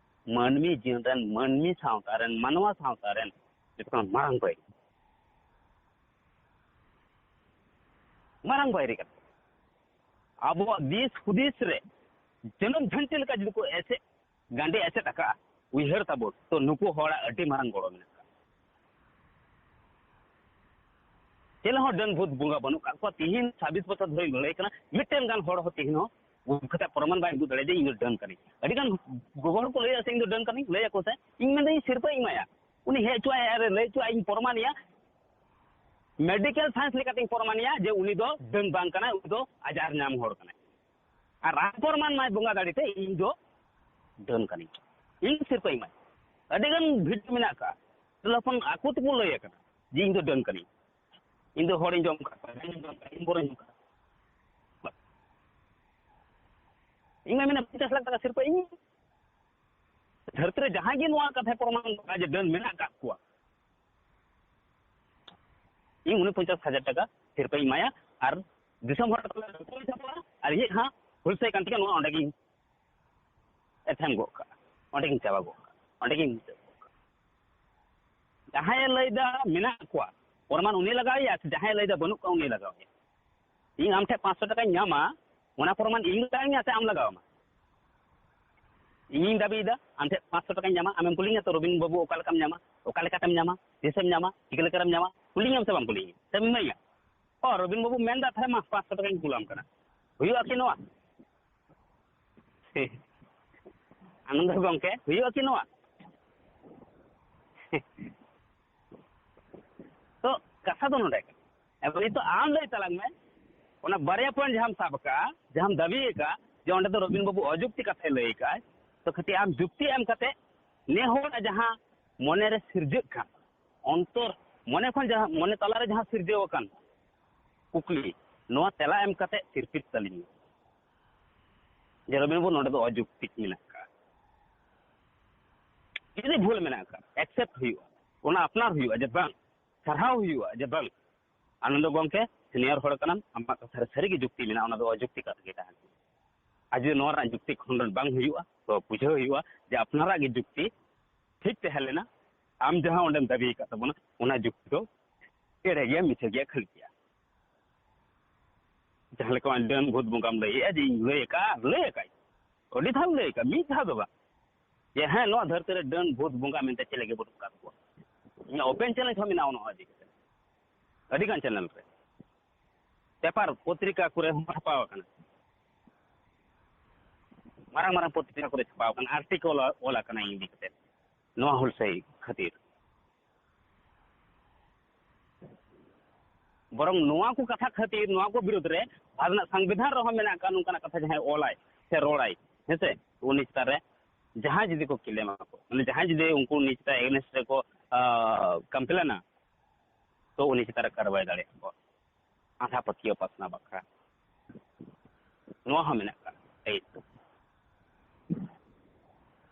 ᱢᱟᱹᱱᱢᱤ ᱡᱤᱭᱚᱱ ᱨᱮᱱ, ᱢᱟᱹᱱᱢᱤ ᱥᱟᱶᱛᱟ ᱨᱮᱱ, ᱢᱟᱱᱣᱟ ᱥᱟᱶᱛᱟ ᱨᱮᱱ ᱡᱚᱛᱚ ᱠᱷᱚᱱ ᱢᱟᱨᱟᱝ ᱵᱟᱹᱭᱨᱤ, ᱢᱟᱨᱟᱝ ᱵᱟᱹᱭᱨᱤ ᱠᱟᱱᱟ ᱠᱚ᱾ ᱟᱵᱚᱣᱟᱜ ᱫᱤᱥ ᱦᱩᱫᱤᱥ ᱨᱮ ᱡᱟᱹᱱᱩᱢ ᱡᱷᱟᱹᱱᱴᱤ ᱞᱮᱠᱟ ᱡᱩᱫᱤ ᱠᱚ ᱮᱥᱮᱫ, ᱜᱟᱸᱰᱮ ᱮᱥᱮᱫ ᱟᱠᱟᱫᱼᱟ, ᱩᱭᱦᱟᱹᱨ ᱛᱟᱵᱚᱱ, ᱛᱚ ᱱᱩᱠᱩ ᱦᱚᱲᱟᱜ ᱟᱹᱰᱤ ᱢᱟᱨᱟᱝ ᱜᱚᱲᱚ ᱢᱮᱱᱟᱜ ᱟᱠᱟᱫᱼᱟ᱾ ᱪᱮᱫ ᱦᱚᱸ ᱰᱟᱹᱱ ᱵᱷᱩᱛ ᱵᱚᱸᱜᱟ ᱵᱟᱹᱱᱩᱜ ᱟᱠᱟᱫ ᱠᱚᱣᱟ᱾ ᱛᱤᱦᱤᱧ ᱪᱷᱟᱵᱵᱤᱥ ᱵᱚᱪᱷᱚᱨ ᱫᱷᱚᱨᱮᱧ ᱞᱟᱹᱲᱦᱟᱹᱭ ᱠᱟᱱᱟ, ᱢᱤᱫᱴᱮᱱ ᱜᱟᱱ ᱦᱚᱲ ᱦᱚᱸ ᱛᱤᱦᱤᱧ ᱦᱚᱸ ᱩᱫᱩᱜ ᱠᱟᱛᱮ ᱯᱨᱚᱢᱟᱱ ᱵᱟᱭ ᱩᱫᱩᱜ ᱫᱟᱲᱮᱭᱟᱫᱟ ᱤᱧ ᱫᱚ ᱰᱟᱹᱱ ᱠᱟᱹᱱᱟᱹᱧ᱾ ᱟᱹᱰᱤ ᱜᱟᱱ ᱜᱚᱜᱚ ᱦᱚᱲ ᱠᱚ ᱞᱟᱹᱭᱟ ᱥᱮ ᱤᱧ ᱫᱚ ᱰᱟᱹᱱ ᱠᱟᱹᱱᱟᱹᱧ, ᱞᱟᱹᱭ ᱟᱠᱚ ᱥᱮ, ᱤᱧ ᱢᱮᱱᱫᱟᱹᱧ ᱥᱤᱨᱯᱟᱹᱧ ᱮᱢᱟᱭᱟ, ᱩᱱᱤ ᱦᱮᱡ ᱦᱚᱪᱚᱣᱟᱭ, ᱟᱨᱮ ᱞᱟᱹᱭ ᱦᱚᱪᱚᱣᱟᱭ, ᱤᱧ ᱯᱨᱚᱢᱟᱱᱮᱭᱟ, ᱢᱮᱰᱤᱠᱮᱞ ᱥᱟᱭᱮᱱᱥ ᱞᱮᱠᱟᱛᱤᱧ ᱯᱨᱚᱢᱟᱱᱮᱭᱟ ᱡᱮ ᱩᱱᱤ ᱫᱚ ᱰᱟᱹᱱ ᱵᱟᱝ ᱠᱟᱱᱟᱭ, ᱩᱱᱤ ᱫᱚ ᱟᱡᱟᱨ ᱧᱟᱢ ᱦᱚᱲ ᱠᱟᱱᱟᱭ᱾ ᱟᱨ ᱨᱟᱱ ᱯᱨᱚᱢᱟᱱ ᱢᱟᱭ ᱵᱚᱸᱜᱟ ᱫᱟᱲᱮ ᱛᱮ ᱤᱧ ᱫᱚ ᱰᱟᱹᱱ ᱠᱟᱹᱱᱟᱹᱧ, ᱤᱧ ᱥᱤᱨᱯᱟᱹ ᱮᱢᱟᱭ᱾ ᱟᱹᱰᱤ ᱜᱟᱱ ᱵᱷᱤᱰᱤᱭᱳ ᱢᱮᱱᱟᱜ ᱟᱠᱟᱫᱼᱟ, ᱛᱤᱨᱞᱟᱹ ᱦᱚᱯᱚᱱ ᱟᱠᱚ ᱛᱮᱠᱚ ᱞᱟᱹᱭ ᱟᱠᱟᱫᱟ ᱡᱮ ᱤᱧ ᱫᱚ ᱰᱟᱹᱱ ᱠᱟᱹᱱᱟᱹᱧ, ᱤᱧ ᱫᱚ ᱦᱚᱲᱤᱧ ᱡᱚᱢ ᱟᱠᱟᱫ ᱠᱚᱣᱟ, ᱤᱧ ᱵᱚᱨᱚᱧ ᱡᱚᱢ ᱟᱠᱟᱫ᱾ ᱤᱧ ᱢᱟ ᱢᱮᱱᱟ ᱯᱚᱧᱪᱟᱥ ᱞᱟᱠᱷ ᱴᱟᱠᱟ ᱥᱤᱨᱯᱟᱹ ᱤᱧ, ᱫᱷᱟᱹᱨᱛᱤ ᱨᱮ ᱡᱟᱦᱟᱸᱭ ᱜᱮ ᱱᱚᱣᱟ ᱠᱟᱛᱷᱟᱭ ᱯᱨᱚᱢᱟᱱ ᱠᱟᱜᱼᱟ ᱡᱮ ᱰᱟᱹᱱ ᱢᱮᱱᱟᱜ ᱟᱠᱟᱫ ᱠᱚᱣᱟ, ᱤᱧ ᱩᱱᱤ ᱯᱚᱧᱪᱟᱥ ᱦᱟᱡᱟᱨ ᱴᱟᱠᱟ ᱥᱤᱨᱯᱟᱹᱧ ᱮᱢᱟᱭᱟ᱾ ᱟᱨ ᱫᱤᱥᱚᱢ ᱦᱚᱲ ᱛᱟᱞᱟ ᱨᱮ ᱜᱚᱲᱚᱭ ᱪᱟᱯᱟᱜᱼᱟ, ᱟᱨ ᱤᱧᱟᱹᱜ ᱦᱟᱸᱜ ᱦᱩᱞᱥᱟᱹᱭ ᱠᱟᱱ ᱛᱤᱧᱟ, ᱱᱚᱣᱟ ᱚᱸᱰᱮ ᱜᱤᱧ ᱮᱛᱷᱮᱢ ᱜᱚᱫ ᱠᱟᱜᱼᱟ, ᱚᱸᱰᱮ ᱜᱤᱧ ᱪᱟᱵᱟ ᱜᱚᱫ ᱠᱟᱜᱼᱟ, ᱚᱸᱰᱮ ᱜᱤᱧ ᱢᱩᱪᱟᱹᱫ ᱜᱚᱫ ᱠᱟᱜᱼᱟ᱾ ᱡᱟᱦᱟᱸᱭᱮ ᱞᱟᱹᱭᱫᱟ ᱢᱮᱱᱟᱜ ᱠᱚᱣᱟ, ᱯᱨᱚᱢᱟᱱ ᱩᱱᱤ ᱞᱟᱜᱟᱣᱮᱭᱟ ᱥᱮ ᱡᱟᱦᱟᱸᱭ ᱞᱟᱹᱭᱫᱟ ᱵᱟᱹᱱᱩᱜ ᱠᱚᱣᱟ ᱩᱱᱤ ᱞᱟᱜᱟᱣᱮᱭᱟ? ᱤᱧ ᱟᱢ ᱴᱷᱮᱱ ᱯᱟᱸᱪᱥᱚ ᱴᱟᱠᱟᱧ ᱧᱟᱢᱟ, ᱚᱱᱟ ᱯᱨᱚᱢᱟᱱ ᱤᱧ ᱞᱟᱜᱟᱣᱤᱧᱟ ᱥᱮ ᱟᱢ ᱞᱟᱜᱟᱣᱟᱢᱟ? ᱤᱧᱤᱧ ᱫᱟᱹᱵᱤᱭᱮᱫᱟ ᱟᱢ ᱴᱷᱮᱱ ᱯᱟᱸᱪᱥᱚ ᱴᱟᱠᱟᱧ ᱧᱟᱢᱟ, ᱟᱢᱮᱢ ᱠᱩᱞᱤᱧᱟ ᱛᱚ, "ᱨᱚᱵᱤᱱ ᱵᱟᱹᱵᱩ ᱚᱠᱟ ᱞᱮᱠᱟᱢ ᱧᱟᱢᱟ, ᱚᱠᱟ ᱞᱮᱠᱟᱛᱮᱢ ᱧᱟᱢᱟ, ᱛᱤᱥᱮᱢ ᱧᱟᱢᱟ, ᱪᱤᱠᱟᱹ ᱞᱮᱠᱟᱨᱮᱢ ᱧᱟᱢᱟ?" ᱠᱩᱞᱤᱧᱟᱢ ᱥᱮ ᱵᱟᱢ ᱠᱩᱞᱤᱧᱟ? ᱥᱮᱢ ᱮᱢᱟᱹᱧᱟ? "ᱚ, ᱨᱚᱵᱤᱱ ᱵᱟᱹᱵᱩ ᱢᱮᱱᱫᱟ, ᱛᱟᱦᱞᱮ ᱢᱟ ᱯᱟᱸᱪᱥᱚ ᱴᱟᱠᱟᱧ ᱠᱩᱞᱟᱢ ᱠᱟᱱᱟ᱾" ᱦᱩᱭᱩᱜᱼᱟ ᱠᱤ ᱱᱚᱣᱟ? ᱟᱱᱚᱱᱫᱚ ᱜᱚᱢᱠᱮ, ᱦᱩᱭᱩᱜᱼᱟ ᱠᱤ ᱱᱚᱣᱟ? ᱛᱚ ᱠᱟᱛᱷᱟ ᱫᱚ ᱱᱚᱰᱮ ᱠᱟᱱᱟ᱾ ᱮᱵᱟᱨ ᱱᱤᱛᱚᱜ ᱟᱢ ᱞᱟᱹᱭ ᱛᱟᱞᱟᱝ ᱢᱮ, ᱚᱱᱟ ᱵᱟᱨᱭᱟ ᱯᱚᱭᱮᱱᱴ ᱡᱟᱦᱟᱸᱢ ᱥᱟᱵ ᱟᱠᱟᱫᱼᱟ, ᱡᱟᱦᱟᱸᱢ ᱫᱟᱹᱵᱤ ᱟᱠᱟᱫᱼᱟ ᱡᱮ ᱚᱸᱰᱮ ᱫᱚ ᱨᱚᱵᱤᱱ ᱵᱟᱹᱵᱩ ᱚᱡᱩᱠᱛᱤ ᱠᱟᱛᱷᱟᱭ ᱞᱟᱹᱭ ᱟᱠᱟᱫᱼᱟᱭ, ᱛᱚ ᱠᱟᱹᱴᱤᱡ ᱟᱢ ᱡᱩᱠᱛᱤ ᱮᱢ ᱠᱟᱛᱮ ᱱᱮ ᱦᱚᱲᱟᱜ ᱡᱟᱦᱟᱸ ᱢᱚᱱᱮᱨᱮ ᱥᱤᱨᱡᱟᱹᱜ ᱠᱟᱱ ᱚᱱᱛᱚᱨ, ᱢᱚᱱᱮ ᱠᱷᱚᱱ ᱡᱟᱦᱟᱸ, ᱢᱚᱱᱮ ᱛᱟᱞᱟᱨᱮ ᱡᱟᱦᱟᱸ ᱥᱤᱨᱡᱟᱹᱣ ᱟᱠᱟᱱ ᱠᱩᱠᱞᱤ, ᱱᱚᱣᱟ ᱛᱮᱞᱟ ᱮᱢ ᱠᱟᱛᱮ ᱛᱤᱨᱯᱤᱛ ᱛᱟᱹᱞᱤᱧ ᱢᱮ ᱡᱮ ᱨᱚᱵᱤᱱ ᱵᱟᱹᱵᱩ ᱱᱚᱰᱮ ᱫᱚ ᱚᱡᱩᱠᱛᱤ ᱢᱮᱱᱟᱜ ᱟᱠᱟᱫᱼᱟ᱾ ᱡᱩᱫᱤ ᱵᱷᱩᱞ ᱢᱮᱱᱟᱜ ᱟᱠᱟᱫ, ᱮᱠᱥᱮᱯᱴ ᱦᱩᱭᱩᱜᱼᱟ, ᱚᱱᱟ ᱟᱯᱱᱟᱨ ᱦᱩᱭᱩᱜᱼᱟ ᱡᱮ ᱵᱟᱝ, ᱥᱟᱨᱦᱟᱣ ᱦᱩᱭᱩᱜᱼᱟ ᱡᱮ ᱵᱟᱝ, ᱟᱱᱚᱱᱫᱚ ᱜᱚᱢᱠᱮ, ᱥᱤᱱᱤᱭᱚᱨ ᱦᱚᱲ ᱠᱟᱱᱟᱢ, ᱟᱢᱟᱜ ᱠᱟᱛᱷᱟ ᱨᱮ ᱥᱟᱹᱨᱤᱜᱮ ᱡᱩᱠᱛᱤ ᱢᱮᱱᱟᱜᱼᱟ, ᱚᱱᱟ ᱫᱚ ᱚᱡᱩᱠᱛᱤ ᱠᱟᱛᱷᱟ ᱜᱮ ᱛᱟᱦᱮᱱ ᱠᱟᱱᱟ᱾ ᱟᱨ ᱡᱩᱫᱤ ᱱᱚᱣᱟ ᱨᱮᱱᱟᱜ ᱡᱩᱠᱛᱤ ᱠᱷᱚᱸᱰᱚᱱ ᱵᱟᱝ ᱦᱩᱭᱩᱜᱼᱟ, ᱛᱚ ᱵᱩᱡᱷᱟᱹᱣ ᱦᱩᱭᱩᱜᱼᱟ ᱡᱮ ᱟᱯᱱᱟᱨᱟᱜ ᱜᱮ ᱡᱩᱠᱛᱤ ᱴᱷᱤᱠ ᱛᱟᱦᱮᱸ ᱞᱮᱱᱟ, ᱟᱢ ᱡᱟᱦᱟᱸ ᱚᱸᱰᱮᱢ ᱫᱟᱹᱵᱤ ᱟᱠᱟᱫ ᱛᱟᱵᱚᱱᱟ, ᱚᱱᱟ ᱡᱩᱠᱛᱤ ᱫᱚ ᱮᱲᱮ ᱜᱮᱭᱟ, ᱢᱤᱪᱷᱟᱹ ᱜᱮᱭᱟ, ᱠᱷᱟᱹᱞᱤ ᱜᱮᱭᱟ᱾ ᱡᱟᱦᱟᱸ ᱞᱮᱠᱟ ᱰᱟᱹᱱ ᱵᱷᱩᱛ ᱵᱚᱸᱜᱟᱢ ᱞᱟᱹᱭᱮᱜᱼᱟ, ᱡᱮ ᱤᱧ ᱞᱟᱹᱭ ᱟᱠᱟᱫᱼᱟ, ᱞᱟᱹᱭ ᱟᱠᱟᱫ, ᱟᱹᱰᱤ ᱫᱷᱟᱣ ᱞᱟᱹᱭ ᱟᱠᱟᱫ, ᱢᱤᱫ ᱫᱷᱟᱣ ᱫᱚ ᱵᱟᱝ, ᱡᱮ ᱦᱮᱸ, ᱱᱚᱣᱟ ᱫᱷᱟᱹᱨᱛᱤ ᱨᱮ ᱰᱟᱹᱱ ᱵᱷᱩᱛ ᱵᱚᱸᱜᱟ ᱢᱮᱱᱛᱮ ᱪᱮᱞᱮ ᱜᱮ ᱵᱟᱹᱱᱩᱜ ᱟᱠᱟᱫ ᱠᱚᱣᱟ᱾ ᱤᱧᱟᱹᱜ ᱳᱯᱮᱱ ᱪᱮᱞᱮᱧᱡᱽ ᱦᱚᱸ ᱢᱮᱱᱟᱜᱼᱟ ᱱᱚᱣᱟ ᱤᱫᱤ ᱠᱟᱛᱮ᱾ ᱟᱹᱰᱤ ᱜᱟᱱ ᱪᱮᱱᱮᱞ ᱨᱮ, ᱯᱮᱯᱟᱨ ᱯᱚᱛᱨᱤᱠᱟ ᱠᱚᱨᱮ ᱦᱚᱸ ᱪᱷᱟᱯᱟᱣ ᱟᱠᱟᱱᱟ, ᱢᱟᱨᱟᱝ ᱢᱟᱨᱟᱝ ᱯᱚᱛᱨᱤᱠᱟ ᱠᱚᱨᱮ ᱪᱷᱟᱯᱟᱣ ᱟᱠᱟᱱᱟ, ᱟᱨᱴᱤᱠᱚᱞ ᱚᱞ ᱟᱠᱟᱱᱟ ᱤᱧ ᱤᱫᱤ ᱠᱟᱛᱮ, ᱱᱚᱣᱟ ᱦᱩᱞᱥᱟᱹᱭ ᱠᱷᱟᱹᱛᱤᱨ᱾ ᱵᱚᱨᱚᱝ ᱱᱚᱣᱟ ᱠᱚ ᱠᱟᱛᱷᱟ ᱠᱷᱟᱹᱛᱤᱨ, ᱱᱚᱣᱟ ᱠᱚ ᱵᱤᱨᱩᱫᱽ ᱨᱮ ᱵᱷᱟᱨᱚᱛ ᱨᱮᱱᱟᱜ ᱥᱚᱝᱵᱤᱫᱷᱟᱱ ᱨᱮᱦᱚᱸ ᱢᱮᱱᱟᱜ ᱟᱠᱟᱫ ᱱᱚᱝᱠᱟᱱᱟᱜ ᱠᱟᱛᱷᱟ, ᱡᱟᱦᱟᱸᱭ ᱚᱞᱟᱭ ᱥᱮ ᱨᱚᱲᱟᱭ, ᱦᱮᱸᱥᱮ, ᱩᱱᱤ ᱪᱮᱛᱟᱱ ᱨᱮ ᱡᱟᱦᱟᱸᱭ ᱡᱩᱫᱤ ᱠᱚ ᱠᱞᱮᱢᱟ ᱠᱚ, ᱢᱟᱱᱮ ᱡᱟᱦᱟᱸᱭ ᱡᱩᱫᱤ ᱩᱱᱠᱩ ᱩᱱᱤ ᱪᱮᱛᱟᱱ ᱮᱜᱮᱱᱥᱴ ᱨᱮᱠᱚ, ᱟ, ᱠᱚᱢᱯᱞᱮᱱᱟ, ᱛᱚ ᱩᱱᱤ ᱪᱮᱛᱟᱱ ᱨᱮ ᱠᱟᱨᱣᱟᱭ ᱫᱟᱲᱮᱭᱟᱜᱼᱟ ᱠᱚ ᱟᱸᱫᱷᱟ ᱯᱟᱹᱛᱭᱟᱹᱣ ᱯᱟᱥᱱᱟᱣ ᱵᱟᱠᱷᱨᱟ᱾ ᱱᱚᱣᱟ ᱦᱚᱸ ᱢᱮᱱᱟᱜ ᱠᱟᱜᱼᱟ ᱟᱹᱭᱤᱱ᱾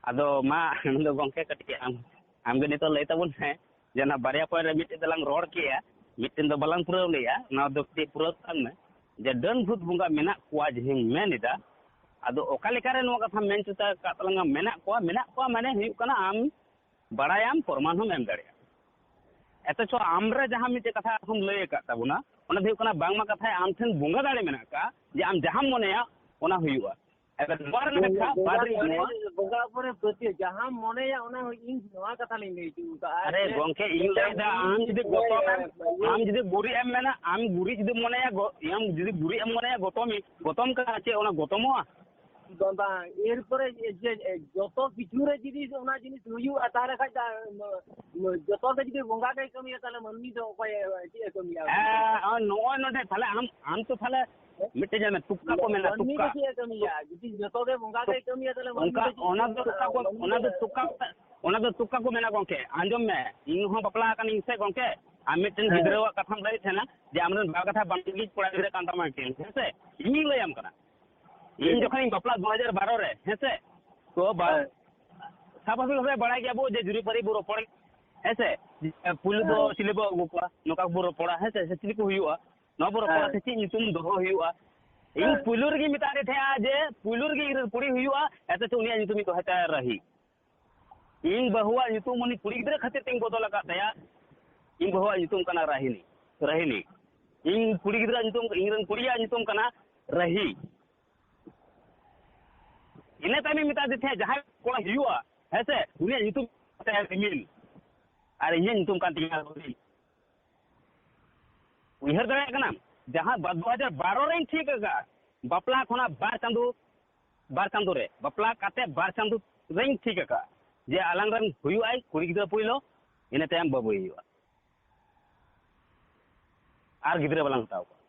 ᱟᱫᱚ ᱢᱟ, ᱟᱢ ᱫᱚ ᱜᱚᱢᱠᱮ ᱠᱟᱹᱴᱤᱡ ᱟᱢ, ᱟᱢᱜᱮ ᱱᱤᱛᱚᱜ ᱞᱟᱹᱭ ᱛᱟᱵᱚᱱ ᱢᱮ, ᱡᱮ ᱚᱱᱟ ᱵᱟᱨᱭᱟ ᱯᱚᱭᱮᱱᱴ ᱨᱮ ᱢᱤᱫᱴᱮᱱ ᱫᱚᱞᱟᱝ ᱨᱚᱲ ᱠᱮᱜᱼᱟ, ᱢᱤᱫᱴᱮᱱ ᱫᱚ ᱵᱟᱞᱟᱝ ᱯᱩᱨᱟᱹᱣ ᱞᱮᱜᱼᱟ, ᱚᱱᱟ ᱫᱚ ᱠᱟᱹᱴᱤᱡ ᱯᱩᱨᱟᱹᱣ ᱛᱟᱞᱟᱝ ᱢᱮ, ᱡᱮ ᱰᱟᱹᱱ ᱵᱷᱩᱛ ᱵᱚᱸᱜᱟ ᱢᱮᱱᱟᱜ ᱠᱚᱣᱟ ᱡᱮᱢ ᱢᱮᱱ ᱮᱫᱟ, ᱟᱫᱚ ᱚᱠᱟ ᱞᱮᱠᱟᱨᱮ ᱱᱚᱣᱟ ᱠᱟᱛᱷᱟᱢ ᱢᱮᱱ ᱦᱚᱪᱚ ᱟᱠᱟᱫ ᱛᱟᱞᱟᱝᱟ, ᱢᱮᱱᱟᱜ ᱠᱚᱣᱟ, ᱢᱮᱱᱟᱜ ᱠᱚᱣᱟ ᱢᱟᱱᱮ ᱦᱩᱭᱩᱜ ᱠᱟᱱᱟ ᱟᱢ ᱵᱟᱲᱟᱭᱟᱢ, ᱯᱨᱚᱢᱟᱱ ᱦᱚᱸᱢ ᱮᱢ ᱫᱟᱲᱮᱭᱟᱜᱼᱟ᱾ ᱚᱛᱷᱚᱪᱚ ᱟᱢᱨᱮ ᱡᱟᱦᱟᱸ ᱢᱤᱫᱴᱮᱡ ᱠᱟᱛᱷᱟ ᱟᱨᱦᱚᱸᱢ ᱞᱟᱹᱭ ᱟᱠᱟᱫ ᱛᱟᱵᱚᱱᱟ, ᱚᱱᱟ ᱫᱚ ᱦᱩᱭᱩᱜ ᱠᱟᱱᱟ ᱵᱟᱝᱢᱟ ᱠᱟᱛᱷᱟᱭ ᱟᱢ ᱴᱷᱮᱱ ᱵᱚᱸᱜᱟ ᱫᱟᱲᱮ ᱢᱮᱱᱟᱜ ᱟᱠᱟᱫ, ᱡᱮ ᱟᱢ ᱡᱟᱦᱟᱸᱢ ᱢᱚᱱᱮᱭᱟ ᱚᱱᱟ ᱦᱩᱭᱩᱜᱼᱟ᱾ ᱮᱵᱟᱨ ᱱᱚᱣᱟ ᱨᱮᱱᱟᱜ ᱠᱟᱛᱷᱟ ᱵᱟᱫ ᱨᱮ ᱱᱚᱣᱟ ᱵᱚᱸᱜᱟ ᱩᱯᱚᱨᱮ ᱯᱟᱹᱛᱭᱟᱹᱣ, ᱡᱟᱦᱟᱸᱢ ᱢᱚᱱᱮᱭᱟ ᱚᱱᱟ ᱦᱚᱸ ᱤᱧ ᱱᱚᱣᱟ ᱠᱟᱛᱷᱟ ᱞᱤᱧ ᱞᱟᱹᱭ ᱦᱚᱪᱚ ᱟᱠᱟᱫᱼᱟ᱾ ᱟᱨᱮ ᱜᱚᱝᱠᱮ, ᱤᱧ ᱞᱟᱹᱭᱫᱟ, ᱟᱢ ᱡᱩᱫᱤ ᱜᱚᱛᱚᱢ ᱮᱢ, ᱟᱢ ᱡᱩᱫᱤ ᱜᱩᱨᱤᱡ ᱮᱢ ᱢᱮᱱᱟ, ᱟᱢ ᱜᱩᱨᱤᱡ ᱡᱩᱫᱤᱢ ᱢᱚᱱᱮᱭᱟ, ᱜᱚ-, ᱟᱢ ᱡᱩᱫᱤ ᱜᱩᱨᱤᱡ ᱮᱢ ᱢᱚᱱᱮᱭᱟ ᱜᱚᱛᱚᱢᱤᱧ, ᱜᱚᱛᱚᱢ ᱠᱟᱱᱟ, ᱪᱮᱫ ᱚᱱᱟ ᱜᱚᱛᱚᱢᱚᱜᱼᱟ? ᱵᱟᱝ, ᱵᱟᱝ, ᱮᱨᱯᱚᱨᱮ ᱡᱮ, ᱡᱮ, ᱡᱚᱛᱚ ᱠᱤᱪᱷᱩ ᱨᱮ ᱡᱩᱫᱤ ᱚᱱᱟ ᱡᱤᱱᱤᱥ ᱦᱩᱭᱩᱜᱼᱟ, ᱛᱟᱦᱚᱞᱮ ᱠᱷᱟᱡ ᱫᱚ, ᱡᱚᱛᱚ ᱜᱮ ᱡᱩᱫᱤ ᱵᱚᱸᱜᱟ ᱜᱮᱭ ᱠᱟᱹᱢᱤᱭᱟ, ᱛᱟᱦᱚᱞᱮ ᱢᱟᱹᱱᱢᱤ ᱫᱚ ᱚᱠᱚᱭ ᱪᱮᱫ ᱮ ᱠᱟᱹᱢᱤᱭᱟ? ᱦᱮᱸ, ᱱᱚᱜᱼᱚᱭ ᱱᱚᱰᱮ ᱛᱟᱦᱚᱞᱮ ᱟᱢ, ᱟᱢ ᱛᱚ ᱛᱟᱦᱚᱞᱮ ᱢᱤᱫᱴᱮᱡ ᱧᱮᱞ ᱢᱮ, ᱛᱩᱠᱠᱟ ᱠᱚ ᱢᱮᱱᱟ, ᱢᱟᱹᱱᱢᱤ ᱫᱚ ᱛᱩᱠᱠᱟ᱾ ᱪᱮᱫ ᱮ ᱠᱟᱹᱢᱤᱭᱟ? ᱡᱩᱫᱤ ᱡᱚᱛᱚ ᱜᱮ ᱵᱚᱸᱜᱟ ᱜᱮᱭ ᱠᱟᱹᱢᱤᱭᱟ, ᱛᱟᱦᱚᱞᱮ ᱢᱟᱹᱱᱢᱤ ᱚᱱᱠᱟ, ᱫᱚ ᱪᱮᱫ ᱚᱱᱟ ᱠᱚ ᱫᱚ ᱠᱟᱹᱢᱤᱭᱟ? ᱛᱩᱠᱠᱟ, ᱢᱟᱹᱱᱢᱤ ᱚᱱᱟ ᱫᱚ ᱫᱚ ᱛᱩᱠᱠᱟ, ᱚᱱᱟ ᱫᱚ ᱛᱩᱠᱠᱟ ᱠᱚ ᱢᱮᱱᱟ ᱜᱚᱝᱠᱮ᱾ ᱟᱸᱡᱚᱢ ᱢᱮ, ᱤᱧ ᱦᱚᱸ ᱵᱟᱯᱞᱟ ᱟᱠᱟᱱᱟᱹᱧ ᱥᱮ ᱜᱚᱝᱠᱮ, ᱟᱨ ᱢᱤᱫᱴᱮᱱ ᱦᱮᱸ᱾ ᱜᱤᱫᱽᱨᱟᱹᱣᱟᱜ ᱠᱟᱛᱷᱟᱢ ᱞᱟᱹᱭᱮᱫ ᱛᱟᱦᱮᱱᱟ ᱡᱮ ᱟᱢᱨᱮᱱ ᱵᱟᱵᱟ ᱠᱟᱛᱷᱟ ᱵᱟᱝ ᱞᱟᱹᱜᱤᱫ ᱠᱚᱲᱟ ᱜᱤᱫᱽᱨᱟᱹ ᱠᱟᱱ ᱛᱟᱢᱟ ᱠᱤᱱ, ᱦᱮᱸ ᱥᱮ? ᱤᱧᱤᱧ ᱞᱟᱹᱭᱟᱢ ᱠᱟᱱᱟ᱾ ᱤᱧ ᱦᱮᱸ᱾ ᱡᱚᱠᱷᱚᱱᱤᱧ ᱵᱟᱯᱞᱟ ᱫᱩ ᱦᱟᱡᱟᱨ ᱵᱟᱨᱚ ᱨᱮ, ᱦᱮᱸ ᱥᱮ? ᱛᱚ ᱵᱟ-, ᱦᱮᱸ᱾ ᱥᱟᱯᱷᱟ ᱥᱟᱯᱷᱤ ᱵᱟᱲᱟᱭ ᱜᱮᱭᱟ ᱵᱚ ᱡᱮ ᱡᱩᱨᱤᱯᱟᱹᱨᱤ ᱵᱚ ᱨᱚᱯᱚᱲ, ᱦᱮᱸ ᱥᱮ? ᱯᱩᱭᱞᱩ ᱫᱚ ᱦᱮᱸ᱾ ᱪᱤᱞᱤ ᱵᱚ ᱟᱹᱜᱩ ᱠᱚᱣᱟ, ᱱᱚᱝᱠᱟ ᱵᱚ ᱨᱚᱯᱚᱲᱟ, ᱦᱮᱸ ᱥᱮ? ᱥᱮ ᱪᱤᱞᱤ ᱠᱚ ᱦᱩᱭᱩᱜᱼᱟ? ᱱᱚᱣᱟ ᱵᱚ ᱨᱚᱯᱚᱲᱟ ᱦᱮᱸ᱾ ᱥᱮ ᱪᱮᱫ ᱧᱩᱛᱩᱢ ᱫᱚᱦᱚ ᱦᱩᱭᱩᱜᱼᱟ? ᱤᱧ ᱦᱮᱸ᱾ ᱯᱩᱭᱞᱩ ᱨᱮᱜᱮᱧ ᱢᱮᱛᱟᱫ ᱫᱮ ᱛᱟᱦᱮᱸᱜᱼᱟ ᱡᱮ ᱯᱩᱭᱞᱩ ᱨᱮᱜᱮ ᱤᱧ ᱨᱮᱱ ᱠᱩᱲᱤ ᱦᱩᱭᱩᱜᱼᱟ, ᱮᱛᱚᱪᱚ ᱩᱱᱤᱭᱟᱜ ᱧᱩᱛᱩᱢᱤᱧ ᱫᱚᱦᱚᱭ ᱛᱟᱭᱟ ᱨᱟᱹᱦᱤ᱾ ᱤᱧ ᱵᱟᱹᱦᱩᱣᱟᱜ ᱧᱩᱛᱩᱢ ᱩᱱᱤ ᱠᱩᱲᱤ ᱜᱤᱫᱽᱨᱟᱹ ᱠᱷᱟᱹᱛᱤᱨ ᱛᱤᱧ ᱵᱚᱫᱚᱞ ᱟᱠᱟᱫ ᱛᱟᱭᱟ᱾ ᱤᱧ ᱵᱟᱹᱦᱩᱣᱟᱜ ᱧᱩᱛᱩᱢ ᱠᱟᱱᱟ ᱨᱟᱦᱤᱱᱤ, ᱨᱟᱦᱤᱱᱤ᱾ ᱤᱧ ᱠᱩᱲᱤ ᱜᱤᱫᱽᱨᱟᱹᱣᱟᱜ ᱧᱩᱛᱩᱢ, ᱤᱧ ᱨᱮᱱ ᱠᱩᱲᱤᱭᱟᱜ ᱧᱩᱛᱩᱢ ᱠᱟᱱᱟ ᱨᱟᱦᱤ᱾ ᱤᱱᱟᱹ ᱛᱟᱭᱚᱢᱤᱧ ᱢᱮᱛᱟ ᱫᱮ ᱛᱟᱦᱮᱸᱫ, ᱡᱟᱦᱟᱸᱭ ᱠᱚᱲᱟ ᱦᱩᱭᱩᱜᱼᱟ, ᱦᱮᱸ ᱥᱮ, ᱩᱱᱤᱭᱟᱜ ᱧᱩᱛᱩᱢ ᱠᱟᱱ ᱛᱟᱭᱟ ᱨᱤᱢᱤᱞ᱾ ᱟᱨ ᱤᱧᱟᱹᱜ ᱧᱩᱛᱩᱢ ᱠᱟᱱ ᱛᱤᱧᱟ ᱨᱚᱵᱤ᱾ ᱩᱭᱦᱟᱹᱨ ᱫᱟᱲᱮᱭᱟᱜ ᱠᱟᱱᱟᱢ? ᱡᱟᱦᱟᱸ ᱵᱟ-, ᱫᱩ ᱦᱟᱡᱟᱨ ᱵᱟᱨᱚ ᱨᱮᱧ ᱴᱷᱤᱠ ᱟᱠᱟᱫᱼᱟ, ᱵᱟᱯᱞᱟ ᱠᱷᱚᱱᱟᱜ ᱵᱟᱨ ᱪᱟᱸᱫᱚ, ᱵᱟᱨ ᱪᱟᱸᱫᱚ ᱨᱮ, ᱵᱟᱯᱞᱟ ᱠᱟᱛᱮ ᱵᱟᱨ ᱪᱟᱸᱫᱚ ᱨᱮᱧ ᱴᱷᱤᱠ ᱟᱠᱟᱫᱼᱟ ᱡᱮ ᱟᱞᱟᱝ ᱨᱮᱱ ᱦᱩᱭᱩᱜᱼᱟᱭ ᱠᱩᱲᱤ ᱜᱤᱫᱽᱨᱟᱹ ᱯᱳᱭᱞᱳ, ᱤᱱᱟᱹ ᱛᱟᱭᱚᱢ ᱵᱟᱹᱵᱩᱭ ᱦᱩᱭᱩᱜᱼᱟ᱾ ᱟᱨ ᱜᱤᱫᱽᱨᱟᱹ ᱵᱟᱞᱟᱝ ᱦᱟᱛᱟᱣ ᱠᱚᱣᱟ᱾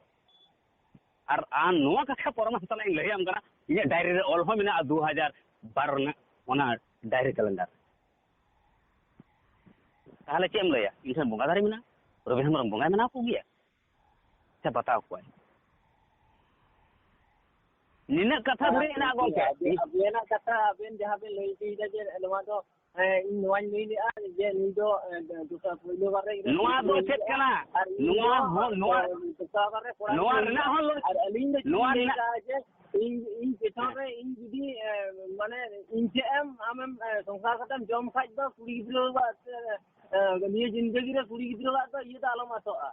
ᱟᱨ ᱟᱢ ᱱᱚᱣᱟ ᱠᱟᱛᱷᱟ ᱯᱚᱨᱟᱢᱚᱨᱥᱚ ᱥᱟᱞᱟᱜ ᱤᱧ ᱞᱟᱹᱭᱟᱢ ᱠᱟᱱᱟ, ᱤᱧᱟᱹᱜ ᱰᱟᱭᱨᱤ ᱨᱮ ᱚᱞ ᱦᱚᱸ ᱢᱮᱱᱟᱜᱼᱟ, ᱫᱩ ᱦᱟᱡᱟᱨ ᱵᱟᱨᱚ ᱨᱮᱱᱟᱜ ᱚᱱᱟ ᱰᱟᱭᱨᱤ ᱠᱮᱞᱮᱱᱰᱟᱨ᱾ ᱛᱟᱦᱚᱞᱮ ᱪᱮᱫ ᱮᱢ ᱞᱟᱹᱭᱟ? ᱤᱧ ᱴᱷᱮᱱ ᱵᱚᱸᱜᱟ ᱫᱟᱨᱮ ᱢᱮᱱᱟᱜᱼᱟ, ᱨᱚᱵᱤ ᱦᱮᱢᱵᱨᱚᱢ ᱵᱚᱸᱜᱟᱭ ᱢᱟᱱᱟᱣ ᱠᱚᱜᱮᱭᱟ ᱥᱮ ᱵᱟᱛᱟᱣ ᱠᱚᱣᱟᱭ? ᱱᱤᱱᱟᱹᱜ ᱠᱟᱛᱷᱟ ᱫᱷᱟᱹᱨᱤᱡ ᱦᱮᱱᱟᱜᱼᱟ ᱜᱚᱝᱠᱮ᱾ ᱟᱵᱮ-, ᱟᱵᱮᱱᱟᱜ ᱠᱟᱛᱷᱟ, ᱟᱵᱮᱱ ᱡᱟᱦᱟᱸ ᱵᱮᱱ ᱞᱟᱹᱭ ᱦᱚᱪᱚᱭᱮᱫᱟ ᱡᱮ ᱱᱚᱣᱟ ᱫᱚ, ᱦᱮᱸ, ᱤᱧ ᱱᱚᱣᱟᱧ ᱞᱟᱹᱭ ᱞᱮᱫᱼᱟ ᱡᱮ ᱱᱩᱭ ᱫᱚ, ᱮ, ᱫᱚᱥᱟᱨ ᱯᱳᱭᱞᱳ ᱵᱟᱨ ᱨᱮ ᱤᱧ ᱨᱮᱱ ᱱᱚᱣᱟ ᱫᱚ ᱠᱩᱲᱤ ᱪᱮᱫ ᱞᱮᱫᱼᱟ, ᱠᱟᱱᱟ? ᱟᱨ ᱤᱧ ᱱᱚᱣᱟ ᱫᱚ, ᱦᱚᱸ, ᱱᱚᱣᱟ, ᱮ, ᱫᱚᱥᱟᱨ ᱵᱟᱨ ᱨᱮ ᱠᱚᱲᱟ ᱱᱚᱣᱟ ᱜᱤᱫᱽᱨᱟᱹ ᱨᱮᱱᱟᱜ ᱦᱚᱸ ᱞᱟᱹᱭ, ᱟᱨ ᱟᱹᱞᱤᱧ ᱫᱚ ᱪᱮᱫ ᱱᱚᱣᱟ ᱞᱤᱧ ᱞᱟᱹᱭ ᱨᱮᱱᱟᱜ ᱮᱫᱟ ᱡᱮ ᱤᱧ, ᱤᱧ ᱯᱮᱪᱷᱚᱱ ᱦᱮᱸ᱾ ᱨᱮ ᱤᱧ ᱡᱩᱫᱤ, ᱮ, ᱢᱟᱱᱮ ᱤᱧ ᱴᱷᱮᱡ ᱮᱢ, ᱟᱢᱮᱢ, ᱮ, ᱥᱚᱝᱥᱟᱨ ᱠᱟᱛᱮᱢ ᱡᱚᱢ ᱠᱷᱟᱡ ᱫᱚ ᱠᱩᱲᱤ ᱜᱤᱫᱽᱨᱟᱹᱣᱟᱜ, ᱮ, ᱦᱮᱸ, ᱱᱤᱭᱟᱹ ᱡᱤᱱᱫᱮᱜᱤ ᱨᱮ ᱠᱩᱲᱤ ᱜᱤᱫᱽᱨᱟᱹᱣᱟᱜ ᱫᱚ ᱤᱭᱟᱹ ᱫᱚ ᱟᱞᱚᱢ ᱟᱥᱚᱜᱼᱟ,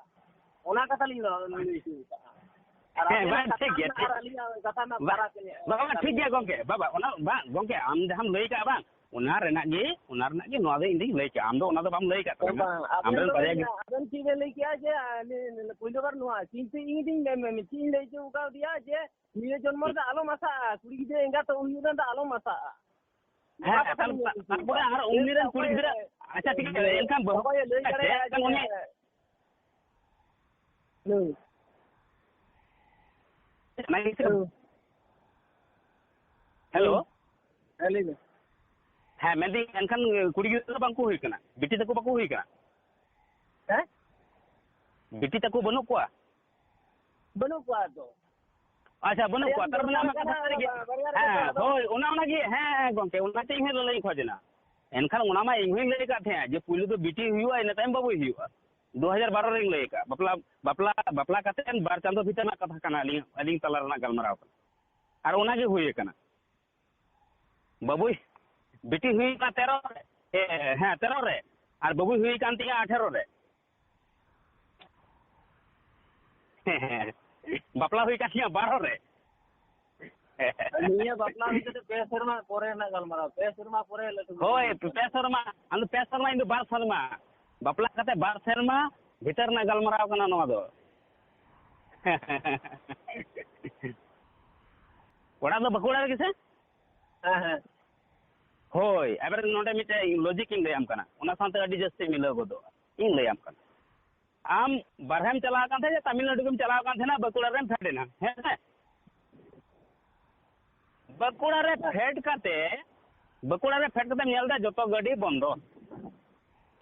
ᱚᱱᱟ ᱠᱟᱛᱷᱟ ᱞᱤᱧ ᱞᱟᱹᱭ ᱦᱚᱪᱚ ᱠᱟᱜᱼᱟ᱾ ᱟᱨ ᱦᱮᱸ, ᱟᱵᱮᱱᱟᱜ ᱵᱟᱝ, ᱠᱟᱛᱷᱟ ᱴᱷᱤᱠ ᱜᱮᱭᱟ, ᱨᱮᱱᱟᱜ ᱴᱷᱤᱠ᱾ ᱟᱨ ᱟᱹᱞᱤᱧᱟᱜ ᱠᱟᱛᱷᱟ ᱨᱮᱱᱟᱜ ᱵᱟ-, ᱯᱷᱟᱨᱟᱠ ᱮ ᱵᱟᱵᱟ, ᱴᱷᱤᱠ ᱜᱮᱭᱟ ᱜᱚᱝᱠᱮ, ᱵᱟᱵᱟ, ᱚᱱᱟ ᱵᱟᱝ, ᱜᱚᱝᱠᱮ, ᱟᱢ ᱡᱟᱦᱟᱸᱢ ᱞᱟᱹᱭ ᱠᱟᱜᱼᱟ, ᱵᱟᱝ, ᱚᱱᱟ ᱨᱮᱱᱟᱜ ᱜᱮ, ᱚᱱᱟ ᱨᱮᱱᱟᱜ ᱜᱮ ᱱᱚᱣᱟ ᱫᱚ ᱤᱧ ᱫᱚᱧ ᱞᱟᱹᱭ ᱠᱟᱜᱼᱟ, ᱟᱢ ᱫᱚ ᱚᱱᱟ ᱫᱚ ᱵᱟᱢ ᱞᱟᱹᱭ ᱠᱟᱜ ᱛᱟᱵᱚᱱᱟ᱾ ᱵᱟᱝ, ᱟᱢ ᱟᱵᱮᱱ ᱨᱮᱱ ᱫᱚ ᱵᱟᱨᱭᱟ ᱜᱮ ᱟᱵᱮᱱ ᱪᱮᱫ ᱵᱮᱱ ᱞᱟᱹᱭ ᱠᱮᱜᱼᱟ ᱡᱮ, ᱟᱞᱮ ᱯᱳᱭᱞᱳ ᱵᱟᱨ ᱱᱚᱣᱟ, ᱠᱤᱱᱛᱩ ᱤᱧ ᱫᱚᱧ ᱢᱮᱱ, ᱢᱮᱱ, ᱪᱮᱫ ᱤᱧ ᱞᱟᱹᱭ ᱦᱚᱪᱚ ᱠᱟᱣᱫᱮᱭᱟ ᱡᱮ, ᱱᱤᱭᱟᱹ ᱡᱚᱱᱢᱚ ᱨᱮᱫᱚ ᱟᱞᱚᱢ ᱟᱥᱟᱜᱼᱟ, ᱠᱩᱲᱤ ᱜᱤᱫᱽᱨᱟᱹ ᱮᱸᱜᱟᱛᱚᱜ ᱦᱩᱭᱩᱜ ᱨᱮᱱ ᱫᱚ ᱟᱞᱚᱢ ᱟᱥᱟᱜᱼᱟ᱾ ᱱᱚᱣᱟ ᱦᱮᱸ, ᱠᱟᱛᱷᱟ ᱛᱟᱨ-, ᱞᱤᱧ ᱞᱟᱹᱭ ᱦᱚᱪᱚ ᱛᱟᱨᱯᱚᱨᱮ ᱠᱟᱜᱼᱟ᱾ ᱟᱨ ᱩᱱᱤ ᱨᱮᱱ ᱠᱩᱲᱤ ᱜᱤᱫᱽᱨᱟᱹ, ᱟᱪᱪᱷᱟ, ᱴᱷᱤᱠ ᱟᱪᱷᱮ, ᱮᱱᱠᱷᱟᱱ ᱵᱟᱹᱦᱩ ᱚᱠᱚᱭᱮ ᱞᱟᱹᱭ ᱟᱪᱪᱷᱟ, ᱫᱟᱲᱮᱭᱟᱜᱼᱟ ᱮᱱᱠᱷᱟᱱ ᱡᱮ, ᱩᱱᱤ ᱦᱮᱞᱳ᱾ ᱚᱱᱟ ᱜᱮ ᱥᱮ? ᱦᱮᱞᱳ᱾ ᱦᱮᱞᱳ᱾ ᱦᱮᱸ, ᱞᱟᱹᱭ ᱢᱮ᱾ ᱦᱮᱸ, ᱢᱮᱱᱫᱟᱹᱧ, ᱮᱱᱠᱷᱟᱱ ᱠᱩᱲᱤ ᱜᱤᱫᱽᱨᱟᱹ ᱫᱚ ᱵᱟᱝ ᱠᱚ ᱦᱩᱭ ᱠᱟᱱᱟ? ᱵᱤᱴᱤ ᱛᱟᱠᱚ ᱵᱟᱠᱚ ᱦᱩᱭ ᱠᱟᱱᱟ? ᱦᱮᱸ? ᱵᱤᱴᱤ ᱛᱟᱠᱚ ᱵᱟᱹᱱᱩᱜ ᱠᱚᱣᱟ? ᱵᱟᱹᱱᱩᱜ ᱠᱚᱣᱟ ᱛᱚ᱾ ᱟᱪᱪᱷᱟ, ᱵᱟᱹᱱᱩᱜ ᱵᱟᱨᱭᱟ ᱠᱚᱣᱟ᱾ ᱨᱮᱱ ᱛᱟᱨ ᱢᱟᱱᱮ ᱫᱚᱨᱠᱟᱨ ᱟᱢᱟᱜ ᱠᱟᱛᱷᱟ ᱠᱟᱱᱟ, ᱥᱟᱹᱨᱤ ᱜᱮ᱾ ᱵᱟᱨᱭᱟ ᱨᱮᱱ ᱦᱮᱸ, ᱫᱚᱨᱠᱟᱨ ᱫᱚ᱾ ᱦᱳᱭ, ᱚᱱᱟ, ᱚᱱᱟ ᱜᱮ, ᱦᱮᱸ, ᱦᱮᱸ, ᱜᱚᱝᱠᱮ, ᱚᱱᱟ ᱜᱮ ᱤᱧ ᱦᱚᱸ ᱞᱟᱹᱞᱟᱹᱭ ᱤᱧ ᱠᱷᱚᱡᱽ ᱮᱱᱟ᱾ ᱮᱱᱠᱷᱟᱱ ᱚᱱᱟ ᱢᱟ ᱤᱧ ᱦᱚᱸᱧ ᱞᱟᱹᱭ ᱟᱠᱟᱫ ᱛᱟᱦᱮᱸᱫ ᱡᱮ ᱯᱩᱭᱞᱩ ᱫᱚ ᱵᱤᱴᱤ ᱦᱩᱭᱩᱜᱼᱟ, ᱤᱱᱟᱹ ᱛᱟᱭᱚᱢ ᱵᱟᱹᱵᱩᱭ ᱦᱩᱭᱩᱜᱼᱟ᱾ ᱫᱩ ᱦᱟᱡᱟᱨ ᱵᱟᱨᱚ ᱨᱮᱧ ᱞᱟᱹᱭ ᱟᱠᱟᱫ, ᱵᱟᱯᱞᱟ, ᱵᱟᱯᱞᱟ, ᱵᱟᱯᱞᱟ ᱠᱟᱛᱮ ᱵᱟᱨ ᱪᱟᱸᱫᱚ ᱵᱷᱤᱛᱤᱨ ᱨᱮᱱᱟᱜ ᱠᱟᱛᱷᱟ ᱠᱟᱱᱟ, ᱟᱹᱞᱤᱧ, ᱟᱹᱞᱤᱧ ᱛᱟᱞᱟ ᱨᱮᱱᱟᱜ ᱜᱟᱞᱢᱟᱨᱟᱣ ᱠᱟᱱᱟ᱾ ᱟᱨ ᱚᱱᱟ ᱜᱮ ᱦᱩᱭ ᱟᱠᱟᱱᱟ᱾ ᱵᱟᱹᱵᱩᱭ, ᱵᱤᱴᱤ ᱦᱩᱭ ᱟᱠᱟᱱᱟ ᱛᱮᱨᱚ ᱨᱮ, ᱮ, ᱦᱮᱸ, ᱛᱮᱨᱚ ᱨᱮ, ᱟᱨ ᱵᱟᱹᱵᱩᱭ ᱦᱩᱭ ᱟᱠᱟᱱ ᱛᱤᱧᱟ ᱟᱴᱷᱮᱨᱚ ᱨᱮ᱾ ᱵᱟᱯᱞᱟ ᱦᱩᱭ ᱟᱠᱟᱱ ᱛᱤᱧᱟ ᱵᱟᱨᱚ ᱨᱮ᱾ ᱱᱤᱭᱟᱹ ᱵᱟᱯᱞᱟ ᱦᱩᱭ ᱠᱟᱛᱮ ᱯᱮ ᱥᱮᱨᱢᱟ ᱯᱚᱨᱮ ᱨᱮᱱᱟᱜ ᱜᱟᱞᱢᱟᱨᱟᱣ, ᱯᱮ ᱥᱮᱨᱢᱟ ᱯᱚᱨᱮ ᱞᱟᱹᱴᱩ ᱦᱳᱭ, ᱜᱟᱞᱢᱟᱨᱟᱣ᱾ ᱯᱮ ᱥᱮᱨᱢᱟ, ᱟᱢ ᱫᱚ ᱯᱮ ᱥᱮᱨᱢᱟ, ᱤᱧ ᱫᱚ ᱵᱟᱨ ᱥᱮᱨᱢᱟ᱾ ᱵᱟᱯᱞᱟ ᱠᱟᱛᱮ ᱵᱟᱨ ᱥᱮᱨᱢᱟ ᱵᱷᱤᱛᱟᱹᱨ ᱨᱮᱱᱟᱜ ᱜᱟᱞᱢᱟᱨᱟᱣ ᱠᱟᱱᱟ ᱱᱚᱣᱟ ᱫᱚ᱾ ᱚᱲᱟᱜ ᱫᱚ ᱵᱟᱸᱠᱩᱲᱟ ᱨᱮᱜᱮ ᱥᱮ? ᱦᱮᱸ, ᱦᱮᱸ᱾ ᱦᱳᱭ, ᱮᱵᱟᱨ ᱱᱚᱰᱮ ᱢᱤᱫᱴᱮᱡ ᱞᱚᱡᱤᱠ ᱤᱧ ᱞᱟᱹᱭᱟᱢ ᱠᱟᱱᱟ, ᱚᱱᱟ ᱥᱟᱶᱛᱮ ᱟᱹᱰᱤ ᱡᱟᱹᱥᱛᱤ ᱢᱤᱞᱟᱹᱣ ᱜᱚᱫᱚᱜᱼᱟ᱾ ᱤᱧ ᱞᱟᱹᱭᱟᱢ ᱠᱟᱱᱟ, ᱟᱢ ᱵᱟᱨᱦᱮᱢ ᱪᱟᱞᱟᱣ ᱠᱟᱱ ᱛᱟᱦᱮᱸᱫ, ᱛᱟᱢᱤᱞᱱᱟᱰᱩ ᱜᱮᱢ ᱪᱟᱞᱟᱣ ᱠᱟᱱ ᱛᱟᱦᱮᱱᱟ, ᱵᱟᱸᱠᱩᱲᱟ ᱨᱮᱢ ᱯᱷᱮᱰ ᱮᱱᱟ, ᱦᱮᱸ ᱥᱮ? ᱵᱟᱸᱠᱩᱲᱟ ᱨᱮ ᱯᱷᱮᱰ ᱠᱟᱛᱮ, ᱵᱟᱸᱠᱩᱲᱟ ᱨᱮ ᱯᱷᱮᱰ ᱠᱟᱛᱮᱢ ᱧᱮᱞ ᱮᱫᱟ ᱡᱚᱛᱚ ᱜᱟᱹᱰᱤ ᱵᱚᱱᱫᱚ᱾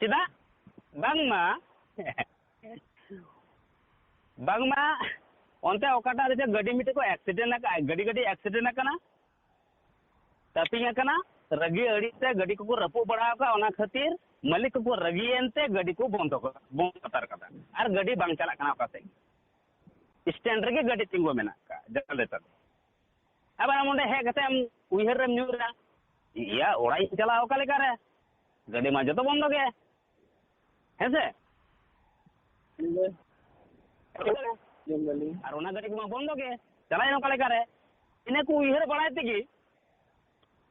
ᱪᱮᱫᱟᱜ? ᱵᱟᱝᱢᱟ, ᱵᱟᱝᱢᱟ ᱚᱱᱛᱮ ᱚᱠᱟᱴᱟᱜ ᱨᱮᱪᱚ ᱜᱟᱹᱰᱤ ᱢᱤᱫᱴᱮᱡ ᱠᱚ ᱮᱠᱥᱤᱰᱮᱱᱴ ᱟᱠᱟᱫ, ᱜᱟᱹᱰᱤ, ᱜᱟᱹᱰᱤ ᱮᱠᱥᱤᱰᱮᱱᱴ ᱟᱠᱟᱱᱟ, ᱛᱟᱹᱯᱤᱧ ᱟᱠᱟᱱᱟ, ᱨᱟᱹᱜᱤ ᱟᱹᱲᱤᱥ ᱛᱮ ᱜᱟᱹᱰᱤ ᱠᱚᱠᱚ ᱨᱟᱹᱯᱩᱫ ᱵᱟᱲᱟ ᱟᱠᱟᱫ, ᱚᱱᱟ ᱠᱷᱟᱹᱛᱤᱨ ᱢᱟᱹᱞᱤᱠ ᱠᱚᱠᱚ ᱨᱟᱹᱜᱤᱭᱮᱱ ᱛᱮ ᱜᱟᱹᱰᱤ ᱠᱚ ᱵᱚᱱᱫᱚ ᱠᱟᱫᱟ, ᱵᱚᱱᱫᱚ ᱦᱟᱛᱟᱲ ᱠᱟᱫᱟ, ᱟᱨ ᱜᱟᱹᱰᱤ ᱵᱟᱝ ᱪᱟᱞᱟᱜ ᱠᱟᱱᱟ ᱚᱠᱟ ᱥᱮᱫ, ᱥᱴᱮᱱᱰ ᱨᱮᱜᱮ ᱜᱟᱹᱰᱤ ᱛᱤᱸᱜᱩ ᱢᱮᱱᱟᱜ ᱟᱠᱟᱫ ᱡᱟᱦᱟᱸ ᱞᱮᱠᱟ ᱛᱮ᱾ ᱟᱵᱟᱨ ᱚᱸᱰᱮ ᱦᱮᱡ ᱠᱟᱛᱮ ᱟᱢ ᱩᱭᱦᱟᱹᱨ ᱨᱮᱢ ᱧᱩᱨᱟ, ᱤᱭᱟ, ᱚᱲᱟᱜ ᱤᱧ ᱪᱟᱞᱟᱣ ᱚᱠᱟ ᱞᱮᱠᱟ ᱨᱮ? ᱜᱟᱹᱰᱤ ᱢᱟ ᱡᱚᱛᱚ ᱵᱚᱱᱫᱚ ᱜᱮ᱾ ᱦᱮᱸ ᱥᱮ? ᱟᱨ ᱚᱱᱟ ᱜᱟᱹᱰᱤ ᱠᱚᱢᱟ ᱵᱚᱱᱫᱚ ᱜᱮ, ᱪᱟᱞᱟᱣᱮᱱ ᱚᱠᱟ ᱞᱮᱠᱟᱨᱮ? ᱤᱱᱟᱹ ᱠᱚ ᱩᱭᱦᱟᱹᱨ ᱵᱟᱲᱟᱭ ᱛᱮᱜᱮ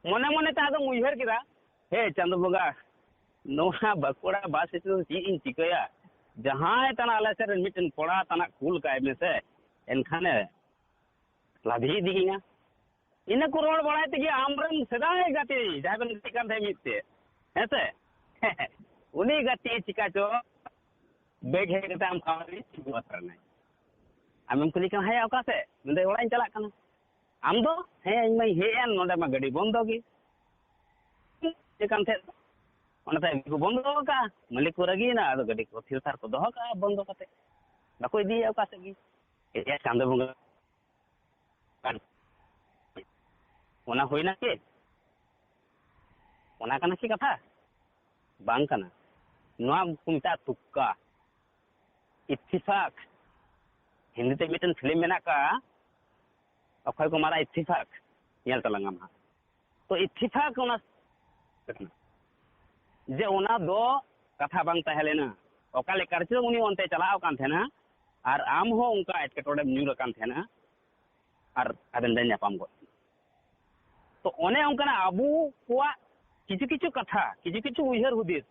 ᱢᱚᱱᱮ ᱢᱚᱱᱮ ᱛᱮ ᱟᱫᱚᱢ ᱩᱭᱦᱟᱹᱨ ᱠᱮᱫᱟ, ᱦᱮ ᱪᱟᱸᱫᱚ ᱵᱚᱸᱜᱟ, ᱱᱚᱣᱟ ᱵᱟᱸᱠᱩᱲᱟ ᱵᱟᱥ ᱥᱴᱮᱥᱚᱱ ᱪᱮᱫ ᱤᱧ ᱪᱤᱠᱟᱹᱭᱟ? ᱡᱟᱦᱟᱸᱭ ᱛᱟᱱᱟᱜ ᱟᱞᱮ ᱥᱮᱫ ᱨᱮᱱ ᱢᱤᱫᱴᱮᱱ ᱠᱚᱲᱟ ᱛᱟᱱᱟᱜ ᱠᱩᱞ ᱠᱟᱭ ᱢᱮᱥᱮ, ᱮᱱᱠᱷᱟᱱᱮ ᱞᱟᱫᱮ ᱤᱫᱤ ᱠᱤᱧᱟ᱾ ᱤᱱᱟᱹ ᱠᱚ ᱨᱚᱲ ᱵᱟᱲᱟᱭ ᱛᱮᱜᱮ ᱟᱢᱨᱮᱱ ᱥᱮᱫᱟᱭ ᱜᱟᱛᱮ, ᱡᱟᱦᱟᱸᱭ ᱵᱮᱱ ᱜᱟᱛᱮᱜ ᱠᱟᱱ ᱛᱟᱦᱮᱸᱫ ᱢᱤᱫ ᱛᱮ, ᱦᱮᱸ ᱥᱮ? ᱩᱱᱤ ᱜᱟᱛᱮ ᱪᱤᱠᱟ ᱪᱚ ᱵᱮᱜᱽ ᱦᱮᱡ ᱠᱟᱛᱮ ᱟᱢ ᱥᱟᱢᱟᱝ ᱨᱮ ᱛᱤᱸᱜᱩ ᱦᱟᱛᱟᱲ ᱮᱱᱟᱭ᱾ ᱟᱢᱮᱢ ᱠᱩᱞᱤ ᱠᱟᱱᱟ, ᱦᱮᱸ, ᱚᱠᱟ ᱥᱮᱫ? ᱢᱮᱱᱫᱟᱭ, ᱚᱲᱟᱜ ᱤᱧ ᱪᱟᱞᱟᱜ ᱠᱟᱱᱟ᱾ ᱟᱢ ᱫᱚ? ᱦᱮᱸ, ᱤᱧ ᱢᱟᱧ ᱦᱮᱡ ᱮᱱ, ᱱᱚᱰᱮ ᱢᱟ ᱜᱟᱹᱰᱤ ᱵᱚᱱᱫᱚ ᱜᱮ᱾ ᱪᱮᱫ ᱠᱟᱱ ᱛᱟᱦᱮᱸᱫ ᱫᱚ? ᱚᱱᱟᱛᱮ ᱜᱟᱹᱰᱤ ᱠᱚ ᱵᱚᱱᱫᱚ ᱠᱟᱜᱼᱟ, ᱢᱟᱹᱞᱤᱠ ᱠᱚ ᱨᱟᱹᱜᱤᱭᱮᱱᱟ, ᱟᱫᱚ ᱜᱟᱹᱰᱤ ᱠᱚ ᱛᱷᱤᱨ ᱛᱷᱟᱨ ᱠᱚ ᱫᱚᱦᱚ ᱠᱟᱜᱼᱟ ᱵᱚᱱᱫᱚ ᱠᱟᱛᱮ, ᱵᱟᱠᱚ ᱤᱫᱤᱭᱮᱫᱼᱟ ᱚᱠᱟ ᱥᱮᱫ ᱜᱮ᱾ ᱦᱮᱡ ᱮᱱ ᱪᱟᱸᱫᱚ ᱵᱚᱸᱜᱟ᱾ ᱚᱱᱟ ᱦᱩᱭᱱᱟ ᱠᱤ? ᱚᱱᱟ ᱠᱟᱱᱟ ᱠᱤ ᱠᱟᱛᱷᱟ? ᱵᱟᱝ ᱠᱟᱱᱟ᱾ ᱱᱚᱣᱟ ᱠᱚ ᱢᱮᱛᱟᱜᱼᱟ ᱛᱩᱠᱠᱟ, ᱤᱛᱛᱤᱯᱷᱟᱠ᱾ ᱦᱤᱱᱫᱤ ᱛᱮ ᱢᱤᱫᱴᱮᱱ ᱯᱷᱤᱞᱢ ᱢᱮᱱᱟᱜ ᱟᱠᱟᱫᱼᱟ, ᱚᱠᱷᱚᱭ ᱠᱩᱢᱟᱨᱟᱜ ᱤᱛᱛᱤᱯᱷᱟᱠ, ᱧᱮᱞ ᱛᱟᱞᱟᱝ ᱟᱢ ᱦᱟᱸᱜ᱾ ᱛᱚ ᱤᱛᱛᱤᱯᱷᱟᱠ ᱚᱱᱟ ᱡᱮ ᱚᱱᱟ ᱫᱚ ᱠᱟᱛᱷᱟ ᱵᱟᱝ ᱛᱟᱦᱮᱸ ᱞᱮᱱᱟ, ᱚᱠᱟ ᱞᱮᱠᱟ ᱨᱮᱪᱚ ᱩᱱᱤ ᱚᱱᱛᱮ ᱪᱟᱞᱟᱣ ᱟᱠᱟᱱ ᱛᱟᱦᱮᱱᱟ ᱟᱨ ᱟᱢ ᱦᱚᱸ ᱚᱱᱠᱟ ᱮᱴᱠᱮᱴᱚᱬᱮᱢ ᱧᱩᱨ ᱟᱠᱟᱱ ᱛᱟᱦᱮᱱᱟ ᱟᱨ ᱟᱵᱮᱱ ᱵᱮᱱ ᱧᱟᱯᱟᱢ ᱜᱚᱫ ᱮᱱᱟ᱾ ᱛᱚ ᱚᱱᱮ ᱚᱱᱠᱟᱱᱟᱜ ᱟᱵᱚ ᱠᱚᱣᱟᱜ ᱠᱤᱪᱷᱩ ᱠᱤᱪᱷᱩ ᱠᱟᱛᱷᱟ, ᱠᱤᱪᱷᱩ ᱠᱤᱪᱷᱩ ᱩᱭᱦᱟᱹᱨ ᱦᱩᱫᱤᱥ,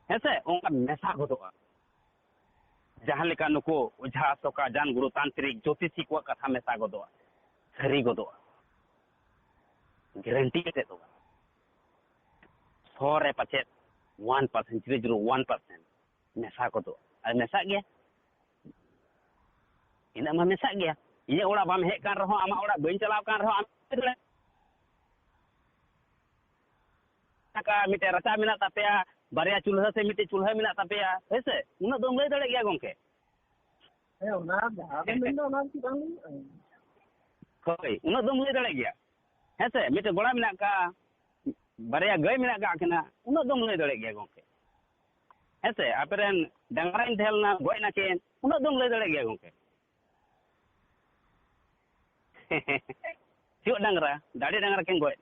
ᱦᱮᱸ ᱥᱮ, ᱚᱱᱠᱟ ᱢᱮᱥᱟ ᱜᱚᱫᱚᱜᱼᱟ᱾ ᱡᱟᱦᱟᱸ ᱞᱮᱠᱟ ᱱᱩᱠᱩ ᱚᱡᱷᱟ, ᱥᱚᱠᱟ, ᱡᱟᱱ ᱜᱩᱨᱩ, ᱛᱟᱱᱛᱨᱤᱠ, ᱡᱳᱛᱤᱥᱤ ᱠᱚᱣᱟᱜ ᱠᱟᱛᱷᱟ ᱢᱮᱥᱟ ᱜᱚᱫᱚᱜᱼᱟ, ᱥᱟᱹᱨᱤ ᱜᱚᱫᱚᱜᱼᱟ, ᱜᱮᱨᱮᱱᱴᱤ ᱠᱟᱛᱮ ᱫᱚ ᱵᱟᱝ᱾ ᱥᱚ ᱨᱮ ᱯᱟᱪᱮᱫ one percent, zero zero one percent ᱢᱮᱥᱟ ᱜᱚᱫᱚᱜᱼᱟ, ᱟᱨ ᱢᱮᱥᱟᱜ ᱜᱮᱭᱟ, ᱤᱱᱟᱹᱜ ᱢᱟ ᱢᱮᱥᱟᱜ ᱜᱮᱭᱟ᱾ ᱤᱧᱟᱹᱜ ᱚᱲᱟᱜ ᱵᱟᱢ ᱦᱮᱡ ᱠᱟᱱ ᱨᱮᱦᱚᱸ, ᱟᱢᱟᱜ ᱚᱲᱟᱜ ᱵᱟᱹᱧ ᱪᱟᱞᱟᱣ ᱠᱟᱱ ᱨᱮᱦᱚᱸ, ᱟᱢ ᱴᱟᱠᱟ ᱢᱤᱫᱴᱮᱡ ᱨᱟᱪᱟ ᱢᱮᱱᱟᱜ ᱛᱟᱯᱮᱭᱟ, ᱵᱟᱨᱭᱟ ᱪᱩᱞᱦᱟᱹ ᱥᱮ ᱢᱤᱫᱴᱮᱡ ᱪᱩᱞᱦᱟᱹ ᱢᱮᱱᱟᱜ ᱛᱟᱯᱮᱭᱟ, ᱦᱳᱭ ᱥᱮ? ᱩᱱᱟᱹᱜ ᱫᱚᱢ ᱞᱟᱹᱭ ᱫᱟᱲᱮᱭᱟᱜ ᱜᱮᱭᱟ ᱜᱚᱢᱠᱮ? ᱦᱮᱸ, ᱚᱱᱟ ᱡᱟᱦᱟᱸ ᱵᱮᱱ ᱢᱮᱱᱫᱟ, ᱚᱱᱟ ᱠᱤ ᱵᱟᱝ ᱦᱩᱭᱩᱜᱼᱟ? ᱦᱳᱭ, ᱩᱱᱟᱹᱜ ᱫᱚᱢ ᱞᱟᱹᱭ ᱫᱟᱲᱮᱭᱟᱜ ᱜᱮᱭᱟ, ᱦᱮᱸ ᱥᱮ? ᱢᱤᱫᱴᱮᱡ ᱜᱚᱲᱟ ᱢᱮᱱᱟᱜ ᱠᱟᱜᱼᱟ, ᱵᱟᱨᱭᱟ ᱜᱟᱹᱭ ᱢᱮᱱᱟᱜ ᱠᱟᱜ ᱠᱤᱱᱟ, ᱩᱱᱟᱹᱜ ᱫᱚᱢ ᱞᱟᱹᱭ ᱫᱟᱲᱮᱭᱟᱜ ᱜᱮᱭᱟ ᱜᱚᱢᱠᱮ, ᱦᱮᱸ ᱥᱮ? ᱟᱯᱮ ᱨᱮᱱ ᱰᱟᱝᱨᱟᱧ ᱛᱟᱦᱮᱸ ᱞᱮᱱᱟ, ᱜᱚᱡ ᱱᱟᱠᱤᱱ, ᱩᱱᱟᱹᱜ ᱫᱚᱢ ᱞᱟᱹᱭ ᱫᱟᱲᱮᱭᱟᱜ ᱜᱮᱭᱟ ᱜᱚᱢᱠᱮ? ᱥᱤᱭᱳᱜ ᱰᱟᱝᱨᱟ, ᱫᱟᱲᱮ ᱰᱟᱝᱨᱟ ᱠᱤᱱ ᱜᱚᱡ,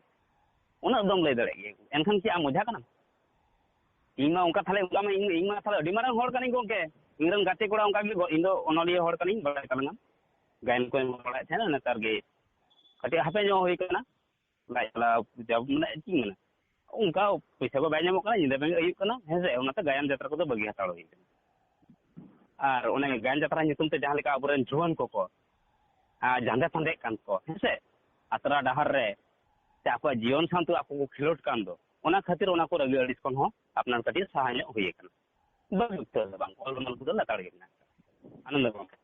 ᱩᱱᱟᱹᱜ ᱫᱚᱢ ᱞᱟᱹᱭ ᱫᱟᱲᱮᱭᱟᱜ ᱜᱮᱭᱟ, ᱮᱱᱠᱷᱟᱱ ᱪᱮᱫ ᱟᱢ ᱚᱡᱷᱟ ᱠᱟᱱᱟᱢ? ᱤᱧ ᱢᱟ ᱚᱱᱠᱟ ᱛᱟᱦᱞᱮ, ᱚᱱᱠᱟ ᱢᱟ ᱤᱧ, ᱤᱧ ᱢᱟ ᱛᱟᱦᱞᱮ ᱟᱹᱰᱤ ᱢᱟᱨᱟᱝ ᱦᱚᱲ ᱠᱟᱹᱱᱟᱹᱧ ᱜᱚᱢᱠᱮ᱾ ᱤᱧ ᱨᱮᱱ ᱜᱟᱛᱮ ᱠᱚᱲᱟ ᱚᱱᱠᱟ ᱜᱮ ᱜᱚ-, ᱤᱧ ᱫᱚ ᱚᱱᱚᱞᱤᱭᱟᱹ ᱦᱚᱲ ᱠᱟᱹᱱᱟᱹᱧ, ᱵᱟᱲᱟᱭ ᱛᱟᱞᱟᱝᱟ᱾ ᱜᱟᱭᱟᱱ ᱠᱚᱧ ᱵᱟᱲᱟᱭᱮᱫ ᱛᱟᱦᱮᱱᱟ, ᱱᱮᱛᱟᱨ ᱜᱮ ᱠᱟᱹᱴᱤᱡ ᱦᱟᱯᱮ ᱧᱚᱜ ᱦᱩᱭ ᱠᱟᱱᱟ᱾ ᱞᱟᱡ ᱡᱟᱞᱟ, ᱡᱟ-, ᱢᱟᱱᱮ ᱪᱮᱫ ᱤᱧ ᱢᱮᱱᱟ, ᱚᱱᱠᱟ ᱯᱚᱭᱥᱟ ᱠᱚ ᱵᱟᱭ ᱧᱟᱢᱚᱜ ᱠᱟᱱᱟ, ᱧᱤᱫᱟᱹ ᱵᱮᱸᱜᱮᱫ ᱟᱹᱭᱩᱵ ᱠᱟᱱᱟ, ᱦᱮᱸ ᱥᱮ, ᱚᱱᱟᱛᱮ ᱜᱟᱭᱟᱱ ᱡᱟᱛᱨᱟ ᱠᱚᱫᱚ ᱵᱟᱹᱜᱤ ᱦᱟᱛᱟᱲ ᱦᱩᱭ ᱠᱟᱱᱟ᱾ ᱟᱨ ᱚᱱᱮ ᱜᱟᱭᱟᱱ ᱡᱟᱛᱨᱟ ᱧᱩᱛᱩᱢ ᱛᱮ ᱡᱟᱦᱟᱸ ᱞᱮᱠᱟ ᱟᱵᱚᱨᱮᱱ ᱡᱩᱣᱟᱹᱱ ᱠᱚᱠᱚ, ᱟᱨ ᱡᱟᱸᱫᱮ ᱥᱟᱸᱫᱮᱜ ᱠᱟᱱ ᱠᱚ, ᱦᱮᱸ ᱥᱮ, ᱟᱛᱨᱟ ᱰᱟᱦᱟᱨ ᱨᱮ ᱥᱮ ᱟᱠᱚᱣᱟᱜ ᱡᱤᱭᱚᱱ ᱥᱟᱶᱛᱮ ᱟᱠᱚ ᱠᱚ ᱠᱷᱮᱞᱳᱰ ᱠᱟᱱ ᱫᱚ, ᱚᱱᱟ ᱠᱷᱟᱹᱛᱤᱨ ᱚᱱᱟ ᱠᱚ ᱨᱟᱹᱜᱤ ᱟᱹᱲᱤᱥ ᱠᱷᱚᱱ ᱦᱚᱸ ᱟᱯᱱᱟᱨ ᱠᱟᱹᱴᱤᱡ ᱥᱟᱦᱟ ᱧᱚᱜ ᱦᱩᱭ ᱟᱠᱟᱱᱟ᱾ ᱵᱟᱹᱜᱤ ᱩᱛᱟᱹᱨ ᱫᱚ ᱵᱟᱝ, ᱚᱞ ᱚᱱᱚᱞ ᱠᱚᱫᱚ ᱞᱟᱛᱟᱲ ᱜᱮ ᱢᱮᱱᱟᱜ ᱟᱠᱟᱫᱟ᱾ ᱟᱱᱚᱱᱫᱚ ᱜᱚᱢᱠᱮ᱾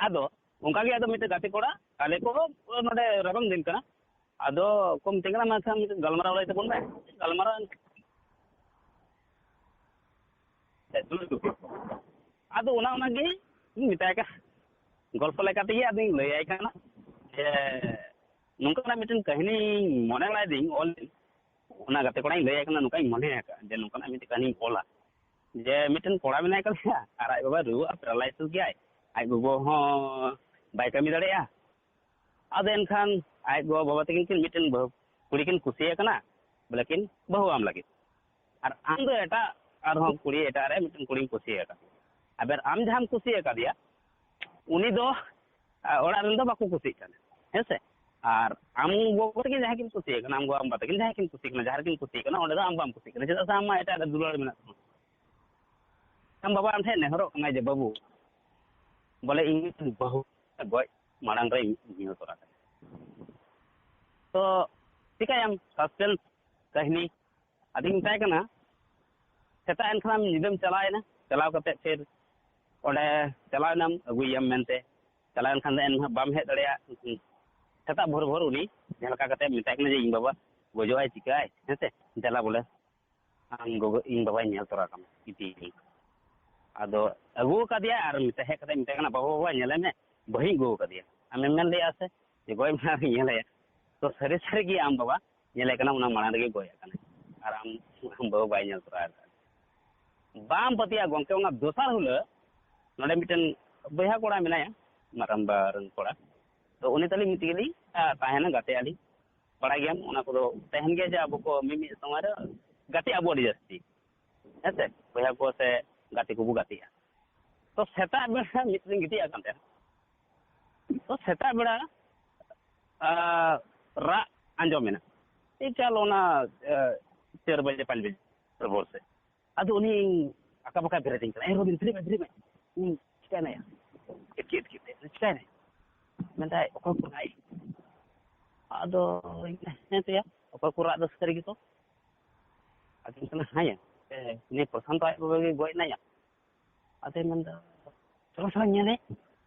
ᱟᱫᱚ ᱚᱱᱠᱟ ᱜᱮ ᱟᱫᱚ ᱢᱤᱫᱴᱮᱱ ᱜᱟᱛᱮ ᱠᱚᱲᱟ, ᱟᱞᱮ ᱠᱚ ᱱᱚᱰᱮ ᱨᱟᱵᱟᱝ ᱫᱤᱱ ᱠᱟᱱᱟ, ᱟᱫᱚ ᱠᱚ ᱢᱤᱛᱟᱹᱧ ᱠᱟᱱᱟ, "ᱢᱟ ᱟᱪᱪᱷᱟ, ᱢᱤᱫᱴᱮᱱ ᱜᱟᱞᱢᱟᱨᱟᱣ ᱞᱟᱹᱭ ᱛᱟᱵᱚᱱ ᱢᱮ᱾" ᱜᱟᱞᱢᱟᱨᱟᱣ ᱮᱱ-, ᱟᱫᱚ ᱚᱱᱟ ᱚᱱᱟᱜᱮ ᱤᱧ ᱢᱮᱛᱟᱭ ᱠᱟᱱᱟ, ᱜᱚᱞᱯᱚ ᱞᱮᱠᱟ ᱛᱮᱜᱮ ᱟᱫᱚᱧ ᱞᱟᱹᱭᱟᱭ ᱠᱟᱱᱟ ᱡᱮ, ᱱᱚᱝᱠᱟᱱᱟᱜ ᱢᱤᱫᱴᱮᱱ ᱠᱟᱹᱦᱱᱤ ᱢᱚᱱᱮ ᱞᱮᱫᱟᱹᱧ ᱚᱞ᱾ ᱚᱱᱟ ᱜᱟᱛᱮ ᱠᱚᱲᱟᱧ ᱞᱟᱹᱭᱟᱭ ᱠᱟᱱᱟ, ᱱᱚᱝᱠᱟᱧ ᱢᱚᱱᱮ ᱟᱠᱟᱫᱼᱟ ᱡᱮ ᱱᱚᱝᱠᱟᱱᱟᱜ ᱢᱤᱫᱴᱮᱱ ᱠᱟᱹᱦᱱᱤᱧ ᱚᱞᱟ, ᱡᱮ ᱢᱤᱫᱴᱮᱱ ᱠᱚᱲᱟ ᱢᱮᱱᱟᱭ ᱠᱟᱫᱮᱭᱟ ᱟᱨ ᱟᱡ ᱵᱟᱵᱟ ᱨᱩᱣᱟᱹᱜᱼᱟ, paralysis ᱜᱮᱭᱟᱭ, ᱟᱡ ᱜᱚᱜᱚ ᱦᱚᱸ ᱵᱟᱭ ᱠᱟᱹᱢᱤ ᱫᱟᱲᱮᱭᱟᱜᱼᱟ᱾ ᱟᱫᱚ ᱮᱱᱠᱷᱟᱱ ᱟᱡ ᱜᱚ ᱵᱟᱵᱟ ᱛᱟᱹᱠᱤᱱ ᱠᱤᱱ ᱢᱤᱫᱴᱮᱱ ᱵᱟᱹᱦᱩ ᱠᱩᱲᱤ ᱠᱤᱱ ᱠᱩᱥᱤᱭᱟᱭ ᱠᱟᱱᱟ, ᱵᱚᱞᱮ ᱠᱤᱱ ᱵᱟᱹᱦᱩ ᱟᱢ ᱞᱟᱹᱜᱤᱫ᱾ ᱟᱨ ᱟᱢ ᱫᱚ ᱮᱴᱟᱜ ᱟᱨᱦᱚᱸ ᱠᱩᱲᱤ ᱮᱴᱟᱜ ᱨᱮ ᱢᱤᱫᱴᱮᱱ ᱠᱩᱲᱤᱢ ᱠᱩᱥᱤᱭᱟᱠᱟᱫᱮᱭᱟ᱾ ᱟᱵᱟᱨ ᱟᱢ ᱡᱟᱦᱟᱸᱢ ᱠᱩᱥᱤᱭᱟᱠᱟᱫᱮᱭᱟ, ᱩᱱᱤ ᱫᱚ, ᱟ, ᱚᱲᱟᱜ ᱨᱮᱱ ᱫᱚ ᱵᱟᱠᱚ ᱠᱩᱥᱤᱜ ᱠᱟᱱᱟ, ᱦᱮᱸ ᱥᱮ? ᱟᱨ ᱟᱢ ᱜᱚᱜᱚ ᱛᱟᱹᱠᱤᱱ ᱡᱟᱦᱟᱸ ᱠᱤᱱ ᱠᱩᱥᱤᱭᱟᱜ ᱠᱟᱱᱟ, ᱟᱢ ᱜᱚ ᱟᱢ ᱵᱟ ᱛᱟᱹᱠᱤᱱ ᱡᱟᱦᱟᱸ ᱠᱤᱱ ᱠᱩᱥᱤᱜ ᱠᱟᱱᱟ, ᱡᱟᱦᱟᱸ ᱨᱮᱠᱤᱱ ᱠᱩᱥᱤᱜ ᱠᱟᱱᱟ, ᱚᱸᱰᱮ ᱫᱚ ᱟᱢ ᱵᱟᱢ ᱠᱩᱥᱤᱜ ᱠᱟᱱᱟ, ᱪᱮᱫᱟᱜ ᱥᱮ ᱟᱢ ᱢᱟ ᱮᱴᱟᱜ ᱨᱮ ᱫᱩᱞᱟᱹᱲ ᱢᱮᱱᱟᱜ ᱛᱟᱢᱟ᱾ ᱟᱢ ᱵᱟᱵᱟ ᱟᱢ ᱴᱷᱮᱱ ᱱᱮᱦᱚᱨᱚᱜ ᱠᱟᱱᱟᱭ ᱡᱮ, "ᱵᱟᱹᱵᱩ, ᱵᱚᱞᱮ ᱤᱧ ᱢᱤᱫᱴᱮᱱ ᱵᱟᱹᱦᱩ ᱜᱚᱡ ᱢᱟᱲᱟᱝ ᱨᱮ ᱤᱧ ᱧᱮᱞ ᱛᱚᱨᱟ ᱠᱟᱭᱟ᱾" ᱛᱚ ᱪᱤᱠᱟᱹᱭᱟᱢ, suspense ᱠᱟᱹᱦᱱᱤ᱾ ᱟᱫᱚᱧ ᱢᱮᱛᱟᱭ ᱠᱟᱱᱟ, ᱥᱮᱛᱟᱜ ᱮᱱ ᱠᱷᱟᱱ ᱧᱤᱫᱟᱹᱢ ᱪᱟᱞᱟᱣᱮᱱᱟ, ᱪᱟᱞᱟᱣ ᱠᱟᱛᱮ ᱯᱷᱤᱨ ᱚᱸᱰᱮ ᱪᱟᱞᱟᱣ ᱮᱱᱟᱢ, ᱟᱹᱜᱩᱭᱮᱭᱟᱢ ᱢᱮᱱᱛᱮ᱾ ᱪᱟᱞᱟᱣ ᱮᱱ ᱠᱷᱟᱱ ᱫᱚ ᱮᱱᱦᱚᱸ ᱵᱟᱢ ᱦᱮᱡ ᱫᱟᱲᱮᱭᱟᱜᱼᱟ᱾ ᱥᱮᱛᱟᱜ ᱵᱷᱳᱨ ᱵᱷᱳᱨ ᱩᱱᱤ ᱡᱟᱦᱟᱸ ᱞᱮᱠᱟ ᱠᱟᱛᱮ ᱢᱮᱛᱟᱭ ᱠᱟᱱᱟ ᱡᱮ, "ᱤᱧ ᱵᱟᱵᱟ ᱜᱚᱡᱚᱜᱼᱟᱭ, ᱪᱤᱠᱟᱹᱜᱼᱟᱭ, ᱦᱮᱸ ᱥᱮ, ᱫᱮᱞᱟ ᱵᱚᱞᱮ ᱟᱢ ᱜᱚᱜᱚ, ᱤᱧ ᱵᱟᱵᱟᱧ ᱧᱮᱞ ᱛᱚᱨᱟ ᱠᱟᱢᱟ, ᱤᱫᱤᱭᱮᱢ᱾" ᱟᱫᱚ ᱟᱹᱜᱩ ᱟᱠᱟᱫᱮᱭᱟ ᱟᱨ ᱢᱮᱛᱟᱭ ᱦᱮᱡ ᱠᱟᱛᱮ ᱢᱮᱛᱟᱭ ᱠᱟᱱᱟ, "ᱵᱟᱹᱵᱩ, ᱵᱟᱵᱟ, ᱧᱮᱞᱮ ᱢᱮ, ᱵᱟᱹᱦᱩᱧ ᱟᱹᱜᱩ ᱟᱠᱟᱫᱮᱭᱟ, ᱟᱢᱮᱢ ᱢᱮᱱ ᱞᱮᱫᱼᱟ ᱥᱮ ᱡᱮ ᱜᱚᱡ ᱢᱟᱲᱟᱝ ᱨᱤᱧ ᱧᱮᱞᱮᱭᱟ?" ᱛᱚ ᱥᱟᱹᱨᱤ ᱥᱟᱹᱨᱤ ᱜᱮ ᱟᱢ ᱵᱟᱵᱟ ᱧᱮᱞᱮ ᱠᱟᱱᱟ, ᱚᱱᱟ ᱢᱟᱲᱟᱝ ᱨᱮᱜᱮ ᱜᱚᱡ ᱟᱠᱟᱱᱟᱭ, ᱟᱨ ᱟᱢ, ᱟᱢ ᱵᱟᱵᱟ ᱵᱟᱭ ᱧᱮᱞ ᱛᱚᱨᱟ ᱟᱠᱟᱫ᱾ ᱵᱟᱢ ᱯᱟᱹᱛᱭᱟᱹᱜᱼᱟ ᱜᱚᱢᱠᱮ, ᱚᱱᱟ ᱫᱚᱥᱟᱨ ᱦᱤᱞᱳᱜ ᱱᱚᱰᱮ ᱢᱤᱫᱴᱮᱱ ᱵᱚᱭᱦᱟ ᱠᱚᱲᱟ ᱢᱮᱱᱟᱭᱟ, ᱢᱟᱨᱟᱝᱵᱟ ᱨᱮᱱ ᱠᱚᱲᱟ, ᱛᱚ ᱩᱱᱤ ᱛᱟᱞᱤᱧ ᱢᱤᱫ ᱛᱮᱜᱮ ᱞᱤᱧ, ᱟ, ᱛᱟᱦᱮᱱᱟ, ᱜᱟᱛᱮᱜ ᱟᱹᱞᱤᱧ᱾ ᱵᱟᱲᱟᱭ ᱜᱮᱭᱟᱢ, ᱚᱱᱟ ᱠᱚᱫᱚ ᱛᱟᱦᱮᱱ ᱜᱮᱭᱟ ᱡᱮ ᱟᱵᱚ ᱠᱚ ᱢᱤᱢᱤᱫ ᱥᱚᱢᱚᱭ ᱨᱮ ᱜᱟᱛᱮᱜ ᱟᱵᱚ ᱟᱹᱰᱤ ᱡᱟᱹᱥᱛᱤ᱾ ᱦᱮᱸ ᱥᱮ, ᱵᱚᱭᱦᱟ ᱠᱚ ᱥᱮ ᱜᱟᱛᱮ ᱠᱚᱵᱚ ᱜᱟᱛᱮᱜᱼᱟ᱾ ᱛᱚ ᱥᱮᱛᱟᱜ ᱵᱮᱲᱟ ᱢᱤᱫ ᱨᱤᱧ ᱜᱤᱛᱤᱡ ᱟᱠᱟᱱ ᱛᱟᱦᱮᱸᱱᱟ᱾ ᱛᱚ ᱥᱮᱛᱟᱜ ᱵᱮᱲᱟ ᱟᱨ ᱨᱟᱜ ᱟᱸᱡᱚᱢ ᱮᱱᱟ᱾ ᱮᱠᱟᱞ ᱚᱱᱟ ᱪᱟᱨ ᱵᱟᱡᱮ ᱯᱟᱸᱪ ᱵᱟᱡᱮ ᱵᱷᱳᱨ ᱥᱮᱫ᱾ ᱟᱫᱚ ᱩᱱᱤ ᱟᱠᱟ ᱵᱟᱠᱟ ᱵᱮᱨᱮᱫᱤᱧ ᱠᱟᱱᱟ, "ᱮ ᱨᱚᱵᱤᱱ, ᱵᱮᱨᱮᱫ ᱢᱮ, ᱵᱮᱨᱮᱫ ᱢᱮ, ᱪᱤᱠᱟᱭᱱᱟᱭᱟ?" ᱪᱮᱫ ᱪᱮᱫ ᱪᱮᱫ ᱪᱤᱠᱟᱭᱱᱟᱭ? ᱢᱮᱱᱫᱟᱭ, "ᱚᱠᱚᱭ ᱠᱚ ᱨᱟᱜ ᱮᱫ?" ᱟᱫᱚ ᱦᱮᱸ ᱛᱚᱭᱟ, ᱚᱠᱚᱭ ᱠᱚ ᱨᱟᱜ ᱫᱚ ᱥᱟᱹᱨᱤ ᱜᱮᱛᱚ᱾ ᱟᱫᱚᱧ ᱠᱟᱱᱟ, "ᱦᱮᱸᱭᱟ, ᱩᱱᱤ ᱯᱨᱚᱥᱟᱱᱛᱚ ᱟᱡ ᱵᱟᱵᱟ ᱜᱮ ᱜᱚᱡ ᱮᱱᱟᱭᱟ?" ᱟᱫᱚᱭ ᱢᱮᱱᱫᱟ, "ᱪᱚᱞᱚ ᱥᱟᱞᱟ ᱧᱮᱞᱮ᱾"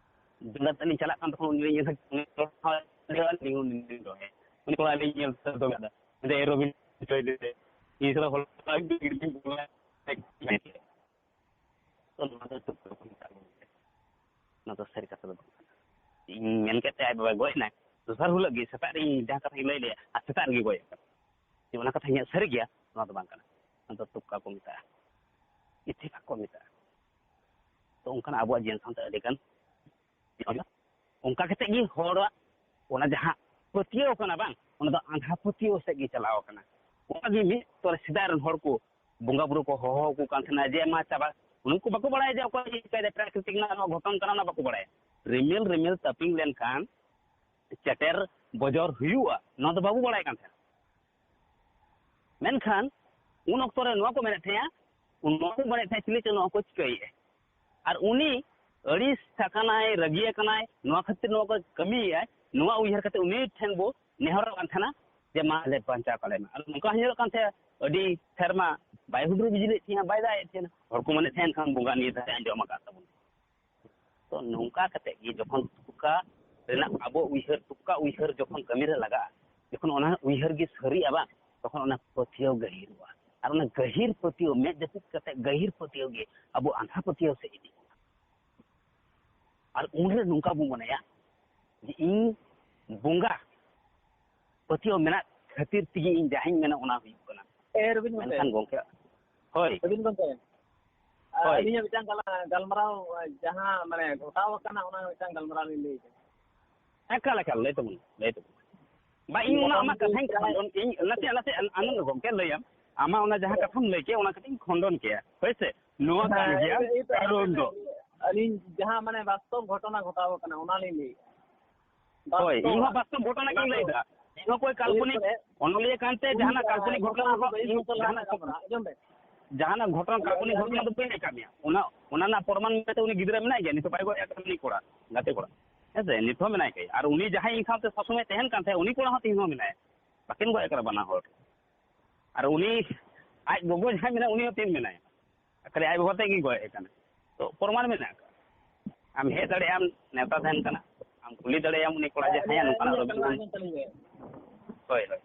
ᱫᱩᱲᱩᱵ ᱠᱟᱛᱮ ᱞᱤᱧ ᱪᱟᱞᱟᱜ ᱠᱟᱱ ᱛᱚᱠᱷᱚᱱ ᱩᱱᱤ ᱞᱤᱧ ᱧᱮᱞ ᱠᱮᱫ, ᱩᱱᱤ ᱠᱚᱲᱟ ᱞᱤᱧ ᱨᱚᱲ ᱟᱭᱟ᱾ ᱩᱱᱤ ᱠᱚᱲᱟ ᱞᱤᱧ ᱧᱮᱞ ᱛᱮ ᱫᱚᱢᱮ ᱟᱫᱟ᱾ ᱢᱮᱱᱫᱟ, "ᱮ ᱨᱚᱵᱤᱱ, ᱡᱚᱭ ᱞᱮᱫᱮ᱾ ᱤᱧ ᱥᱟᱞᱟᱜ ᱦᱚᱲ ᱜᱤᱫᱽᱨᱟᱹᱧ ᱵᱚᱞᱚᱭᱟ᱾" ᱛᱚ ᱱᱚᱣᱟ ᱫᱚ ᱪᱩᱯ ᱠᱟᱠᱚ ᱢᱮᱛᱟᱜᱼᱟ ᱜᱚᱢᱠᱮ᱾ ᱱᱚᱣᱟ ᱫᱚ ᱥᱟᱹᱨᱤ ᱠᱟᱛᱷᱟ ᱫᱚ ᱵᱟᱝ ᱠᱟᱱᱟ᱾ ᱤᱧ ᱢᱮᱱ ᱠᱮᱫ ᱛᱮ ᱟᱡ ᱵᱟᱵᱟᱭ ᱜᱚᱡ ᱮᱱᱟᱭ, ᱫᱚᱥᱟᱨ ᱦᱤᱞᱳᱜ ᱜᱮ ᱥᱮᱛᱟᱜ ᱨᱮ ᱤᱧ ᱡᱟᱦᱟᱸ ᱠᱟᱛᱷᱟᱧ ᱞᱟᱹᱭ ᱞᱮᱜᱼᱟ, ᱟᱨ ᱥᱮᱛᱟᱜ ᱨᱮᱜᱮ ᱜᱚᱡ ᱟᱠᱟᱱᱟ᱾ ᱡᱮ ᱚᱱᱟ ᱠᱟᱛᱷᱟ ᱤᱧᱟᱹᱜ ᱥᱟᱹᱨᱤ ᱜᱮᱭᱟ, ᱱᱚᱣᱟ ᱫᱚ ᱵᱟᱝ ᱠᱟᱱᱟ᱾ ᱚᱱᱟ ᱫᱚ ᱛᱩᱠᱟ ᱠᱚ ᱢᱮᱛᱟᱜᱼᱟ, ᱤᱛᱛᱤᱯᱷᱟᱠ ᱠᱚ ᱢᱮᱛᱟᱜᱼᱟ᱾ ᱛᱚ ᱚᱱᱠᱟᱱᱟᱜ ᱟᱵᱚᱣᱟᱜ ᱡᱤᱭᱚᱱ ᱥᱟᱶᱛᱮ ᱟᱹᱰᱤ ᱜᱟᱱ ᱚᱱᱠᱟ ᱠᱟᱛᱮ ᱜᱮ ᱦᱚᱲᱟᱜ ᱚᱱᱟ ᱡᱟᱦᱟᱸ ᱯᱟᱹᱛᱭᱟᱹᱣ ᱠᱟᱱᱟ ᱵᱟᱝ, ᱚᱱᱟ ᱫᱚ ᱟᱸᱫᱷᱟ ᱯᱟᱹᱛᱭᱟᱹᱣ ᱥᱮᱫ ᱜᱮ ᱪᱟᱞᱟᱣ ᱠᱟᱱᱟ᱾ ᱚᱱᱟ ᱜᱮ ᱢᱤᱫ ᱚᱠᱛᱚ ᱨᱮ ᱥᱮᱫᱟᱭ ᱨᱮᱱ ᱦᱚᱲ ᱠᱚ ᱵᱚᱸᱜᱟ ᱵᱩᱨᱩ ᱠᱚ ᱦᱚᱦᱚ ᱟᱠᱚ ᱠᱟᱱ ᱛᱟᱦᱮᱱᱟ ᱡᱮ, "ᱢᱟ ᱪᱟᱵᱟ", ᱩᱱᱠᱩ ᱵᱟᱠᱚ ᱵᱟᱲᱟᱭᱟ ᱡᱮ ᱚᱠᱚᱭ ᱪᱤᱠᱟᱹᱭᱮᱫᱟ, ᱯᱨᱟᱠᱨᱤᱛᱤᱠ ᱨᱮᱱᱟᱜ ᱱᱚᱣᱟ ᱜᱷᱚᱴᱚᱱ ᱠᱟᱱᱟ, ᱚᱱᱟ ᱵᱟᱠᱚ ᱵᱟᱲᱟᱭᱟ᱾ ᱨᱤᱢᱤᱞ ᱨᱤᱢᱤᱞ ᱛᱟᱹᱯᱤᱧ ᱞᱮᱱᱠᱷᱟᱱ ᱪᱮᱴᱮᱨ ᱵᱚᱡᱚᱨ ᱦᱩᱭᱩᱜᱼᱟ, ᱱᱚᱣᱟ ᱫᱚ ᱵᱟᱵᱚ ᱵᱟᱲᱟᱭ ᱠᱟᱱ ᱛᱟᱦᱮᱱᱟ᱾ ᱢᱮᱱᱠᱷᱟᱱ ᱩᱱ ᱚᱠᱛᱚ ᱨᱮ ᱱᱚᱣᱟ ᱠᱚ ᱢᱮᱱᱮᱫ ᱛᱟᱦᱮᱸᱜᱼᱟ, ᱩᱱ ᱱᱚᱣᱟ ᱠᱚ ᱢᱮᱱᱮᱫ ᱛᱟᱦᱮᱸᱜ, ᱪᱤᱞᱤ ᱪᱚ ᱱᱚᱣᱟ ᱠᱚ ᱪᱤᱠᱟᱹᱭᱮᱫᱼᱟ᱾ ᱟᱨ ᱩᱱᱤ ᱟᱹᱲᱤᱥ ᱟᱠᱟᱱᱟᱭ, ᱨᱟᱹᱜᱤ ᱟᱠᱟᱱᱟᱭ, ᱱᱚᱣᱟ ᱠᱷᱟᱹᱛᱤᱨ ᱱᱚᱣᱟ ᱠᱚ ᱠᱟᱹᱢᱤᱭᱮᱫᱼᱟᱭ, ᱱᱚᱣᱟ ᱩᱭᱦᱟᱹᱨ ᱠᱟᱛᱮ ᱩᱱᱤ ᱴᱷᱮᱱ ᱵᱚ ᱱᱮᱦᱚᱨᱚᱜ ᱠᱟᱱ ᱛᱟᱦᱮᱱᱟ ᱡᱮ, "ᱢᱟ ᱟᱞᱮ ᱵᱟᱧᱪᱟᱣ ᱠᱟᱞᱮ ᱢᱮ᱾" ᱟᱨ ᱱᱚᱝᱠᱟ ᱦᱚᱸ ᱧᱮᱞᱚᱜ ᱠᱟᱱ ᱛᱟᱦᱮᱸᱜᱼᱟ, ᱟᱹᱰᱤ ᱥᱮᱨᱢᱟ ᱵᱟᱭ ᱦᱩᱰᱩᱨ ᱵᱤᱡᱽᱞᱤᱭᱮᱫ ᱛᱟᱦᱮᱸᱜᱼᱟ, ᱵᱟᱭ ᱫᱟᱜ ᱮᱫ ᱛᱟᱦᱮᱸᱜᱼᱟ, ᱦᱚᱲ ᱠᱚ ᱢᱮᱱᱮᱫ ᱛᱟᱦᱮᱸᱜᱼᱟ, "ᱮᱱᱠᱷᱟᱱ ᱵᱚᱸᱜᱟ ᱱᱤᱭᱟᱹ ᱫᱷᱟᱣ ᱟᱸᱡᱚᱢ ᱟᱠᱟᱫ ᱛᱟᱵᱚᱱᱟ᱾" ᱛᱚ ᱱᱚᱝᱠᱟ ᱠᱟᱛᱮ ᱜᱮ ᱡᱚᱠᱷᱚᱱ ᱛᱩᱠᱟ ᱨᱮᱱᱟᱜ ᱟᱵᱚ ᱩᱭᱦᱟᱹᱨ, ᱛᱩᱠᱟ ᱩᱭᱦᱟᱹᱨ ᱡᱚᱠᱷᱚᱱ ᱠᱟᱹᱢᱤ ᱨᱮ ᱞᱟᱜᱟᱜᱼᱟ, ᱡᱚᱠᱷᱚᱱ ᱚᱱᱟ ᱩᱭᱦᱟᱹᱨ ᱜᱮ ᱥᱟᱹᱨᱤᱜᱼᱟ ᱵᱟᱝ, ᱛᱚᱠᱷᱚᱱ ᱚᱱᱟ ᱯᱟᱹᱛᱭᱟᱹᱣ ᱜᱟᱹᱦᱤᱨᱚᱜᱼᱟ᱾ ᱟᱨ ᱚᱱᱟ ᱜᱟᱹᱦᱤᱨ ᱯᱟᱹᱛᱭᱟᱹᱣ, ᱢᱮᱫ ᱡᱟᱹᱯᱤᱫ ᱠᱟᱛᱮ ᱜᱟᱹᱦᱤᱨ ᱯᱟᱹᱛᱭᱟᱹᱣ ᱜᱮ ᱟᱵᱚ ᱟᱸᱫᱷᱟ ᱯᱟᱹᱛᱭᱟᱹᱣ ᱥᱮᱫ ᱤᱫᱤ ᱵᱚᱱᱟ᱾ ᱟᱨ ᱩᱱᱨᱮ ᱱᱚᱝᱠᱟ ᱵᱚ ᱢᱚᱱᱮᱭᱟ ᱡᱮ ᱤᱧ ᱵᱚᱸᱜᱟ ᱯᱟᱹᱛᱭᱟᱹᱣ ᱢᱮᱱᱟᱜ ᱠᱷᱟᱹᱛᱤᱨ ᱛᱮᱜᱮ ᱤᱧ ᱡᱟᱦᱟᱸᱧ ᱢᱮᱱᱟ ᱚᱱᱟ ᱦᱩᱭᱩᱜ ᱠᱟᱱᱟ᱾ ᱮ ᱨᱚᱵᱤᱱ ᱜᱚᱢᱠᱮ᱾ ᱢᱮᱱᱠᱷᱟᱱ ᱜᱚᱢᱠᱮ, ᱦᱳᱭ᱾ ᱨᱚᱵᱤᱱ ᱜᱚᱢᱠᱮ, ᱟᱨ ᱦᱳᱭ᱾ ᱟᱹᱞᱤᱧᱟᱜ ᱢᱤᱫᱴᱟᱝ ᱜᱟᱞ-, ᱜᱟᱞᱢᱟᱨᱟᱣ, ᱡᱟᱦᱟᱸ ᱢᱟᱱᱮ ᱜᱷᱚᱴᱟᱣ ᱟᱠᱟᱱᱟ, ᱚᱱᱟ ᱢᱤᱫᱴᱟᱝ ᱜᱟᱞᱢᱟᱨᱟᱣ ᱞᱤᱧ ᱞᱟᱹᱭ ᱮᱫᱟ᱾ ᱮᱠᱟᱞ, ᱮᱠᱟᱞ, ᱞᱟᱹᱭ ᱛᱟᱵᱚᱱ, ᱞᱟᱹᱭ ᱛᱟᱵᱚᱱ᱾ ᱵᱟ, ᱤᱧ ᱚᱱᱟ ᱟᱢᱟᱜ ᱠᱟᱛᱷᱟᱧ, ᱤᱧ ᱱᱟᱥᱮ, ᱱᱟᱥᱮ ᱟᱱᱚᱱᱫᱚ ᱜᱚᱢᱠᱮ ᱞᱟᱹᱭᱟᱢ, ᱟᱢᱟᱜ ᱚᱱᱟ ᱡᱟᱦᱟᱸ ᱠᱟᱛᱷᱟᱢ ᱞᱟᱹᱭ ᱠᱮᱫ, ᱚᱱᱟ ᱠᱟᱹᱴᱤᱡ ᱤᱧ ᱠᱷᱚᱱᱰᱚᱱ ᱠᱮᱭᱟ, ᱦᱳᱭ ᱥᱮ? ᱱᱚᱣᱟ ᱠᱟᱱ ᱜᱮᱭᱟ ᱠᱟᱨᱚᱱ ᱫᱚ᱾ ᱟᱹᱞᱤᱧ ᱡᱟᱦᱟᱸ ᱢᱟᱱᱮ ᱵᱟᱥᱛᱚᱵ ᱜᱷᱚᱴᱚᱱᱟ ᱜᱷᱚᱴᱟᱣ ᱟᱠᱟᱱᱟ, ᱚᱱᱟ ᱞᱤᱧ ᱞᱟᱹᱭᱮᱫᱼᱟ᱾ ᱦᱳᱭ, ᱤᱧ ᱦᱚᱸ ᱵᱟᱥᱛᱚᱵ ᱜᱷᱚᱴᱚᱱᱟ ᱜᱤᱧ ᱞᱟᱹᱭ ᱮᱫᱟ᱾ ᱤᱧ ᱦᱚᱸ ᱠᱳᱭ ᱠᱟᱞᱯᱚᱱᱤᱠ ᱚᱱᱚᱞᱤᱭᱟᱹ ᱠᱟᱱᱛᱮ ᱡᱟᱦᱟᱱᱟᱜ ᱠᱟᱞᱯᱚᱱᱤᱠ ᱜᱷᱚᱴᱚᱱᱟ ᱫᱚ ᱵᱟᱹᱧ, ᱡᱟᱦᱟᱱᱟᱜ, ᱟᱸᱡᱚᱢ ᱵᱮᱱ, ᱡᱟᱦᱟᱱᱟᱜ ᱜᱷᱚᱴᱚᱱᱟ, ᱠᱟᱞᱯᱚᱱᱤᱠ ᱜᱷᱚᱴᱚᱱᱟ ᱫᱚ ᱵᱟᱹᱧ ᱞᱟᱹᱭ ᱠᱟᱜ ᱢᱮᱭᱟ᱾ ᱚᱱᱟ, ᱚᱱᱟ ᱨᱮᱱᱟᱜ ᱯᱨᱚᱢᱟᱱ ᱢᱮᱱᱛᱮ ᱩᱱᱤ ᱜᱤᱫᱽᱨᱟᱹ ᱢᱮᱱᱟᱭ ᱜᱮᱭᱟ, ᱱᱤᱛᱚᱜ ᱵᱟᱭ ᱜᱚᱡ ᱟᱠᱟᱱᱟ, ᱩᱱᱤ ᱠᱚᱲᱟ, ᱜᱟᱛᱮ ᱠᱚᱲᱟ, ᱦᱮᱸ ᱥᱮ? ᱱᱤᱛ ᱦᱚᱸ ᱢᱮᱱᱟᱭ ᱜᱮᱭᱟ᱾ ᱟᱨ ᱩᱱᱤ ᱡᱟᱦᱟᱸᱭ ᱤᱧ ᱥᱟᱶᱛᱮ ᱥᱚᱵ ᱥᱚᱢᱚᱭ ᱛᱟᱦᱮᱱ ᱠᱟᱱ ᱛᱟᱦᱮᱸᱫ, ᱩᱱᱤ ᱠᱚᱲᱟ ᱦᱚᱸ ᱛᱮᱦᱮᱧ ᱦᱚᱸ ᱢᱮᱱᱟᱭᱟ᱾ ᱵᱟᱹᱠᱤᱱ ᱜᱚᱡ ᱟᱠᱟᱱᱟ ᱵᱟᱱᱟ ᱦᱚᱲ᱾ ᱟᱨ ᱩᱱᱤ ᱟᱡ ᱜᱚᱜᱚ ᱡᱟᱦᱟᱸᱭ ᱢᱮᱱᱟᱭᱟ, ᱩᱱᱤ ᱦᱚᱸ ᱛᱤᱱ ᱢᱮᱱᱟᱭᱟ, ᱠᱷᱟᱹᱞᱤ ᱟᱡ ᱵᱟᱵᱟ ᱛᱮᱫ ᱜᱮ ᱜᱚᱡ ᱟᱠᱟᱱᱟ᱾ ᱛᱚ ᱯᱨᱚᱢᱟᱱ ᱢᱮᱱᱟᱜ ᱟᱠᱟᱫᱟ᱾ ᱟᱢ ᱦᱮᱡ ᱫᱟᱲᱮᱭᱟᱜ ᱟᱢ, ᱱᱮᱣᱛᱟ ᱛᱟᱦᱮᱱ ᱠᱟᱱᱟ, ᱟᱢ ᱠᱩᱞᱤ ᱫᱟᱲᱮᱭᱟᱜ ᱟᱢ ᱩᱱᱤ ᱠᱚᱲᱟ ᱡᱮ, ᱦᱮᱸ, ᱱᱚᱝᱠᱟᱱᱟᱜ ᱫᱚ ᱢᱮᱱᱟᱜᱼᱟ᱾ ᱦᱳᱭ, ᱦᱳᱭ᱾